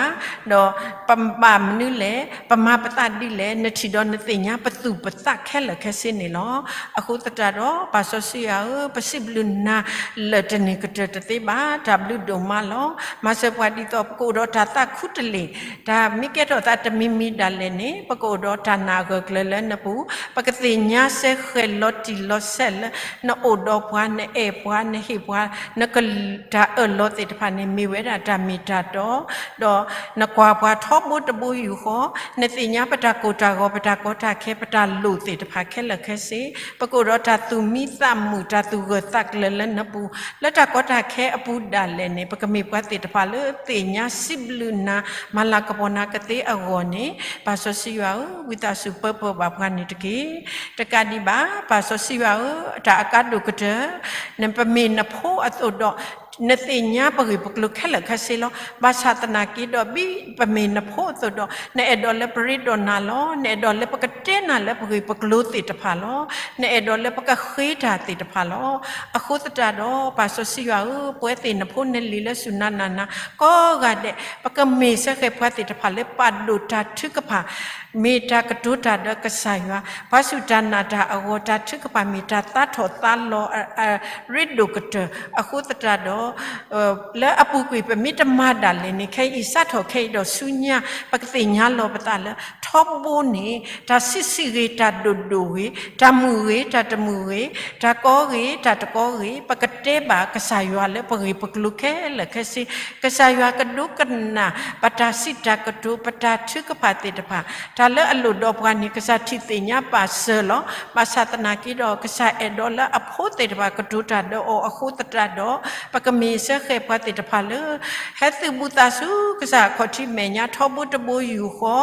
ဒီးပဘၣ်မနုၤလဲၣ်, ပမၤပသးဒ်လဲၣ်, နထံၣ်ဒီးနသ့ၣ်ညါပသူၣ်ပသးခဲလၢာ်ခဲဆ့န့ၣ်လီၤ. အဃိသတးဒီး ပၢ်စီဆှံယွၤဧၢ, ပစံးဘျုးနၤလၢာ်တန့ၢ်ကတၢၢ်တသ့ဘၣ်, တၢ်ဘျုးဒိၣ်မးလီၤ. မၤစၢၤပှၤဒ်သိး ပကအိၣ်ဒီးတၢ်သးခူတလ့ၢ်, တၢ်မ့ၢ်ကဲထီၣ်သးတမံၤမံၤဒၣ်လဲာ်န့ၣ် ပကအိၣ်ဒီးတၢ်နာ်အဂၢၢ်ကျၢၤလၢနပူၤ, ပကသ့ၣ်ညါစ့ၢ်ကီးလီၤတံၢ်လီၤဆဲးလၢ နအိၣ်ဒီးပှၤ, နအဲၣ်ပှၤ, နဟ့ၣ်ပှၤ နက တၢ်အၢၣ်လီၤသ့ၣ်တဖၣ်န့ၣ် မ့ၢ်ဝဲဒၣ်တၢ်မ့ၢ်တၢ်တီ, ဒီးနကွၢ်ပှၤထီဘိတဘိယူၢ်ဃီ, နသ့ၣ်ညါပတၢ်ကိၢ်တၢ်ဂီၤ ပတၢ်ကီတၢ်ခဲ ပတၢ်လိၣ်သ့ၣ်တဖၣ်ခဲလၢာ်ခဲဆ့, ပကအိၣ်ဒီးတၢ်သူၣ်မံသးမုာ် တၢ်သူၣ်ဂၢၢ်သးကျၢၤလၢနပူၤ, လၢတၢ်ကီတၢ်ခဲအပူၤဒၣ်လဲာ်န့ၣ် ပကမ့ၢ်ပှၤသ့ၣ်တဖၣ်လၢသ့ၣ်ညါစံးဘျုးနၤ မၤလၤကပီၤနၤကသ့အဂီၢ်န့ၣ်, ပၢ်စီဆှံယွၤဧၢ, ဝံသးစူၤပၢပှဲၤဘၣ်ပှၤန့ၣ်တက့ၢ်. တကးဒံးဘၣ် ပၢ်စီဆှံယွၤဧၢ, တၢ်အကါဒိၣ်ကတၢၢ် နပမ့ၢ်နဖိအသိးဒီး နသ့ၣ်ညါပဂ့ၢ်ပကျိၤခဲလၢာ်ခဲဆ့လီၤ. ဘၣ်ဆၣ်သနာ်က့ဒီး ဒ်ပမ့ၢ်နဖိအသိးဒီး နအဲၣ်ဒိးလၢပရ့ဒီးနၤလီၤ. နအဲၣ်ဒိးလၢပကတဲနၤလၢပဂ့ၢ်ပကျိၤသ့ၣ်တဖၣ်လီၤ. နအဲၣ်ဒိးလၢပကဃ့တၢ်သ့ၣ်တဖၣ်လီၤ. အဃိသတးဒီး ပၢ်စီဆှံယွၤဧၢ, ပဝဲသ့ၣ်နဖိနလံၤလၢစူၢ်နၤနာ်နၤ ကိးဂၤဒဲး ပကမ့ၢ်စ့ၢ်ကီးပှၤသ့ၣ်တဖၣ်လၢပာ်ဒိၣ်တၢ်ထုကဖၣ် မ့ၢ်တၢ်ကတိၤတၢ်ဒီးကစၢ်ယွၤ, ပှၤစူၢ်တၢ်နာ်တၢ်အဂီၢ် တၢ်ထုကဖၣ်မ့ၢ်တၢ်သးထီၣ်သးလီၤ အရ့ဒိၣ်ကတၢၢ်. အဃိသတးဒီး လၢအပူၤကွံာ် ပမ့ၢ်တမၤဒၣ်လဲာ်န့ၣ် ခဲအံၤစးထီၣ်ခဲအံၤဒီးဆူညါ ပကသ့ၣ်ညါလီၤပသးလၢ ထီဘိန့ၣ် တၢ်ဆံးဆံးဂ့ၤ တၢ်ဒိၣ်ဒိၣ်ဂ့ၤ တၢ်မုာ်ဂ့ၤ တၢ်တမုာ်ဂ့ၤ တၢ်ကီဂ့ၤ တၢ်တကီဂ့ၤ ပကတဲဘၣ်ကစၢ်ယွၤလၢပဂ့ၢ်ပကျိၤခဲလၢာ်ခဲဆ့, ကစၢ်ယွၤကဒိကနၣ် ပတၢ်စံးတၢ်ကတိၤ ပတၢ်ထုကဖၣ်သ့ၣ်တဖၣ် တၢ်လၢအလိၣ်ဒီးပှၤန့ၣ် ကစၢ်ထံၣ်သ့ၣ်ညါပာ်စၢၤလီၤ. ဘၣ်ဆၣ်သနာ်က့ဒီး ကစၢ်အဲၣ်ဒိးလၢအဖိသ့ၣ်တဖၣ်ကတိၤတၢ်ဒီးအီၤအဃိသတးဒီး ပကမ့ၢ်စ့ၢ်ကီးပှၤသ့ၣ်တဖၣ်လၢ ဟဲသုးဘူးသးဆူကစၢ်အခီၣ်ထံးမဲာ်ညါထီဘိတဘိယူၢ်ဃီ,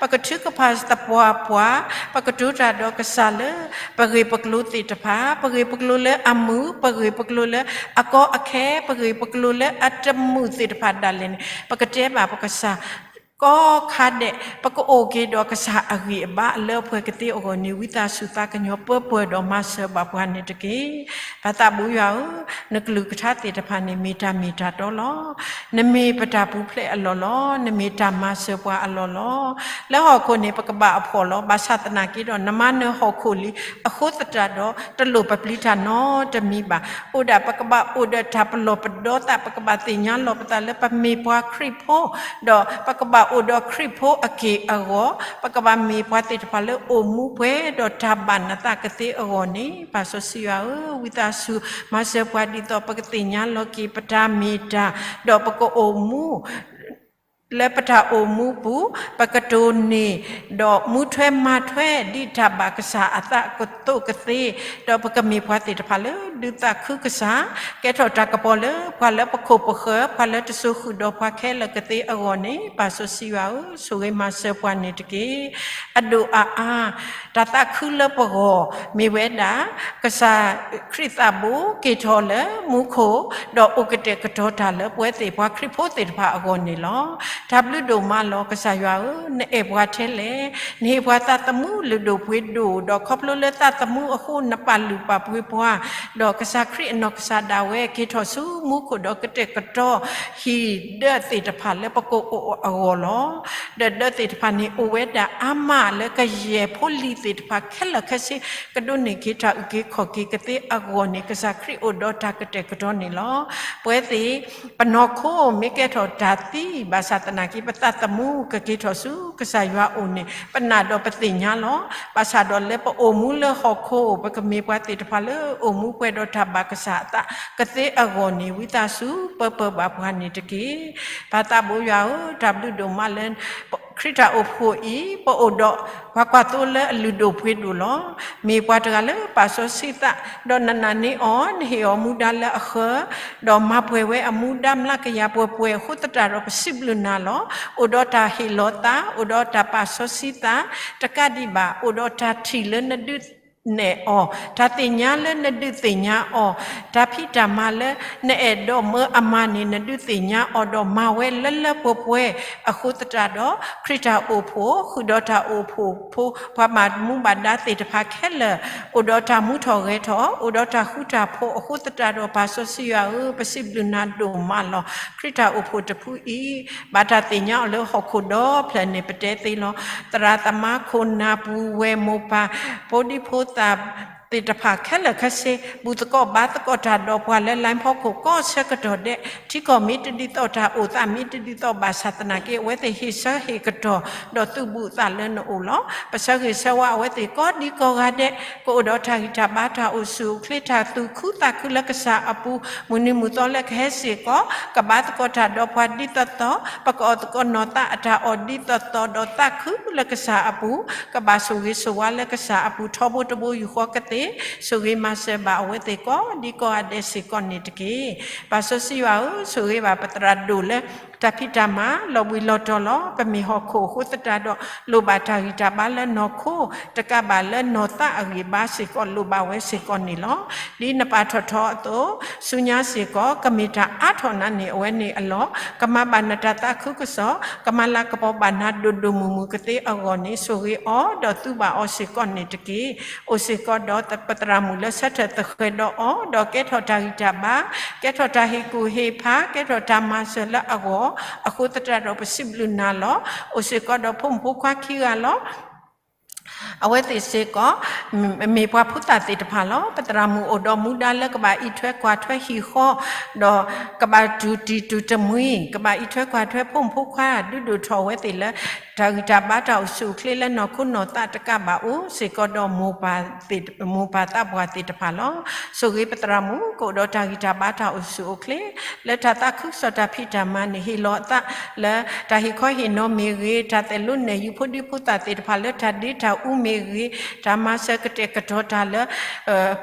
ပကထုကဖၣ်သပှၢ်ပှၢ်, ပကတိၤတၢ်ဒီးကစၢ်လၢ ပဂ့ၢ်ပကျိၤသ့ၣ်တဖၣ်, ပဂ့ၢ်ပကျိၤလၢအမုာ်, ပဂ့ၢ်ပကျိၤလၢအကီအခဲ, ပဂ့ၢ်ပကျိၤလၢအတမုာ်သ့ၣ်တဖၣ်ဒၣ်လဲာ်န့ၣ် ပကတဲဘၣ်ပကစၢ် ကိးခါဒဲး ပကအိၣ်က့ၤဒီးကစၢ်အဂံၢ်အဘါလၢအပှဲၤကသ့အဂီၢ်န့ၣ် ဝံသးစူၤသးကညီၤပၢပှဲၤဒီးမၤစၢၤဘၣ်ပှၤန့ၣ်တက့ၢ်. ပၢ်သးဘိယွၤဧၢ, နကလုၢ်ကထါသ့ၣ်တဖၣ်န့ၣ် မ့ၢ်တၢ်မ့ၢ်တၢ်တီလီၤ. နမ့ၢ်ပတၢ်ပူၤဖျဲးအလီၢ်လီၤ. နမ့ၢ်တၢ်မၤစၢၤပှၤအလီၢ်လီၤ. လၢဟီၣ်ခိၣ်န့ၣ် ပကဘၣ်အဖှီၣ်လီၤ. ဘၣ်ဆၣ်သနာ်က့ဒီး နမၤနၢၤဟီၣ်ခိၣ်လံ အဃိသတးဒီး တလိၣ်ပပျံၤတၢ်နီတမံၤဘၣ်. အိၣ်ဒၣ်ပကဘၣ်အိၣ်ဒီးတၢ်ပလီၢ်ပဒီသး, ပကဘၣ်သ့ၣ်ညါလီၤပသးလၢပမ့ၢ်ပှၤခရံာ်ဖိ, ဒီးပကဘၣ် အိၣ်ဒီးခရံာ်ဖိအက့ၢ်အဂီၤ, ပကဘၣ်မ့ၢ်ပှၤသ့ၣ်တဖၣ်လၢအိၣ်မူပှဲၤဒီးတၢ်ဘၣ်နသးကသ့အဂီၢ်န့ၣ်, ပၢ်စီဆှံယွၤဧၢ, ဝံသးစူၤမၤစၢၤပှၤဒ်သိးပကသ့ၣ်ညါလီၤက့ၤပတၢ်မ့ၢ်တၢ်, ဒီးပကအိၣ်မူ လၢပတၢ်အိၣ်မူပူၤ, ပကတိၢ်န့ၢ်, ဒီးမူထွဲမၤထွဲဒ်တၢ်ဘၣ်ကစၢ်အသးကသိးကသ့, ဒီးပကမ့ၢ်ပှၤသ့ၣ်တဖၣ်လၢဒုးသးခုကစၢ်, ကဲထီၣ်တၢ်ကပီၤလၢပှၤလၢပခိၣ်ပဃၢၤ, ပှၤလၢတစိၤဃုာ်ဒီးပှၤခဲလၢာ်ကသ့အဂီၢ်န့ၣ်, ပၢ်စီဆှံယွၤဧၢ, ဆိၣ်ဂ့ၤမၤစၢၤပှၤန့ၣ်တက့ၢ်. အဒိၣ်အအါ တၢ်သးခုလၢပဂီၢ် မ့ၢ်ဝဲဒၣ် ကစၢ်ခရံာ်သးဘိက့ၤထီၣ်လၢမူခိၣ်, ဒီးအိၣ်ကတဲာ်ကတီၤတၢ်လၢပဝဲသ့ၣ်ပှၤခရံာ်ဖိသ့ၣ်တဖၣ်အဂီၢ်န့ၣ်လီၤ. တၢ်ဘျုးဒိၣ်မးလီၤ ကစၢ်ယွၤဧၢ, နအဲၣ်ပှၤထဲလဲၣ်, နဟ့ၣ်ပှၤသးသမူလုၢ်ဒိၣ်ပှ့ၤဒိၣ်, ဒီးခီဖျိလၢသးသမူအဃိ နပာ်လုၢ်ပာ်ပှ့ၤပှၤ, ဒီးကစၢ်ခရံာ်အနီၢ်ကစၢ်ဒၣ်ဝဲ က့ၤထီၣ်ဆူမူခိၣ် ဒီးကတဲာ်ကတီၤ ဟံၣ်ဒၢးသ့ၣ်တဖၣ်လၢပကအိၣ်အဂီၢ်လီၤ. ဒီးဒၢးသ့ၣ်တဖၣ်န့ၣ် အိၣ်ဝဲဒၣ်အါမးလၢကယဲၢ်ဖိလံၤသ့ၣ်တဖၣ်ခဲလၢာ်ခဲဆ့ ကဒိးန့ၢ်က့ၤတၢ်အုၣ်က့ၤခီၣ်က့ၤကသ့အဂီၢ်န့ၣ် ကစၢ်ခရံာ်အိၣ်ဒီးတၢ်ကတဲာ်ကတီၤန့ၣ်လီၤ. ပဝဲသ့ၣ် ပနီၢ်ခိမ့ၢ်ကဲထီၣ်တၢ်သံ ဘၣ်ဆၣ်သနာ်က့ ပသးသမူကက့ၤထီၣ်ဆူကစၢ်ယွၤအအိၣ်န့ၣ် ပနာ်ဒီးပသ့ၣ်ညါလီၤ. ဘၣ်ဆၣ်ဒီးလၢပအိၣ်မူလၢဟီၣ်ခိၣ် ပကမ့ၢ်ပှၤသ့ၣ်တဖၣ်လၢအိၣ်မူပှဲၤဒီးတၢ်ဘၣ်ကစၢ်အသးကသ့အဂီၢ်န့ၣ် ဝံသးစူၤပၢပၢဘၣ်ပှၤန့ၣ်တက့ၢ်. ပၢ်သးဘိယွၤဧၢ, တၢ်ဘျုးဒိၣ်မးလၢ ခရံာ်တၢ်အိၣ်ဖှိၣ်အံၤ ပအိၣ်ဒီးပှၤကွၢ်သိလၢအလုၢ်ဒိၣ်ပှ့ၤဒိၣ်လီၤ. မ့ၢ်ပှၤတဂၤလၢပာ်စီဆှံသး, ဒီးနနာ်န့ၢ်အီၤ, နဟ့ၣ်အီၤမူဒါလၢအဃၢၤ, ဒီးမၤပှဲၤဝဲအမူဒါမျးကယၤပှဲၤပှဲၤအဃိသတးဒီး ပစံးဘျုးနၤလီၤ. အိၣ်ဒီးတၢ်ဟ့ၣ်လီၤသး, အိၣ်ဒီးတၢ်ပာ်စီဆှံသး, တကးဒံးဘၣ် အိၣ်ဒီးတၢ်ထံၣ်လၢနဒုးနဲၣ်အီၤ, တၢ်သ့ၣ်ညါလၢနဒုးသ့ၣ်ညါအီၤ, တၢ်ဖံးတၢ်မၤလၢနအဲၣ်ဒိးမၢအမၤန့ၣ် နဒုးသ့ၣ်ညါအီၤ ဒီးမၤဝဲလၢလၢပှဲၤပှဲၤ, အဃိသတးဒီး ခရံာ်တၢ်အိၣ်ဖှိၣ် ဃုာ်ဒီးတၢ်အိၣ်ဖှိၣ်ဖိ ပှၤဘၣ်မူဘၣ်ဒါသ့ၣ်တဖၣ်ခဲလၢာ် အိၣ်ဒီးတၢ်မူထီၣ်ဂဲၤထီၣ် အိၣ်ဒီးတၢ်ဃူတၢ်ဖိးအဃိသတးဒီး ပၢ်စီဆှံယွၤဧၢ, ပစံးဘျုးနၤဒိၣ်မးလီၤ. ခရံာ်တၢ်အိၣ်ဖှိၣ်တဖုအံၤ ဘၣ်တၢ်သ့ၣ်ညါအီၤလၢဟီၣ်ခိၣ်ဒီဖျၢၣ်န့ၣ် ပတဲသ့လီၤ. သရၣ်သမါခိၣ်နၢ်ပူၤဝဲၢ်မိၢ်ပၢ် ဖိဒံဖိသၣ်သ့ၣ်တဖၣ်ခဲလၢာ်ခဲဆ့ ဘူၣ်သကိးဘါသကိးတၢ်ဒီးပှၤလၢ လိုင်း ဖီခိၣ်ကိးဆၢကတီၢ်ဒဲး ထံကီၢ်မ့ၢ်တဒ်သိးတၢ်အိၣ်သးမ့ၢ်တဒ်သိးဘၣ်ဆၣ်သနာ်က့ အဝဲသ့ၣ်ဟ့ၣ်ဆၢဟ့ၣ်ကတီၢ် ဒီးသုးဘူးသးလၢနအိၣ်လီၤ. ပဆၢဂ့ၤဆၢဝါအဝဲသ့ၣ်ကိးဒံကိးဂၤဒဲး ကအိၣ်ဒီးတၢ်ဂံၢ်တၢ်ဘါတၢ်အိၣ်ဆူၣ်အိၣ်ချ့ တၢ်သူၣ်ခုသးခုလၢကစၢ်အပူၤ မုၢ်နံၤမုၢ်သီလၢကဟဲစ့ၢ်ကီး ကဘါသကိးတၢ်ဒီးပှၤဒ်သိးသိး ပကအီၣ်သကိးနီၢ်သးအတၢ်အီၣ်ဒ်သိးသိး ဒီးသးခုလၢကစၢ်အပူၤ ကဘၣ်ဆိၣ်ဂ့ၤဆိၣ်ဝါလၢကစၢ်အပူၤ ထီဘိတဘိယူၢ်ဃီကသ့ ဆိၣ်ဂ့ၤမၤစၢၤဘၣ်အဝဲသ့ၣ်ကိးဒံကိးဂၤဒဲးစ့ၢ်ကီးန့ၣ်တက့ၢ်. ပၢ်စီဆှံယွၤဧၢ, ဆိၣ်ဂ့ၤဘၣ်ပသရၣ်ဒိၣ်လၢ တၢ်ဖံးတၢ်မၤ လီၤဘှံးလီၤတီၤလီၤ. ပမ့ၢ်ဟီၣ်ခိၣ်အဃိသတးဒီး လိၣ်ဘၣ်တၢ်ဂံၢ်တၢ်ဘါလၢနီၢ်ခိ တကးဘၣ်လၢနီၢ်သးအဂံၢ်ဘါစ့ၢ်ကီး လိၣ်ဘၣ်ဝဲစ့ၢ်ကီးန့ၣ်လီၤ. ဒ်နပာ်ထီၣ်ထီအသိး ဆူညါစ့ၢ်ကီး ကမ့ၢ်တၢ်အါထီၣ်နၤန့ၣ် အဝဲန့ၣ်အလီၢ် ကမၤဘၣ်နတၢ်သးခုကစီၣ် ကမၤလၤကပီၤဘၣ်နၤဒိၣ်ဒိၣ်မုၢ်မုၢ်ကသ့အဂီၢ်န့ၣ် ဆိၣ်ဂ့ၤအီၤ ဒီးသုးဘၣ်အီၤစ့ၢ်ကီးန့ၣ်တက့ၢ်. အိၣ်စ့ၢ်ကီးဒီးပသရၣ်မုၣ်လၢဆၢထၢၣ်သဃဲၤဒီးအီၤ ဒီးကဲထီၣ်တၢ်ဂံၢ်တၢ်ဘါ ကဲထီၣ်တၢ်ဟ့ၣ်ကူၣ်ဟ့ၣ်ဖး ကဲထီၣ်တၢ်မၤစၢၤလၢအဂီၢ် အဃိသတးဒီးပစံးဘျုးနၤလီၤ. အိၣ်စ့ၢ်ကီးဒီးဖိမုၣ်ဖိခွါခံဂၤလီၤ. အဝဲသ့ၣ်စ့ၢ်ကီး မ့ၢ်ပှၤဖိသၣ်သ့ၣ်တဖၣ်လီၤ. ပသရၣ်မုၣ်အိၣ်ဒီးမူဒါလၢကဘၣ်အံးထွဲကွၢ်ထွဲဟံၣ်ဃီ ဒီးကဘၣ်တူၢ်တံၢ်တူၢ်တမှံၤ ကဘၣ်အံးထွဲကွၢ်ထွဲဖိမုၣ်ဖိခွါ ဒုးဒိၣ်ထီၣ်အဝဲသ့ၣ်လၢ တၢ်ဂံၢ်တၢ်ဘါတၢ်အိၣ်ဆူၣ်အိၣ်ချ့လၢနီၢ်ခိနီၢ်သးတကးဘၣ် အိၣ်စ့ၢ်ကီးဒီး မိၢ်ပၢ်သးပှၢ်သ့ၣ်တဖၣ်လီၤ. ဆိၣ်ဂ့ၤပသရၣ်မုၣ် ကအိၣ်ဒီးတၢ်ဂံၢ်တၢ်ဘါတၢ်အိၣ်ဆူၣ်အိၣ်ချ့ လၢတၢ်သးခုကစီၣ်တၢ်ဖံးတၢ်မၤန့ၣ် ဟ့ၣ်လီၤအသးလၢ တၢ်ဟ့ၣ်ခီဟ့ၣ်နီၤမ့ၢ်ဂ့ၤ, တၢ်သိၣ်လိနဲၣ်ယုၤဖိဒံဖိသၣ်သ့ၣ်တဖၣ်လၢတၢ်ဒ့တၢ်အူမ့ၢ်ဂ့ၤ, တၢ်မၤစၢၤကတဲာ်ကတီၤတၢ်လၢ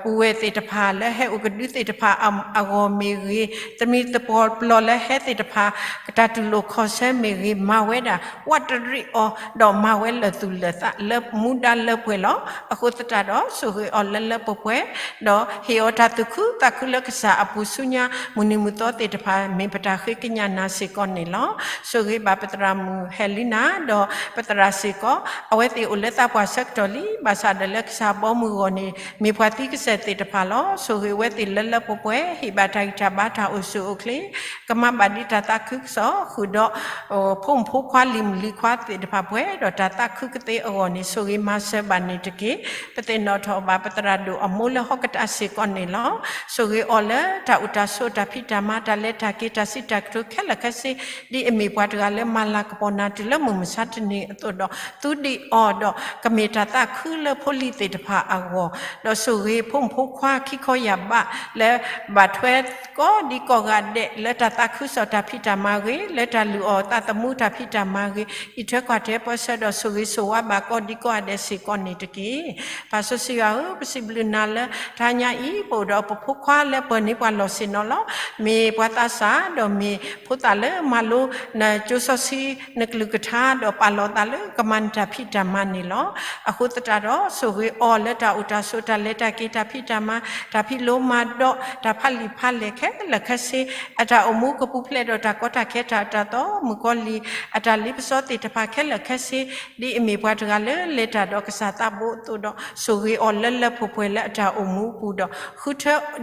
ပုၢ်ဝဲၢ်သ့ၣ်တဖၣ်လၢဟဲအိၣ်ကဒုသ့ၣ်တဖၣ်အဂီၢ်မ့ၢ်ဂ့ၤ, သမံသပှၢ်ပျီလၢဟဲသ့ၣ်တဖၣ် တၢ်တူၢ်လိာ်ခီၣ်ဆၢမ့ၢ်ဂ့ၤ, မၤဝဲဒၣ် ဝးတရံးအီၤ ဒီးမၤဝဲလၢာ်သူၣ်လၢာ်သးလၢမူဒါလၢပှဲၤလီၤ. အဃိသတးဒီး ဆိၣ်ဂ့ၤအီၤလၢလၢပှဲၤပှဲၤ, ဒီးဟ့ၣ်အီၤတၢ်သူၣ်ခုသးခုလၢကစၢ်အပူၤဆူညါ မုၢ်နံၤမုၢ်သီသ့ၣ်တဖၣ် မ့ၢ်ပတၢ်ဃ့ကညးနၤစ့ၢ်ကီးန့ၣ်လီၤ. ဆိၣ်ဂ့ၤဘၣ်ပသရၣ်မုၣ်ဟဲလံနၤ ဒီးပသရၣ်စ့ၢ်ကီး အဝဲသ့ၣ်အိၣ်လၢသးပှၢ်ဆၢ ကစၢ်ယွၤကဆိၣ်ဂ့ၤအီၤလၢတၢ်လၢအကတီၢ်လံ. ဘၣ်ဆၣ်ဒီးလၢကစၢ်ဘီမုၢ်အဂီၢ်န့ၣ် မ့ၢ်ပှၤသံကစၢၢ်သ့ၣ်တဖၣ်လီၤ. ဆိၣ်ဂ့ၤအဝဲသ့ၣ်လၢလၢပှဲၤပှဲၤ, ဟ့ၣ်ဘၣ်တၢ်ဂံၢ်တၢ်ဘါတၢ်အိၣ်ဆူၣ်အိၣ်ချ့, ကမၤဘၣ်ဒံးတၢ်သးခုကစီၣ်ဃုာ်ဒီး ဖိမုၣ်ဖိခွါလံၤမုၣ်လံၤခွါသ့ၣ်တဖၣ်ပှဲၤဒီးတၢ်သးခုကသ့အဂီၢ်န့ၣ် ဆိၣ်ဂ့ၤမၤစၢၤဘၣ်န့ၣ်တက့ၢ်. ပသ့ၣ်နီၣ်ထီၣ်ဘၣ်ပသရၣ်ဒိၣ်အမိၢ်လၢဟီၣ်ကတၢၢ်စ့ၢ်ကီးန့ၣ်လီၤ. ဆိၣ်ဂ့ၤအီၤလၢတၢ်အိၣ်တၢ်ဆိးတၢ်ဖံးတၢ်မၤတၢ်လဲၤတၢ်က့ၤတၢ်စံးတၢ်ကတိၤခဲလၢာ်ခဲဆ့ ဒ်အမ့ၢ်ပှၤတဂၤလၢမၤလၤကပီၤနၤတုၤလၢမုၢ်မဆါတနံၤအသိးဒီး သုဒံးအီၤဒီးကမ့ၢ်တၢ်သးခုလၢဖိလံၤသ့ၣ်တဖၣ်အဂီၢ်, ဒီးဆိၣ်ဂ့ၤဖိမုၣ်ဖိခွါခံခီယၢ်ဘးလၢ ဘၣ်ထွဲကိးဒံကိးဂၤဒဲး လၢတၢ်သးခုကစီၣ်တၢ်ဖံးတၢ်မၤဂ့ၤ, လၢတၢ်လုၢ်အီၣ်သးသမူတၢ်ဖံးတၢ်မၤဂ့ၤ, အံးထွဲကွၢ်ထွဲပၢဆှၢဒီးဆိၣ်ဂ့ၤဆိၣ်ဝါဘၣ်ကိးဒံကိးဂၤဒဲးစ့ၢ်ကီးန့ၣ်တက့ၢ်. ပၢ်စီဆှံယွၤဧၢ, ပစံးဘျုးနၤလၢတဟါညါအံၤ ပအိၣ်ဒီးပဖိခွါလၢပၢၤန့ၢ်ပှၤလီၢ်ဆ့ၣ်နီၤလီၤ. မ့ၢ်ပှၤသးစၢ် ဒီးမ့ၢ်ဖိသၣ်လၢမၤလိနကၠိစီဆှံနကလုၢ်ကထါ ဒီးပာ်လီၤသးလၢကမၤနတၢ်ဖံးတၢ်မၤန့ၣ်လီၤ. အဃိသတးဒီး ဆိၣ်ဂ့ၤအီၤလၢတၢ်အိၣ်တၢ်ဆိးတၢ်လဲၤတၢ်က့ၤတၢ်ဖံးတၢ်မၤ တၢ်ဖံးလိမၤဒိး တၢ်ဖးလံာ်ဖးလဲၢ်ခဲလၢာ်ခဲဆ့ အတၢ်အိၣ်မူကပူၤဖျဲးဒီးတၢ်ကီတၢ်ခဲတၢ်အတၢ်သီ မုၣ်ကီၤလံၢ် အတၢ်လ့ပစီသ့ၣ်တဖၣ်ခဲလၢာ်ခဲဆ့ ဒ်အမ့ၢ်ပှၤတဂၤလၢလဲၤတၢ်ဒီးကစၢ်သးဘိအသိးဒီး ဆိၣ်ဂ့ၤအီၤလၢလၢပှဲၤပှဲၤလၢအတၢ်အိၣ်မူအပူၤ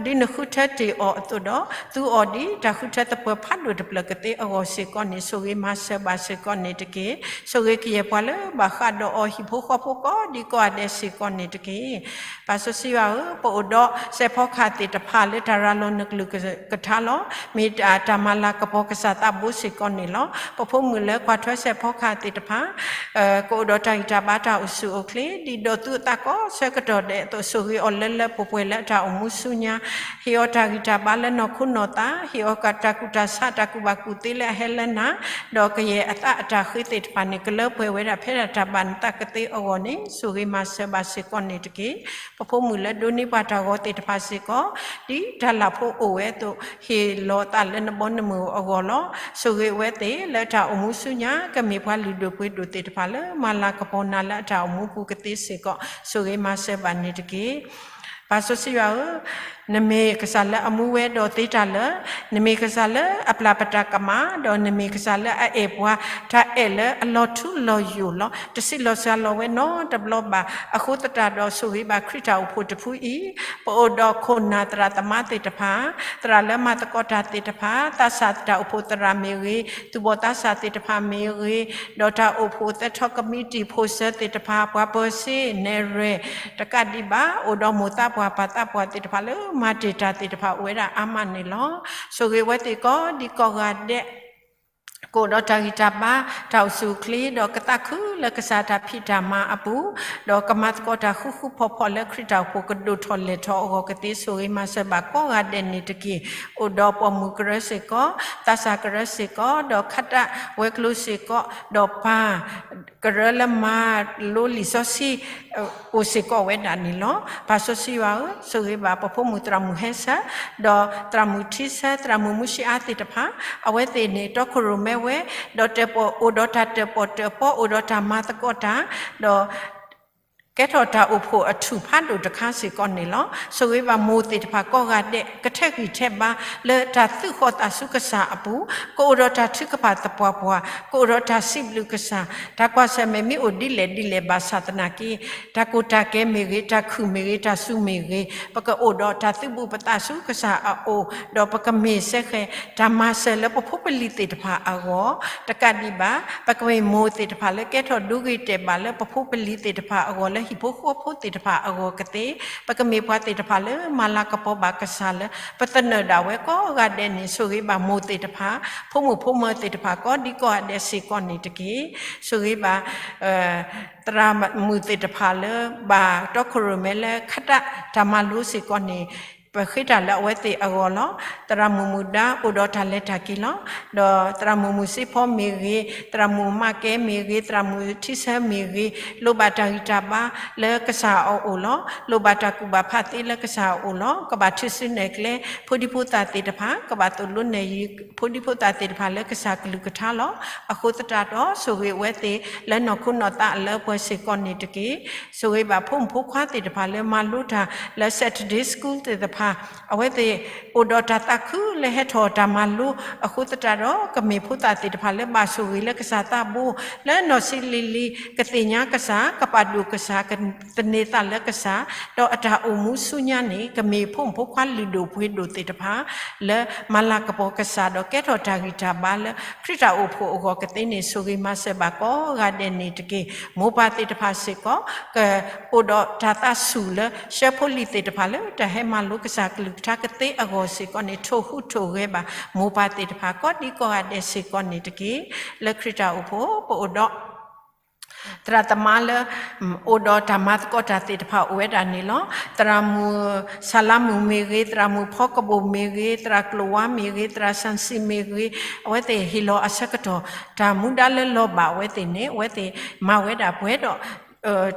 ဒီး ဒ်နဃုထၢတ့ၢ်အီၤအသိးဒီး သူအီၤဒ်တၢ်ဃုထၢသပှၢၤဖးဒိၣ်တဖျၢၣ်ကသ့အဂီၢ်စ့ၢ်ကီးန့ၣ် ဆိၣ်ဂ့ၤမၤစၢၤဘၣ်စ့ၢ်ကီးန့ၣ်တက့ၢ်. ဆိၣ်ဂ့ၤကယဲၢ်ပှၤလၢဘၣ်ဃးဒီးအီၤဟံၣ်ဖိဃီဖိကိးဒံကိးဂၤဒဲးစ့ၢ်ကီးန့ၣ်တက့ၢ်. ပၢ်စီဆှံယွၤဧၢ, ပအိၣ်ဒီးစဲးဖီကဟၣ်သ့ၣ်တဖၣ်လၢတၢ်ရၤလီၤနကလုၢ်ကထါလီၤ. မ့ၢ်တၢ်မၤလၤကပီၤကစၢ်သးဘိစ့ၢ်ကီးန့ၣ်လီၤ. ပဖိမုၣ်လၢကွၢ်ထွဲစဲးဖီကဟၣ်သ့ၣ်တဖၣ် ကအိၣ်ဒီးတၢ်ဂံၢ်တၢ်ဘါတၢ်အိၣ်ဆူၣ်အိၣ်ချ့ ဒ်သိးသူအသးကိးဆၢကတီၢ်ဒဲးအသိး ဆိၣ်ဂ့ၤအီၤလၢလၢပှဲၤပှဲၤလၢအတၢ်အိၣ်မူဆူညါ ဟ့ၣ်အီၤတၢ်ဂံၢ်တၢ်ဘါလၢနီၢ်ခိနီၢ်သး, ဟ့ၣ်အီၤတၢ်ကူၣ်တၢ်ဆးတၢ်ကူၣ်ဘၣ်ကူၣ်သ့လၢအဟဲလၢနၤ, ဒီးကယဲၢ်အသးအတၢ်ဃ့သ့ၣ်တဖၣ်န့ၣ် ကလၢပှဲၤဝဲဒၣ်ဖဲဒၣ်တၢ်ဘၣ်နသးကသ့အဂီၢ်န့ၣ် ဆိၣ်ဂ့ၤမၤစၢၤဘၣ်စ့ၢ်ကီးန့ၣ်တက့ၢ်. ပဖိမုၣ်လၢဒိးန့ၢ်ပှၤတၢ်ဂီၤသ့ၣ်တဖၣ်စ့ၢ်ကီး ဒ်တၢ်လၢ်ဖိအိၣ်ဝဲအသိး ဟ့ၣ်လီၤအသးလၢနဘီနမုၢ်အဂီၢ်လီၤ. ဆိၣ်ဂ့ၤအဝဲသ့ၣ်လၢအတၢ်အိၣ်မူဆူညါ ကမ့ၢ်ပှၤလုၢ်ဒိၣ်ပှ့ၤဒိၣ်သ့ၣ်တဖၣ်လၢမၤလၤကပီၤနၤလၢအတၢ်အိၣ်မူပူၤကသ့စ့ၢ်ကီး ဆိၣ်ဂ့ၤမၤစၢၤဘၣ်န့ၣ်တက့ၢ်. ပၢ်စီဆှံယွၤဧၢ, နမ့ၢ်ကစၢ်လၢအမူဝဲဒီးသ့တၢ်လၢာ်, နမ့ၢ်ကစၢ်လၢအပျၢ်ပတၢ်ကမၣ်, ဒီးနမ့ၢ်ကစၢ်လၢအအဲၣ်ပှၤ တၢ်အဲၣ်လၢအလီၤထူလီၤယိာ်လီၤ. တဆံးလီၤစှၤလီၤဝဲနီတဘျီဘၣ်. အဃိသတးဒီး ဆိၣ်ဂ့ၤဘၣ်ခရံာ်တၢ်အိၣ်ဖှိၣ်တဖုအံၤ, ပအိၣ်ဒီးခိၣ်နၢ်သရၣ်သမါသ့ၣ်တဖၣ်, သရၣ်လၢမၤသကိးတၢ်သ့ၣ်တဖၣ်, သးစၢ်တၢ်အိၣ်ဖှိၣ်သရၣ်မ့ၢ်ဂ့ၤ, သူၣ်ဘီၣ်သးစၢ်သ့ၣ်တဖၣ်မ့ၢ်ဂ့ၤ, ဒီးတၢ်အိၣ်ဖှိၣ်သၢထီၣ်ကမံးတံာ်ဖိစၢၤသ့ၣ်တဖၣ်, ပှၤပၢၤစ့နဲၣ်ရွဲၣ်, တကးဒံးဘၣ် အိၣ်ဒီးမိၢ်သးပှၢ်ပၢ်သးပှၢ်သ့ၣ်တဖၣ်လၢမၤတ့ၢ်တၢ်သ့ၣ်တဖၣ်အိၣ်ဝဲဒၣ်အါမးန့ၣ်လီၤ. ဆိၣ်ဂ့ၤဝဲသ့ၣ်ကိးဒံကိးဂၤဒဲး ကအိၣ်ဒီးတၢ်ဂံၢ်တၢ်ဘါ တၢ်အိၣ်ဆူၣ်အိၣ်ချ့ ဒီးကသးခုလၢကစၢ်တၢ်ဖံးတၢ်မၤအပူၤ, ဒီးကမၤသကိးတၢ်ဃူဃူဖိးဖိးလၢခရံာ်တၢ်အိၣ်ဖှိၣ်ကဒိၣ်ထီၣ်လဲၢ်ထီၣ်အဂီၢ်ကသ့ ဆိၣ်ဂ့ၤမၤစၢၤဘၣ်ကိးဂၤဒဲးန့ၣ်တက့ၢ်. အိၣ်ဒီးပိာ်မုၣ်ကရၢစ့ၢ်ကီး, သးစၢ်ကရၢစ့ၢ်ကီး, ဒီးခးတၢ်ဝဲၤကျိၤစ့ၢ်ကီး, ဒီးပၢ် ကရၢလၢမၤလိလံာ်စီဆှံ အိၣ်စ့ၢ်ကီးဝဲဒၣ်န့ၣ်လီၤ. ပၢ်စီဆှံယွၤဧၢ, ဆိၣ်ဂ့ၤဘၣ်ပဖိမုၣ်သရၣ်မုၣ်ဟဲဆၢ, ဒီးသရၣ်မုၣ်ထံဆၢ, သရၣ်မုၣ်မူၡ့အါသ့ၣ်တဖၣ်, အဝဲသ့ၣ်န့ၣ် တီခိၣ်ရိၣ်မဲဝဲ, ဒီးတၢၣ်ပီၣ်အိၣ်ဒီးတၢ်တၢၣ်ပီၣ်တၢၣ်ပီ အိၣ်ဒီးတၢ်မၤသကိးတၢ်, ဒီး ကဲထီၣ်တၢ်အိၣ်ဖှိၣ်အထူၣ်ဖးဒိၣ်တခါစ့ၢ်ကီးန့ၣ်လီၤ. ဆိၣ်ဂ့ၤဘၣ်မိၢ်သ့ၣ်တဖၣ်ကိးဂၤဒဲး ကထဲးဂံၢ်ထဲးဘါလၢတၢ်သုးဃီၤသးဆူကစၢ်အပူၤ, ကအိၣ်ဒီးတၢ်ထုကဖၣ်သပှၢ်ပှၢ်, ကအိၣ်ဒီးတၢ်စံးဘျုးကစၢ်, တၢ်ကွၢ်ဆၢၣ်မဲာ်မ့ၢ်အိၣ်ဒ်လဲၣ်ဒ်လဲၣ်ဘၣ်ဆၣ်သနာ်က့ တၢ်ကိၢ်တၢ်ဂီၤမ့ၢ်ဂ့ၤ, တၢ်ခုၣ်မ့ၢ်ဂ့ၤ, တၢ်စူၤမ့ၢ်ဂ့ၤ, ပကအိၣ်ဒီးတၢ်သုးဘူးပသးဆူကစၢ်အအိၣ်, ဒီးပကမ့ၢ်စ့ၢ်ကီး တၢ်မၤစၢၤလၢပဖိပလံၤသ့ၣ်တဖၣ်အဂီၢ်, တကးဒံးဘၣ် ပကမ့ၢ်မိၢ်သ့ၣ်တဖၣ်လၢကဲထီၣ်ဒိဂ့ၤတဲာ်ဘၣ်လၢပဖိပလံၤသ့ၣ်တဖၣ်အဂီၢ် လၢဟံၣ်ဖိဃီဖိသ့ၣ်တဖၣ်အဂီၢ်ကသ့, ပကမ့ၢ်ပှၤသ့ၣ်တဖၣ်လၢမၤလၤကပီၤဘၣ်ကစၢ်လၢ ပသနၢၣ်ဒၣ်ဝဲကိးဂၤဒဲးန့ၣ် ဆိၣ်ဂ့ၤဘၣ်မိၢ်သ့ၣ်တဖၣ်, ဖိမုၣ်ဖိမၢၤသ့ၣ်တဖၣ်ကိးဒံကိးဂၤဒဲးစ့ၢ်ကီးန့ၣ်တက့ၢ်. ဆိၣ်ဂ့ၤဘၣ် သရၣ်မုၣ်သ့ၣ်တဖၣ်လၢ ဘၣ်တီခိၣ်ရိၣ်မဲလၢခးတၢ်တၢ်မၤလိစ့ၢ်ကီးန့ၣ်, ပဃ့တၢ်လၢအဝဲသ့ၣ်အဂီၢ်လီၤ. သရၣ်မုၣ်မုၢ်ဒါအိၣ်ဒီးတၢ်လဲၤတၢ်က့ၤလီၤ. ဒီးသရၣ်မုၣ်မုၢ်စ့ဖီမ့ၢ်ဂ့ၤ, သရၣ်မုၣ်မၢ်ကဲမ့ၢ်ဂ့ၤ, သရၣ်မုၣ်ထံဆၢမ့ၢ်ဂ့ၤ, လိၣ်ဘၣ်တၢ်ဂံၢ်တၢ်ဘါလၢကစၢ်အအိၣ်လီၤ. လိၣ်ဘၣ်တၢ်ကူၣ်ဘၣ်ဖးသ့လၢကစၢ်အအိၣ်လီၤ. ကဘၣ်ထုးစုနဲၣ်ကျဲ ဖိဒံဖိသၣ်သ့ၣ်တဖၣ်, ကဘၣ်သိၣ်လိနဲၣ်ယုၤ ဖိဒံဖိသၣ်သ့ၣ်တဖၣ်လၢကစၢ်ကလုၢ်ကထါလီၤ. အဃိသတးဒီး ဆိၣ်ဂ့ၤအဝဲသ့ၣ်လၢနီၢ်ခိနီၢ်သးအလၢအပှဲၤစ့ၢ်ကီးန့ၣ်တက့ၢ်. ဆိၣ်ဂ့ၤဘၣ်ဖိမုၣ်ဖိခွါသ့ၣ်တဖၣ်လၢမၤလိတၢ်လၢ Saturday School သ့ၣ်တဖၣ်, အဝဲသ့ၣ်အိၣ်ဒီးတၢ်သးခုလၢဟဲထီၣ်တၢ်မၤလိအဃိသတးဒီး ကမ့ၢ်ဖိသၣ်သ့ၣ်တဖၣ်လၢဘၣ်ဆိၣ်ဂ့ၤလၢကစၢ်သးဘိ လၢနီၢ်ဆံးလံၤလံၤ ကသ့ၣ်ညါကစၢ်, ကပာ်ဒိၣ်ကစၢ်, ကသန့ၤသးလၢကစၢ်, ဒီးအတၢ်အိၣ်မူဆူညါန့ၣ် ကမ့ၢ်ဖိမုၣ်ဖိခွါလုၢ်ဒိၣ်ပှ့ၤဒိၣ်သ့ၣ်တဖၣ် လၢမၤလၤကပီၤကစၢ် ဒီးကဲထီၣ်တၢ်ဂံၢ်တၢ်ဘါလၢ ခရံာ်တၢ်အိၣ်ဖှိၣ်အဂီၢ်ကသ့န့ၣ် ဆိၣ်ဂ့ၤမၤစၢၤဘၣ်ကိးဂၤဒဲးန့ၣ်တက့ၢ်. မိၢ်ပၢ်သ့ၣ်တဖၣ်စ့ၢ်ကီး ကအိၣ်ဒီးတၢ်သးဆူၣ်လၢ ရှဲဖိလံၤသ့ၣ်တဖၣ်လၢ တၢ်ဟဲမၤလိကစၢ်ကလုၢ်ကထါကသ့အဂီၢ်စ့ၢ်ကီးန့ၣ် ထိၣ်ဟူးထိၣ်ဂဲၤဘၣ် မိၢ်ပၢ်သ့ၣ်တဖၣ် ကိးဒံကိးဂၤဒဲးစ့ၢ်ကီးန့ၣ်တက့ၢ်. လၢခရံာ်တၢ်အိၣ်ဖှိၣ် ပအိၣ်ဒီး သရၣ်သမါလၢ အိၣ်ဒီးတၢ်မၤသကိးတၢ်သ့ၣ်တဖၣ်အိၣ်ဝဲဒၣ်န့ၣ်လီၤ. သရၣ်မုၣ် ဆၣ်လါမုၣ်မ့ၢ်ဂ့ၤ, သရၣ်မုၣ်ဖီကဘိၣ်မ့ၢ်ဂ့ၤ, သရၣ်ကျိၣ်ဝါမ့ၢ်ဂ့ၤ, သရၣ်စၣ်စံမ့ၢ်ဂ့ၤ, အဝဲသ့ၣ်ဟ့ၣ်လီၤအဆၢကတီၢ် တၢ်မူဒါလၢလီၤဘၣ်အဝဲသ့ၣ်န့ၣ် အဝဲသ့ၣ်မၤဝဲဒၣ်ပှဲၤဒီး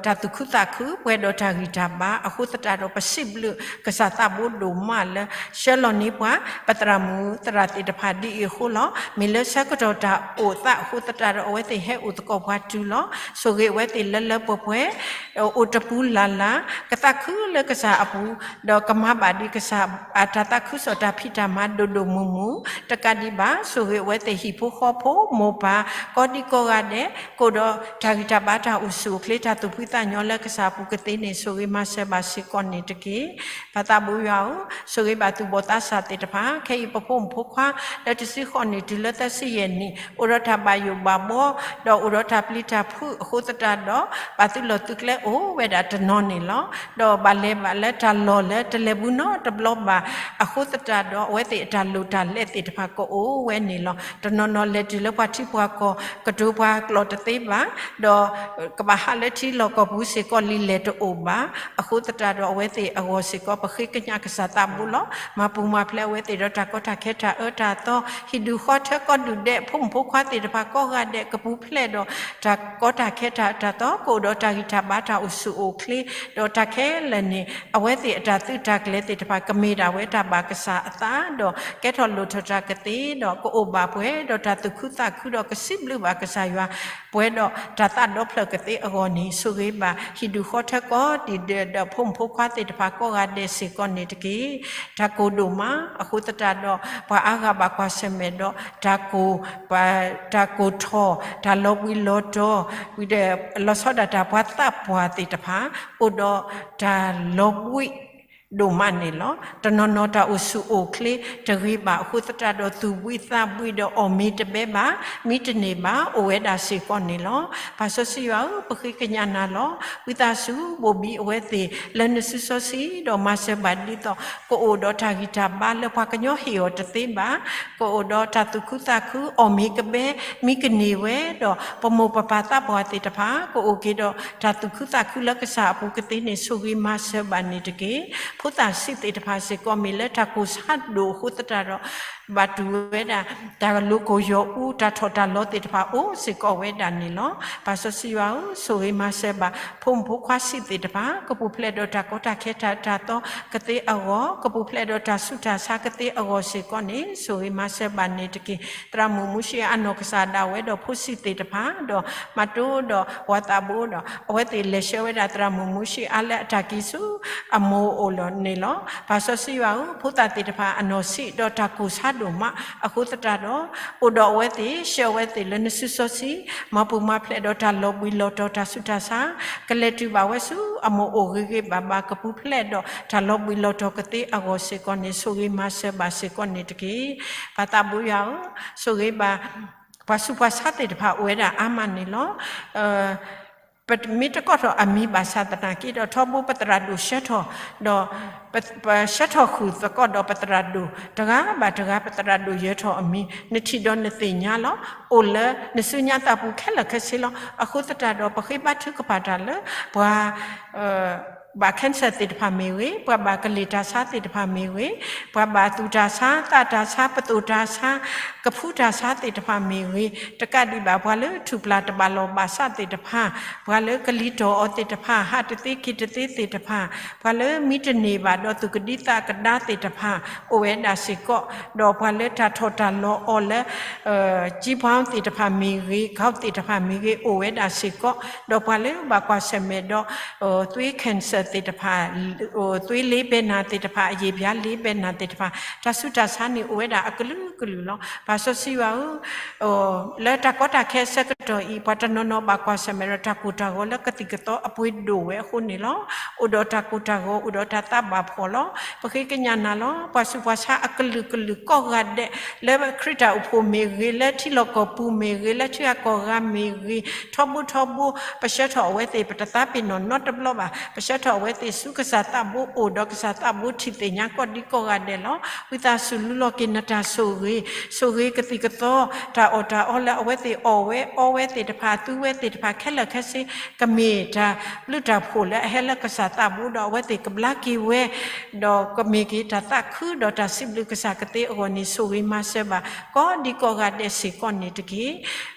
တၢ်သူၣ်ခုသးခု ပှဲၤဒီးတၢ်ဂံၢ်တၢ်ဘါအဃိသတးဒီး ပစံးဘျုးကစၢ်သးဘိဒိၣ်မးလၢ ဆှၢလီၤန့ၢ်ပှၤ ပသရၣ်မုၣ်သရၣ်သ့ၣ်တဖၣ်ဒ်အံၤအဃိလီၤ. မ့ၢ်လၢဆၢကတီၢ်တၢ်အိၣ်သးအဃိသတးဒီး အဝဲသ့ၣ်ဟဲအိၣ်သကိးပှၤတုၤလီၤ. ဆိၣ်ဂ့ၤအဝဲသ့ၣ်လၢလၢပှဲၤပှဲၤ အိၣ်တပူၤလၢ်လၢ် ကသးခုလၢကစၢ်အပူၤ ဒီးကမၤဘၣ်ဒံးကစၢ်အတၢ်သးခုစီၣ်တၢ်ဖံးတၢ်မၤဒိၣ်ဒိၣ်မုၢ်မုၢ် တကးဒံးဘၣ် ဆိၣ်ဂ့ၤအဝဲသ့ၣ်ဟံၣ်ဖိဃီဖိ မိၢ်ပၢ် ကိးဒံကိးဂၤဒဲး ကအိၣ်ဒီးတၢ်ဂံၢ်တၢ်ဘါတၢ်အိၣ်ဆူၣ်အိၣ်ချ့ တၢ်သူၣ်ဖှံသးညီလၢကစၢ်အပူၤကသ့န့ၣ် ဆိၣ်ဂ့ၤမၤစၢၤဘၣ်စ့ၢ်ကီးန့ၣ်တက့ၢ်. ပၢ်သးဘိယွၤဧၢ, ဆိၣ်ဂ့ၤဘၣ်သူၣ်ဘီၣ်သးစၢ်သ့ၣ်တဖၣ် ခဲအံၤပဖိမုၣ်ဖိခွါ လၢတဆံဃိးနံၣ်တုၤလၢသၢဆံယဲၢ်နံၣ် အိၣ်ဒီးတၢ်ဘၣ်ယိၣ်ဘၣ်ဘှီ ဒီးအိၣ်ဒီးတၢ်ပျံၤတၢ်ဖုးအဃိသတးဒီး ဘၣ်သုလီၢ်သုကျဲအိၣ်ဝဲဒၣ်တနီၤန့ၣ်လီၤ. ဒီးဘၣ်လဲၤဘၣ်လၢတၢ်လီၢ်လၢတလဲၤဘူးနီတဘျီဘၣ်အဃိသတးဒီး အဝဲသ့ၣ်အတၢ်လိၣ်တၢ်လဲသ့ၣ်တဖၣ်ကအိၣ်ဝဲန့ၣ်လီၤ. တနီၤနီၤလဲၤတုၤလၢပှၤထံပှၤကီၢ် ကတိၤပှၤကျိာ်တသ့ဘၣ်, ဒီးကဘၣ်ဟးလၢထံလီၢ်ကီၢ်ပူၤစ့ၢ်ကီးလံလဲၣ်တအိၣ်ဘၣ်. အဃိသတးဒီးအဝဲသ့ၣ်အဂီၢ်စ့ၢ်ကီး ပဃ့ကညးကစၢ်သးဘိလီၤ. မၤပူၤမၤဖျဲးအဝဲသ့ၣ်ဒီးတၢ်ကီတၢ်ခဲတၢ်အၢတၢ်သီ ဟံၣ်ဒူၣ်ဃီထၢကီၢ်ဒူၣ်ဒဲး ဖိမုၣ်ဖိခွါသ့ၣ်တဖၣ်ကိးဂၤဒဲး ကပူၤဖျဲးဒီးတၢ်ကီတၢ်ခဲတၢ်အၢတၢ်သီ ကအိၣ်ဒီးတၢ်ဂံၢ်တၢ်ဘါတၢ်အိၣ်ဆူၣ်အိၣ်ချ့ ဒီးတၢ်ခဲလၢာ်န့ၣ် အဝဲသ့ၣ်အတၢ်သုးတၢ်ကျဲၤသ့ၣ်တဖၣ် ကမ့ၢ်ဒၣ်ဝဲတၢ်ဘၣ်ကစၢ်အသး ဒီးကဲထီၣ်လိၣ်ထီၣ်တၢ်ကသ့ ဒီးကအိၣ်ဘၣ်ပှဲၤဒီးတၢ်သူၣ်ခုသးခု ဒီးကစံးဘျုးဘၣ်ကစၢ်ယွၤ ပှဲၤဒီးတၢ်သးဒီဖျၢၣ်ကသ့အဂီၢ်န့ၣ် ဆိၣ်ဂ့ၤဘၣ် ဟံၣ်ဒူၣ်ဃီထၢကီၢ်ဒူၣ်ဒဲး ဒီးဖိမုၣ်ဖိခွါသ့ၣ်တဖၣ်ကိးဂၤဒဲးစ့ၢ်ကီးန့ၣ်တက့ၢ်. တၢ်ကိၢ်ဒိၣ်မးအဃိသတးဒီး ပှၤအါဂၤဘၣ်ကွၢ်ဆၢၣ်မဲာ်ဒီး တၢ်ကိၢ် တၢ်ကိၢ်ထီၣ် တၢ်လီၤဘှံးလီၤတီၤ ဝံၤဒီး လီၤဆီဒၣ်တၢ်ပှၤသးပှၢ်သ့ၣ်တဖၣ် အိၣ်ဒီးတၢ်လီၤဘှံးဒိၣ်မးန့ၣ်လီၤ. တနီၤနီၤတၢ်အိၣ်ဆူၣ်အိၣ်ချ့တဂ့ၤဘၣ်အဃိသတးဒီး သူၣ်ဘှံးသးဘှံးဒီးအီၣ်မ့ၤတဘဲဘၣ် မံတန့ၢ်ဘၣ် အိၣ်ဝဲဒၣ်စ့ၢ်ကီးန့ၣ်လီၤ. ပၢ်စီဆှံယွၤဧၢ, ပဃ့ကညးနၤလီၤ. ဝံသးစူၤဘိၣ်ဘံအဝဲသ့ၣ် လၢနစုစီဆှံ ဒီးမၤစၢၤဘၣ်ဒ်သိး ကအိၣ်ဒီးတၢ်ဂံၢ်တၢ်ဘါလၢပှၤကညီဟ့ၣ်အီၤတသ့ဘၣ်, ကအိၣ်ဒီးတၢ်သူၣ်ခုသးခု အီၣ်မ့ၤကဘဲ မံကန့ၢ်ဝဲ, ဒီးပမိၢ်ပပၢ်သးပှၢ်သ့ၣ်တဖၣ် ကအိၣ်က့ၤဒီးတၢ်သူၣ်ခုသးခုလၢကစၢ်အပူၤကသ့န့ၣ် ဆိၣ်ဂ့ၤမၤစၢၤဘၣ်န့ၣ်တက့ၢ်. ဖိသၣ်ဆံးသ့ၣ်တဖၣ်စ့ၢ်ကီး မ့ၢ်လၢတၢ်ကိၢ်ဆါဒိၣ်အဃိသတးဒီး ဘၣ်တူၢ်ဝဲဒၣ် တၢ်လိၤကိၢ်ယီၤအူ တၢ်ထီၣ်တၢ်လီၤသ့ၣ်တဖၣ်အိၣ်စ့ၢ်ကီးဝဲဒၣ်န့ၣ်လီၤ. ပၢ်စီဆှံယွၤဧၢ, ဆိၣ်ဂ့ၤမၤစၢၤဘၣ် ဖိမုၣ်ဖိခွါဆံးသ့ၣ်တဖၣ် ကပူၤဖျဲးဒီးတၢ်ကီတၢ်ခဲတၢ်အၢတၢ်သီကသ့အဂီၢ်, ကပူၤဖျဲးဒီးတၢ်ဆူးတၢ်ဆါကသ့အဂီၢ်စ့ၢ်ကီးန့ၣ် ဆိၣ်ဂ့ၤမၤစၢၤဘၣ်န့ၣ်တက့ၢ်. သရၣ်မုၣ်မူၡ့အနီၢ်ကစၢ်ဒၣ်ဝဲဒီးဖိဆံးသ့ၣ်တဖၣ် ဒီးမၤတိဒီးပှၤသးဘိဒီး အဝဲသ့ၣ်လဲၤဆှၢဝဲဒၣ်သရၣ်မုၣ်မူၡ့အါလၢအတၢ်က့ၤဆူအမိၢ်အအိၣ်လီၤန့ၣ်လီၤ. ပၢ်စီဆှံယွၤဧၢ, ဖိသၣ်သ့ၣ်တဖၣ်အနီၢ်ဆံးဒီးတၢ်ကိၢ်ဆါဒိၣ်မးအဃိသတးဒီး အိၣ်ဒီးအဝဲသ့ၣ် ဆှၢအဝဲသ့ၣ်လၢနစုစီဆှံ, မၤပူၤမၤဖျဲးဒီးတၢ်လီၤဘှံးလီၤတီၤတၢ်ဆူးတၢ်ဆါ, ကလဲၤတုၤဘၣ်ဝဲဆူအမိၢ်အိၣ်ဂ့ၤဂ့ၤဘၣ်ဘၣ် ကပူၤဖျဲးဒီးတၢ်လီၤဘှံးလီၤတီၤကသ့အဂီၢ်စ့ၢ်ကီးန့ၣ် ဆိၣ်ဂ့ၤမၤစၢၤဘၣ်စ့ၢ်ကီးန့ၣ်တက့ၢ်. ပၢ်သးဘိယွၤဧၢ, ဆိၣ်ဂ့ၤဘၣ် ပှၤဆူးပှၤဆါသ့ၣ်တဖၣ်အိၣ်ဝဲဒၣ်အါမးန့ၣ်လီၤ. ပမ့ၢ်တကိးထီၣ်အမံၤဘၣ်ဆၣ်သနာ်က့ဒီး ထီဘိပသရၣ်ဒိၣ်ဆှၢထီၣ်, ဒီးပဆှၢထီၣ်ဃုာ်သကိးဒီးပသရၣ်ဒိၣ် တဂၤဘၣ်တဂၤ ပသရၣ်ဒိၣ်ယၢၤထီၣ်အမံၤ နထံၣ်ဒီးနသ့ၣ်ညါလီၤ. အိၣ်လၢနစုညါသးပူၤခဲလၢာ်ခဲဆ့လီၤ. အဃိသတးဒီး ပဃ့ဘါထုကဖၣ်တၢ်လၢ ပှၤ ဘၣ် cancer သ့ၣ်တဖၣ်မ့ၢ်ဂ့ၤ, ပှၤဘၣ်ကလံၢ်တၢ်ဆါသ့ၣ်တဖၣ်မ့ၢ်ဂ့ၤ, ပှၤဘၣ်သူၣ်တၢ်ဆါ, သးတၢ်ဆါ, ပသိၣ်တၢ်ဆါ, ကဖူတၢ်ဆါသ့ၣ်တဖၣ်မ့ၢ်ဂ့ၤ, တကးဒံးဘၣ် ပှၤလၢထူၣ်ပျၢ်တဘၣ်လီၢ်ဘၣ်စးသ့ၣ်တဖၣ်, ပှၤလၢကလံၤတီၢ်အီၤသ့ၣ်တဖၣ်, ဟးတသ့က့ၤတသ့သ့ၣ်တဖၣ်, ပှၤလၢမံတန့ၢ်ဘၣ်ဒီးသူၣ်ကဒံသးကဒါသ့ၣ်တဖၣ် အိၣ်ဝဲဒၣ်စ့ၢ်ကီး, ဒီးပှၤလၢတၢ်ထီၣ်တၢ်လီၤအီၤလၢ ကၠံပှၤသ့ၣ်တဖၣ်မ့ၢ်ဂ့ၤ, ကီသ့ၣ်တဖၣ်မ့ၢ်ဂ့ၤ အိၣ်ဝဲဒၣ်စ့ၢ်ကီး, ဒီးပှၤလၢဘၣ်ကွၢ်ဆၢၣ်မဲာ်ဒီး သွေး cancer သ့ၣ်တဖၣ်, သွေးလေးပဲနံသ့ၣ်တဖၣ်, အရေပြားလေးပဲနံသ့ၣ်တဖၣ်, တၢ်ဆူးတၢ်ဆါန့ၣ်အိၣ်ဝဲဒၣ်အကလုာ်ကလုာ်လီၤ. ပၢ်စီဆှံယွၤဧၢ, လၢတၢ်ကီတၢ်ခဲအဆၢကတီၢ်အံၤ ပှၤတနီၤနီၤဘၣ်ကွၢ်ဆၢၣ်မဲာ်ဒီးတၢ်ကိၢ်တၢ်ဂီၤလၢကသံၣ်ကသီအပှ့ၤဒိၣ်ဝဲအဃိန့ၣ်လီၤ. အိၣ်ဒီးတၢ်ကိၢ်တၢ်ဂီၤ, အိၣ်ဒီးတၢ်သးဘၣ်ဖှီၣ်လီၤ. ပဃ့ကညးနၤလီၤ. ပှၤဆူးပှၤဆါအကလုာ်ကလုာ်ကိးဂၤဒဲး, လၢခရံာ်တၢ်အိၣ်ဖှိၣ်မ့ၢ်ဂ့ၤ, လၢထံလီၢ်ကီၢ်ပူၤမ့ၢ်ဂ့ၤ, လၢထံဂၤကီၢ်ဂၤမ့ၢ်ဂ့ၤ, ထီဘိထီဘိ, ပဆှၢထီၣ်အဝဲသ့ၣ် ပတသးပ့ၤနီၣ်နီတဘျီဘၣ်. ပဆှၢထီၣ်အဝဲသ့ၣ်ဆူကစၢ်သးဘိအိၣ်ဒီး ကစၢ်သးဘိထံၣ်သ့ၣ်ညါကိးဒံကိးဂၤဒဲးလီၤ. ဝံသးစူၤလူလီၤက့ၤနတၢ်ဆိၣ်ဂ့ၤ, ဆိၣ်ဂ့ၤကသံၣ်ကသီ, တၢ်အီၣ်တၢ်အီလၢအဝဲသ့ၣ်အီၣ်ဝဲ, အီဝဲသ့ၣ်တဖၣ်, အသူဝဲသ့ၣ်တဖၣ်ခဲလၢာ်ခဲဆ့, ကမ့ၢ်တၢ်ဘျုးတၢ်ဖှိၣ်လၢအဟဲလၢကစၢ်သးဘိဒီး အဝဲသ့ၣ်ကဘျါက့ၤဝဲ ဒီးကမ့ၢ်က့ၤတၢ်သးခုဒီးတၢ်စံးဘျုးကစၢ်ကသ့အဂီၢ်န့ၣ် ဆိၣ်ဂ့ၤမၤစၢၤဘၣ် ကိးဒံကိးဂၤဒဲးစ့ၢ်ကီးန့ၣ်တက့ၢ်.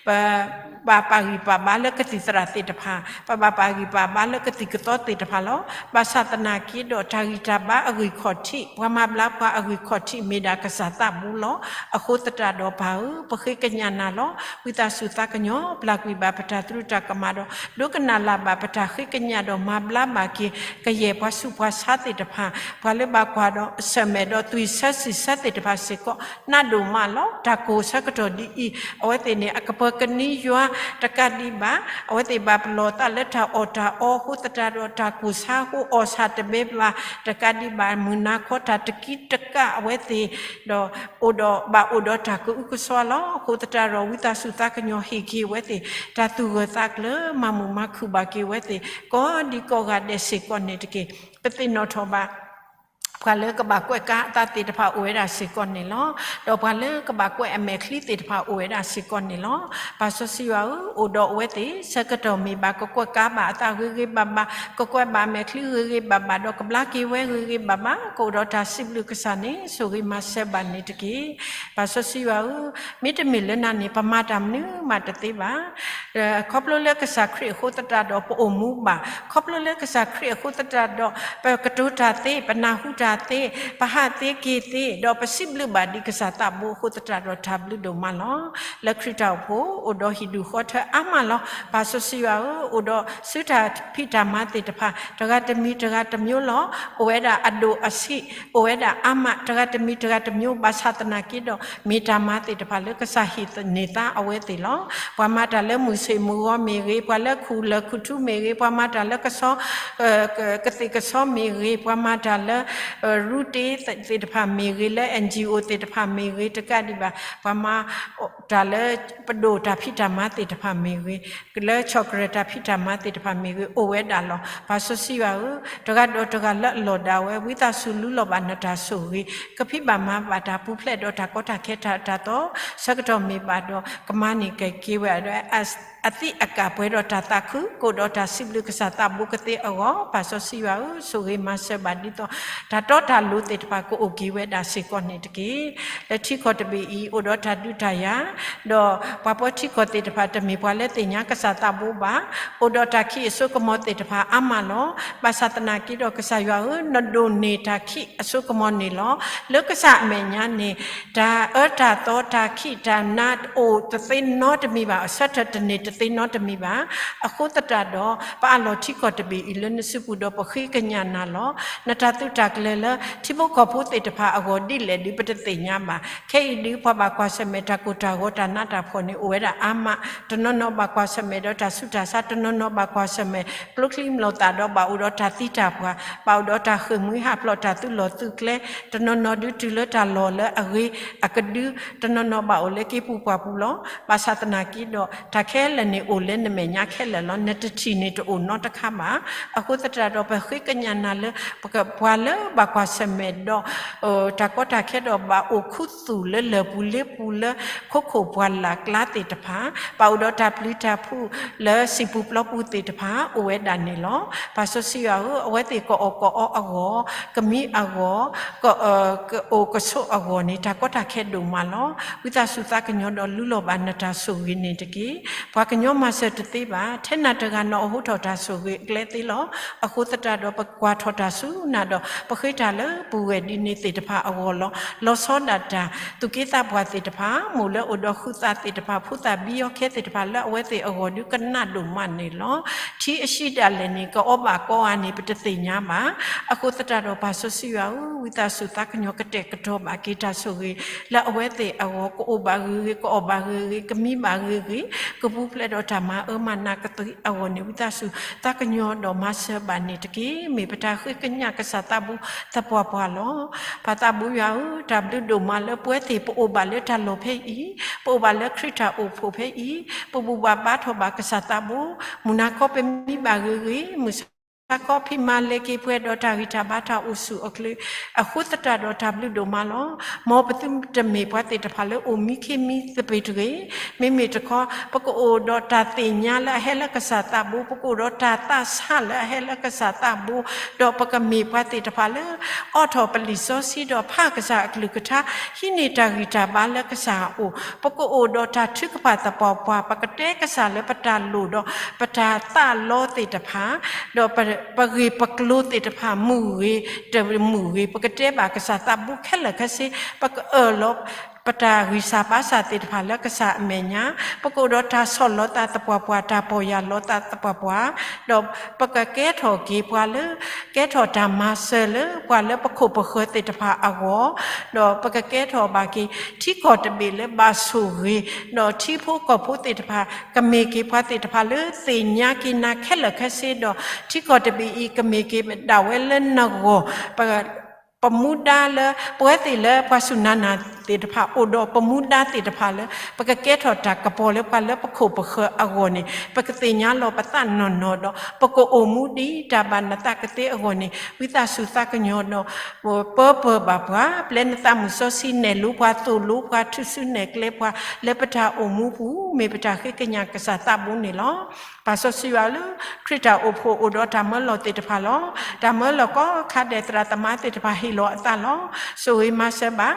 ပဘၣ်ပာ်ဂံၢ်ပာ်ဘါလၢကသံၣ်သရၣ်သ့ၣ်တဖၣ်, ပဘၣ်ပာ်ဂံၢ်ပာ်ဘါလၢကသံၣ်ကသီသ့ၣ်တဖၣ်လီၤ. ဘၣ်ဆၣ်သနာ်က့ဒီး တၢ်ဂံၢ်တၢ်ဘါအဂံၢ်ခီၣ်ထံး, ပှၤမၤဘျါပှၤအဂံၢ်ခီၣ်ထံး မ့ၢ်ဒၣ်ကစၢ်သးဘိလီၤ. အဃိသတးဒီးပၢ်ဧၢ, ပဃ့ကညးနၤလီၤ. ဝံသးစူၤသးကညီၤ, ပျၢ်ကွံာ်ဘၣ်ပတၢ်သရူးတၢ်ကမၣ်ဒီး ဒိကနၣ်လၢ်ဘၣ်ပတၢ်ဃ့ကညးဒီး မၤဘျါဘၣ်က့ၤ ကယဲၢ်ပှၤဆူးပှၤဆါသ့ၣ်တဖၣ်, ပှၤလၢဘၣ်ကွၢ်ဒီးဆၢၣ်မဲာ်ဒီးသွံၣ်ဆၢစံၣ်ဆၢသ့ၣ်တဖၣ်စ့ၢ်ကီး, နးဒိၣ်မးလီၤ. တၢ်ကိၢ်ဆၢကတီၢ်ဒ်အံၤ, အဝဲသ့ၣ်န့ၣ် အကပၢၤကနံယွၤတကးဒံးဘၣ်, အဝဲသ့ၣ်ဘၣ်ပလီၢ်သးလၢတၢ်အီၣ်တၢ်အီအဃိသတးဒီး တၢ်ကိၢ်ဆါအဃိ အီၣ်ဆၣ်တဘဲဘၣ်တကးဒံးဘၣ်, မုၢ်နၤခီတၢ်တကံတကးအဝဲသ့ၣ်, ဒီးအိၣ်ဒီးဘၣ်အိၣ်ဒီးတၢ်ကအုကစွါလီၤ. အဃိသတးဒီး ဝံသးစူၤသးကညီၤဟ့ၣ်က့ၤဝဲသ့ၣ် တၢ်သူၣ်ဂၢၢ်သးကျၢၤ, မၤမုာ်မၤခုၣ်ဘၣ်က့ၤဝဲသ့ၣ် ကိးဒံကိးဂၤဒဲးစ့ၢ်ကီးန့ၣ်တက့ၢ်. ပသ့ၣ်နီၣ်ထီၣ်ဘၣ် ပှၤလၢကဘၣ်ကွဲးကါအသးသ့ၣ်တဖၣ်အိၣ်ဝဲဒၣ်စ့ၢ်ကီးန့ၣ်လီၤ. ဒီးပှၤလၢကဘၣ်ကွဲးအမဲာ်ချံသ့ၣ်တဖၣ်အိၣ်ဝဲဒၣ်စ့ၢ်ကီးန့ၣ်လီၤ. ပၢ်စီဆှံယွၤဧၢ, အိၣ်ဒီးအဝဲသ့ၣ် ဆၢကတီၢ်မ့ၢ်ဘၣ် ကကွဲးကါဘၣ်အသးဂ့ၤဂ့ၤဘၣ်ဘၣ်, ကကွဲးဘၣ်အမဲာ်ချံဂ့ၤဂ့ၤဘၣ်ဘၣ်, ဒီးကဘျါက့ၤဝဲဂ့ၤဂ့ၤဘၣ်ဘၣ်, ကအိၣ်ဒီးတၢ်စံးဘျုးကစၢ်န့ၣ် ဆိၣ်ဂ့ၤမၤစၢၤဘၣ်န့ၣ်တက့ၢ်. ပၢ်စီဆှံယွၤဧၢ, မ့တမ့ၢ်လၢနၤန့ၣ် ပမၤတၢ်မနုၤမးတသ့ဘၣ်. ခီဖျိလၢကစၢ်ခရံာ်အဃိသတးဒီး ပအိၣ်မူဘၣ်, ခီဖျိလၢကစၢ်ခရံာ်အဃိသတးဒီး ပကတိၤတၢ်သ့, ပနၢ်ဟူတၢ်သ့, ပဟးသ့က့ၤသ့, ဒီးပစံးဘျုးဘၣ်ဒံးကစၢ်သးဘိအဃိသတးဒီး တၢ်ဘျုးဒိၣ်မးလီၤ. လၢခရံာ်တၢ်အိၣ်ဖှိၣ် အိၣ်ဒီးဟံၣ်ဒူၣ်ဃီထၢအါမးလီၤ. ပၢ်စီဆှံယွၤဧၢ, အိၣ်ဒီးဆူတၢ်ဖံးတၢ်မၤသ့ၣ်တဖၣ် တဂၤတမံၤတဂၤတမျိုးလီၤ. အိၣ်ဝဲဒၣ်အဒိၣ်အဆံး, အိၣ်ဝဲဒၣ်အါမး တဂၤတမံၤတဂၤတမျိုး, ဘၣ်ဆၣ်သနာ်က့ဒီး မ့ၢ်တၢ်မၤသ့ၣ်တဖၣ်လၢကစၢ်ဟ့ၣ်န့ၢ်သါအဝဲသ့ၣ်လီၤ. ပှၤမၤတၢ်လၢမုၢ်ဆ့ၣ်မုၢ်ဂီၤမ့ၢ်ဂ့ၤ, ပှၤလၢခူၣ်လၢၢ်ခူၣ်ထူမ့ၢ်ဂ့ၤ, ပှၤမၤတၢ်လၢကဆီ ကသ့ၣ်ကဆီမ့ၢ်ဂ့ၤ, ပှၤမၤတၢ်လၢ ရူတ့သ့ၣ်တဖၣ်မ့ၢ်ဂ့ၤ, လၢ NGO သ့ၣ်တဖၣ်မ့ၢ်ဂ့ၤ, တကးဒံးဘၣ် ပှၤမၤတၢ်လၢပဒိၣ်တၢ်ဖံးတၢ်မၤသ့ၣ်တဖၣ်မ့ၢ်ဂ့ၤ, လၢဆီၣ်ကရၢၢ်တၢ်ဖံးတၢ်မၤသ့ၣ်တဖၣ်မ့ၢ်ဂ့ၤ, အိၣ်ဝဲဒၣ်လီၤ. ပၢ်စီဆှံယွၤဧၢ, တဂၤဒီးတဂၤလၢအလီၢ်ဒၣ်ဝဲ ဝံသးစူၤလူလီၤဘၣ်နတၢ်ဆိၣ်ဂ့ၤ, ကဖံးဘၣ်မၤဘၣ်တၢ်ပူၤဖျဲးဒီးတၢ်ကီတၢ်ခဲတၢ်အတၢ်သီ, ဆၢကတီၢ်မ့ၢ်ဘၣ်ဒီး ကမၤန့ၢ်က့ၤဝဲဒီး အသံးအကာ်ပှဲၤဒီးတၢ်သးခု, ကအိၣ်ဒီးတၢ်စံးဘျုးကစၢ်သးဘိကသ့အဂီၢ်, ပၢ်စီဆှံယွၤဧၢ, ဆိၣ်ဂ့ၤမၤစၢၤဘၣ်ဒ်သိး တၢ်တီတၢ်လိၤသ့ၣ်တဖၣ် ကအိၣ်က့ၤဝဲဒၣ်စ့ၢ်ကီးန့ၣ်တက့ၢ်. လၢထံကီၢ်တဘ့ၣ်အံၤ အိၣ်ဒီးတၢ်ဒုးတၢ်ယၤ, ဒီးပှၤပၢထံကီၢ်သ့ၣ်တဖၣ် တမ့ၢ်ပှၤလၢသ့ၣ်ညါကစၢ်သးဘိဘၣ်, အိၣ်ဒီးတၢ်ခံးအစိကမီၤသ့ၣ်တဖၣ်အါမးလီၤ. ဘၣ်ဆၣ်သနာ်က့ဒီး ကစၢ်ယွၤဧၢ, နဒိးန့ၢ်တၢ်ခံးအစိကမီၤန့ၣ်လီၤ. လၢကစၢ်အမဲာ်ညါန့ၣ် တၢ်အၢတၢ်သီ တၢ်ခံးတၢ်နါ အိၣ်တသ့နီတမံၤဘၣ်, အဆၢထၢၣ်တန့ၢ်တသ့နီတမံၤဘၣ်. အဃိသတးဒီး ပအးလီၤထံကီၢ်တဘ့ၣ်အံၤလၢနစုပူၤဒီး ပဃ့ကညးနၤလီၤ. နတၢ်သုးတၢ်ကျဲၤလၢ ထံဖိကီၢ်ဖိသ့ၣ်တဖၣ်အဂီၢ်ဒ်လဲၣ်ဒုး ပတသ့ၣ်ညါဘၣ်. ခဲအံၤဒုး ပှၤဘၣ်ကွၢ်ဆၢၣ်မဲာ်တၢ်ကိၢ်တၢ်ဂီၤတၢ်နးတၢ်ဖှီၣ်န့ၣ် အိၣ်ဝဲဒၣ်အါမး, တနီၤနီၤဘၣ်ကွၢ်ဆၢၣ်မဲာ်ဒီးတၢ်ဆူးတၢ်ဆါ, တနီၤနီၤဘၣ်ကွၢ်ဆၢၣ်မဲာ် ကျိချံမျိာ်သၣ်ဒီး ဘၣ်အိၣ်ဒီးတၢ်သံတၢ်ပှၢ်, ဘၣ်အိၣ်ဒီးတၢ်ဃ့ၢ်မှံဟးဖျိးတၢ်သုးလီၢ်သုးကျဲ, တနီၤနီၤဒုးတုၤလၢတၢ်လီၢ်လၢအဂ့ၤအကဒု, တနီၤနီၤဘၣ်အိၣ်လၢက့ၤပူၤပှၢ်ပူၤလီၤ. ဘၣ်ဆၣ်သနာ်က့ဒီး တၢ်ခဲလၢာ်န့ၣ်အိၣ်လၢနမဲာ်ညါခဲလၢာ်လီၤ. နတထံၣ်န့ၣ်တအိၣ်နီတခါဘၣ်. အဃိသတးဒီး ပဃ့ကညးနၤလၢ ပှၤလၢဘၣ်ကွၢ်ဆၢၣ်မဲာ်ဒီး တၢ်ကီတၢ်ခဲဒီး ဘၣ်အိၣ်ခူသူၣ်လၢလၢၢ်ပူၤလ့ပူၤလၢ ခိခိၣ်ပှၢ်လၢ်ကျါသ့ၣ်တဖၣ်, ဘၣ်အိၣ်ဒီးတၢ်ပျံၤတၢ်ဖုးလၢစံာ်ပူၤပျီပူၤသ့ၣ်တဖၣ် အိၣ်ဝဲဒၣ်န့ၣ်လီၤ. ပၢ်စီဆှံယွၤဧၢ, အဝဲသ့ၣ်ကအီၣ်ကအီအဂီၢ်, ကမံအဂီၢ်, ကအိၣ်ကဆိးအဂီၢ်န့ၣ် တၢ်ကီတၢ်ခဲဒိၣ်မးလီၤ. ဝံသးစူၤသးကညီၤဒီး လူလီၤဘၣ်နတၢ်ဆိၣ်ဂ့ၤန့ၣ်တက့ၢ်. ပှၤ ပှၤကညီမၤစၢၤတသ့ဘၣ်. ထဲနၤတဂၤနီၣ်အဟိထီၣ်တၢ်ဆိၣ်ဂ့ၤအကျဲသ့လီၤ. အဃိသတးဒီး ပကွၢ်ထီၣ်တၢ်ဆူနၤဒီး ပဃ့တၢ်လၢပူၤဝဲၢ်ဒ်န့ၣ်သ့ၣ်တဖၣ်အဂီၢ်လီၤ. လီၤဆီဒၣ်တၢ် သူၣ်က့သးပှၢ်သ့ၣ်တဖၣ်, မိၢ်လၢအိၣ်ဒီးဃုသးသ့ၣ်တဖၣ်, ဖိသၣ်ဘံယီၤခဲသ့ၣ်တဖၣ် လၢအဝဲသ့ၣ်အဂီၢ်ဒုးကနၣ်ဒိၣ်မးန့ၣ်လီၤ. ထံအဆံးဒၣ်လဲာ်န့ၣ် ကအီၣ်ဘၣ်ကီအါန့ၣ် ပတသ့ၣ်ညါဘၣ်. အဃိသတးဒီး ပၢ်စီဆှံယွၤဧၢ, ဝံသးစူၤသးကညီၤကတဲာ်ကတီၤဘၣ်က့ၤတၢ်ဆိၣ်ဂ့ၤ လၢအဝဲသ့ၣ်အဂီၢ် ကအိၣ်ဘၣ်ဂ့ၤဂ့ၤ, ကအီၣ်ဘၣ်ဂ့ၤဂ့ၤ, ကမံဘၣ်ဂ့ၤဂ့ၤ, ကပူၤဖျဲးဒီးတၢ်မၤအၢမၤနးကသ့အဂီၢ်န့ၣ် ဝံသးစူၤသးကညီၤဒီးမၤစၢၤဘၣ်န့ၣ်တက့ၢ်. မ့ၢ်ပတၢ်ဃ့ကညးကစၢ်သးဘိသပှၢ်ပှၢ်လီၤ. ပၢ်သးဘိယွၤဧၢ, တၢ်ဘျုးဒိၣ်မးလၢပဝဲသ့ၣ် ပအိၣ်ဘၣ်လၢတၢ်လီၢ်ဖဲအံၤ, ပအိၣ်ဘၣ်လၢခရံာ်တၢ်အိၣ်ဖှိၣ်ဖဲအံၤ, ပဘူၣ်ဘၣ်ဘါထီၣ်ဘၣ်ကစၢ်သးဘိ, မုၢ်နၤခီပမံဘၣ်ဂ့ၤဂ့ၤ, မုၢ်ဆါခီဖံးမၤလဲၤက့ၤပှဲၤဒီးတၢ်ဂံၢ်တၢ်ဘါတၢ်အိၣ်ဆူၣ်အိၣ်ချ့, အဃိသတးဒီးတၢ်ဘျုးဒိၣ်မးလီၤ. မ်ပသုတမ့ၢ်ပှၤသ့ၣ်တဖၣ်လၢအိၣ်မံခ့မံသပ့ၤတဂ့ၤ. မ့မ့ၢ်တခီ ပကအိၣ်ဒီးတၢ်သ့ၣ်ညါလၢအဟဲလၢကစၢ်သးဘိ, ပကအိၣ်ဒီးတၢ်သးဆးလၢအဟဲလၢကစၢ်သးဘိ, ဒီးပကမ့ၢ်ပှၤသ့ၣ်တဖၣ်လၢ အိးထီၣ်ပလံာ်စီဆှံဒီးဖးကစၢ်အကလုၢ်ကထါ, ဟံးန့ၢ်တၢ်ဂံၢ်တၢ်ဘါလၢကစၢ်အအိၣ်, ပကအိၣ်ဒီးတၢ်ထုကဖၣ်သပှၢ်ပှၢ်, ပကတဲကစၢ်လၢပတၢ်လိၣ်ဒီးပတၢ်သးလီသ့ၣ်တဖၣ်, ဒီးပဂ့ၢ်ပကျိၤသ့ၣ်တဖၣ်မုာ်ဂ့ၤ, တမုာ်ဂ့ၤ, ပကတဲဘၣ်ကစၢ်သးဘိခဲလၢာ်ခဲဆ့, ပကအၢၣ်လီၤ ပတၢ်ဂံၢ်စၢ်ဘါစၢ်သ့ၣ်တဖၣ်လၢကစၢ်အမဲာ်ညါ, ပကအိၣ်ဒီးတၢ်ဆီၣ်လီၤသးသပှၢ်ပှၢ်, တၢ်ပီၢ်ယၢ်လီၤသးသပှၢ်ပှၢ်, ဒီးပကကဲထီၣ်က့ၤပှၤလၢ ကဲထီၣ်တၢ်မၤစၢၤလၢပှၤလၢပခိၣ်ပဃၢၤသ့ၣ်တဖၣ်အဂီၢ်, ဒီးပကကဲထီၣ်ဘၣ်က့ၤ ထံကီၢ်တဘ့ၣ်လၢဘၣ်ဆိၣ်ဂ့ၤ, ဒီးထံဖိကီၢ်ဖိသ့ၣ်တဖၣ် ကမ့ၢ်က့ၤပှၤသ့ၣ်တဖၣ်လၢသ့ၣ်ညါက့ၤနၤခဲလၢာ်ခဲဆ့, ဒီးထံကီၢ်တဘ့ၣ်အံၤ ကမ့ၢ်က့ၤဒၣ်ဝဲလၢနဂီၢ် ပမူဒါလၢ ပဝဲသ့ၣ်လၢပှၤစူၢ်နၤနာ်သ့ၣ်တဖၣ် အိၣ်ဒီးပမူဒါသ့ၣ်တဖၣ်လၢ ပကကဲထီၣ်တၢ်ကပီၤလၢပှၤလၢပခိၣ်ပဃၢၤအဂီၢ်န့ၣ် ပကသ့ၣ်ညါလီၤပသးနီၢ်နီၢ်ဒီး ပကအိၣ်မူဒ်တၢ်ဘၣ်နသးကသ့အဂီၢ်န့ၣ် ဝံသးစူၤသးကညီၤဒီး ပၢပၢၢ်ဘၣ်ပှၤ ပျဲနသးမုၢ်စီဆှံနဲၣ်လိပှၤ သိၣ်လိပှၤ ထုးစုနဲၣ်ကျဲပှၤ လၢပတၢ်အိၣ်မူပူၤ မ့ၢ်ပတၢ်ဃ့ကညးကစၢ်သးဘိန့ၣ်လီၤ. ပၢ်စီဆှံယွၤလၢ ခရံာ်တၢ်အိၣ်ဖှိၣ်အိၣ်ဒီးတၢ်မၢလီၤသ့ၣ်တဖၣ်လီၤ. တၢ်မၢလီၤကိးခါဒဲး သရၣ်သမါသ့ၣ်တဖၣ်ဟ့ၣ်လီၤအသးလီၤ. ဆိၣ်ဂ့ၤမၤစၢၤဘၣ်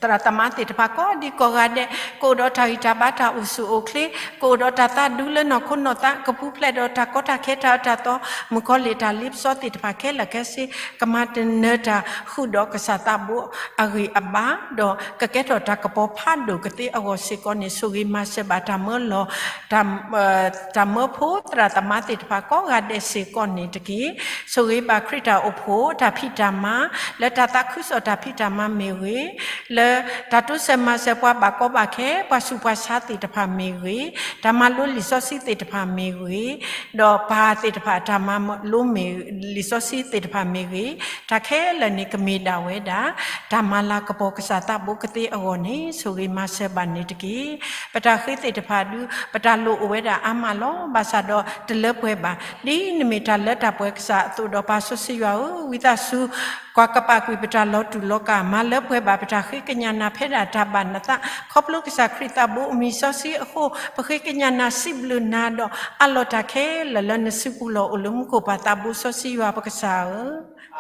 သရၣ်သမါသ့ၣ်တဖၣ်ကိးဒံကိးဂၤဒဲး ကအိၣ်ဒီးတၢ်ဂံၢ်တၢ်ဘါတၢ်အိၣ်ဆူၣ်အိၣ်ချ့ ကအိၣ်ဒီးတၢ်သးဒူလၢနီၢ်ခိနီၢ်သး ကပူၤဖျဲးဒီးတၢ်ကီတၢ်ခဲတၢ်အၢတၢ်သီ မုၣ်ကီၤလံၢ်တၢ်လ့ပစီသ့ၣ်တဖၣ်ခဲလၢာ်ခဲဆ့ ကမၤတနၢၤတၢ်ဃုာ်ဒီးကစၢ်သးဘိအဂံၢ်အဘါ ဒီးကကဲထီၣ်တၢ်ကပီၤဖးဒိၣ်ကသ့အဂီၢ်စ့ၢ်ကီးန့ၣ် ဆိၣ်ဂ့ၤမၤစၢၤဘၣ်တၢ်မၢလီၤ တၢ်မၢဖိသရၣ်သမါသ့ၣ်တဖၣ်ကိးဂၤဒဲးစ့ၢ်ကီးန့ၣ်တက့ၢ်. ဆိၣ်ဂ့ၤဘၣ်ခရံာ်တၢ်အိၣ်ဖှိၣ်တၢ်ဖံးတၢ်မၤ လၢတၢ်သးခုကစီၣ်တၢ်ဖံးတၢ်မၤမ့ၢ်ဂ့ၤ, လၢတၢ်တိစၢၤမၤစၢၤပှၤဘၣ်ကီဘၣ်ခဲ ပှၤဆူးပှၤဆါသ့ၣ်တဖၣ်မ့ၢ်ဂ့ၤ, တၢ်မၤလိလံာ်စီဆှံသ့ၣ်တဖၣ်မ့ၢ်ဂ့ၤ, ဒီးပၢ်သ့ၣ်တဖၣ်တၢ်မၤလိမ့ၢ်လံာ်စီဆှံသ့ၣ်တဖၣ်မ့ၢ်ဂ့ၤ, တၢ်ခဲလၢာ်န့ၣ်ကမ့ၢ်ဒၣ်ဝဲဒၣ် တၢ်မၤလၤကပီၤကစၢ်သးဘိကသ့အဂီၢ်န့ၣ် ဆိၣ်ဂ့ၤမၤစၢၤဘၣ်န့ၣ်တက့ၢ်. ပတၢ်ဃ့သ့ၣ်တဖၣ်ဒုး ပတၢ်လိၣ်အိၣ်ဝဲဒၣ်အါမးလီၤ. ဘၣ်ဆၣ်ဒီးတလၢပှဲၤဘၣ်. ဒ်နမ့ၢ်တၢ်လၢတၢ်ပှဲၤကစၢ်အသိးဒီး ပၢ်စီဆှံယွၤဧၢ, ဝံသးစူၤ ကွၢ်ကပာ်ကွံာ်ပတၢ်လီၤတူာ်လီၤကာ် မၤလၢပှဲၤဘၣ်ပတၢ်ဃ့ကညးနၤဖဲဒၣ်တၢ်ဘၣ်နသး ခီဖျိကစၢ်ခရံာ်သးဘိအမံၤစီဆှံအဃိ ပဃ့ကညးနၤစံးဘျုးနၤဒီး အးလီၤတၢ်ခဲလၢာ်လၢနစုပူၤလီၤအိၣ်လၢမူခိၣ်ပၢ်သးဘိစီဆှံယွၤပကစၢ်ဧၢ,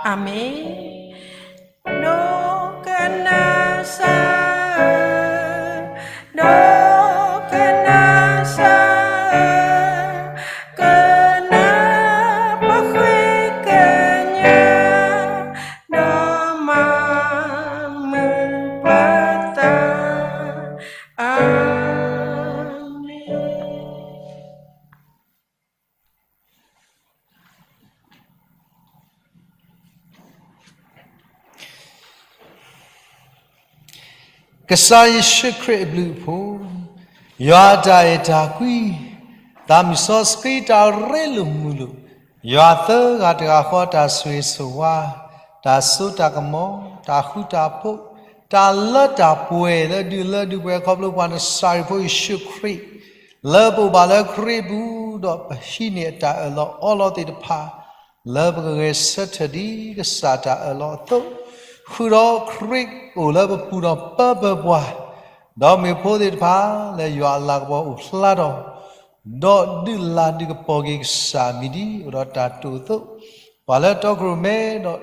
အၤမ့ၣ်. ဒိကနၣ်စၢ်ဧၢ, ဒိကနၣ်စၢ်ဧၢ, ကနၣ်ပဃ့ကညး ဒီးမၤမုာ်ပသး, အၤမ့ၣ်. ကစၢ်ယ့ၣ်ၡူးခရံာ်အဘျုးအဖှိၣ်, ယွၤအတၢ်အဲၣ်တၢ်ကွံ, သးမံၤစီဆှံတၢ်ရ့လိာ်မုာ်လိာ်, ယွၤသၢဂၤတဂၤဃီတၢ်ဆိၣ်ဂ့ၤဆိၣ်ဝါ, တၢ်စိတၢ်ကမီၤ, တၢ်ဃူတၢ်ဖိး, တၢ်လၢတၢ်ပှဲၤလၢဒုးလၢဒုးပှဲၤခီဖျိပှၤနစၤရ့းဖိယ့ၣ်ၡူးခရံာ်, လၢပအိၣ်ဘၣ်လၢခရံာ်ပူၤ, ဒီးပဟံးန့ၢ်အတၢ်အၢၣ်လီၤအီလီၤသ့ၣ်တဖၣ် လၢပကဂဲၤဆၢထၢၣ်ဒ်ကစၢ်တၢ်အၢၣ်လီၤအသိး, ဃုာ်ဒီးခရံာ်အိၣ်လၢပပူၤဒီးပၢပၢပှၤ, ဒီးမ့ၢ်ဖိသ့ၣ်တဖၣ်လၢယွၤအလၤကပီၤအိၣ်ဖျါထီၣ်, ဒီးဒုးလၤဒုးကပီၤက့ၤကစၢ်မံၤဒ်အိၣ်ဒီးတၢ်တိာ်အသိး, ပှၤလၢတီခိၣ်ရိၣ်မဲဒီး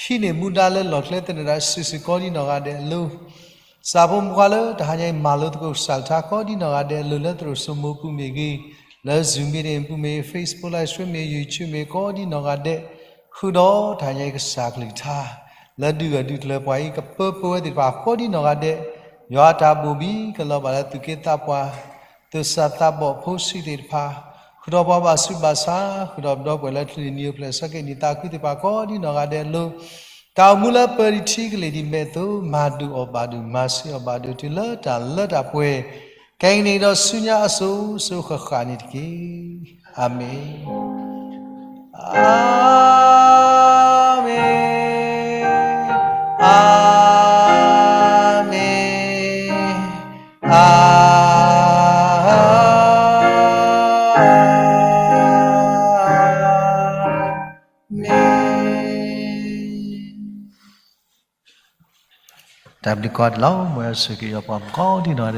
ဟံးန့ၢ်မူဒါလၢလီၢ်ကျဲသနၢၣ်ဒၣ်စုာ်စုာ်ကီးဒ်နီၢ်ဂၤဒဲးအလိၤ, စၢ်ဖိမုၣ်ဖိခွါလၢတဟါညါအံၤ မၤလိသကိးကစၢ်ကလုၢ်ကထါ ကိးဒံနီၢ်ဂၤဒဲး လိၤလၢသရိာ်စိမိပူၤမ့ၢ်ဂ့ၤ, လၢ Zoom meeting ပူၤမ့ၢ်ဂ့ၤ, Facebook live stream မ့ၢ်ဂ့ၤ, YouTube မ့ၢ်ဂ့ၤ ကိးဒံနီၢ်ဂၤဒဲး, ဃုာ်ဒီးတဟါညါအံၤကစၢ်ကလုၢ်ကထါ လၢဒုးဂၢၢ်ဒုးကျၢၤပှၤအံၤ ကပၢပၢဝဲသ့ၣ်တဖၣ် ကိးဒံနီၢ်ဂၤဒဲး, ယွၤအတၢ်ဘိၣ်ဘံကလီၤဘၣ်လၢသူၣ်က့သးပှၢ်, သူၣ်စၢ်သးဘီၣ်ဖိဆံးသ့ၣ်တဖၣ်, ဃုာ်ဒီးပှၤဘၣ်ဆူးဘၣ်ဆါ, ဃုာ်ဒီးပဒီပုၢ်ဝဲၢ်လၢချံးန့ၢ်နံၤအိၣ်ဖျဲၣ်ဆၢက့ၤနံၤသးခုသ့ၣ်တဖၣ် ကိးဒံနီၢ်ဂၤဒဲးအလိၤ, တၢ်အိၣ်မူလၢပၢၤဒံးထံကလ့ၢ်ဒံးမဲာ်သိး မၤဒိၣ်အီၣ်ဘၣ်ဒိၣ် မၤစၢၤအီၣ်ဘၣ်ဒိၣ်တုၤလၢတၢ်လၢတၢ်ပှဲၤ, ခဲကနံၣ်ဒီးဆူညါအစိၤစိၤဃၣ်ဃၣ်န့ၣ်တက့ၢ်. အၤမ့ၣ်, အၤမ့ၣ်, အၤမ့ၣ်, အၤမ့ၣ်. တၢ်ဘျုးကိးဒံးလီၤ. မ်ယွၤဆိၣ်ဂ့ၤက့ၤပှၤကိးဒံနီၢ်ဂၤ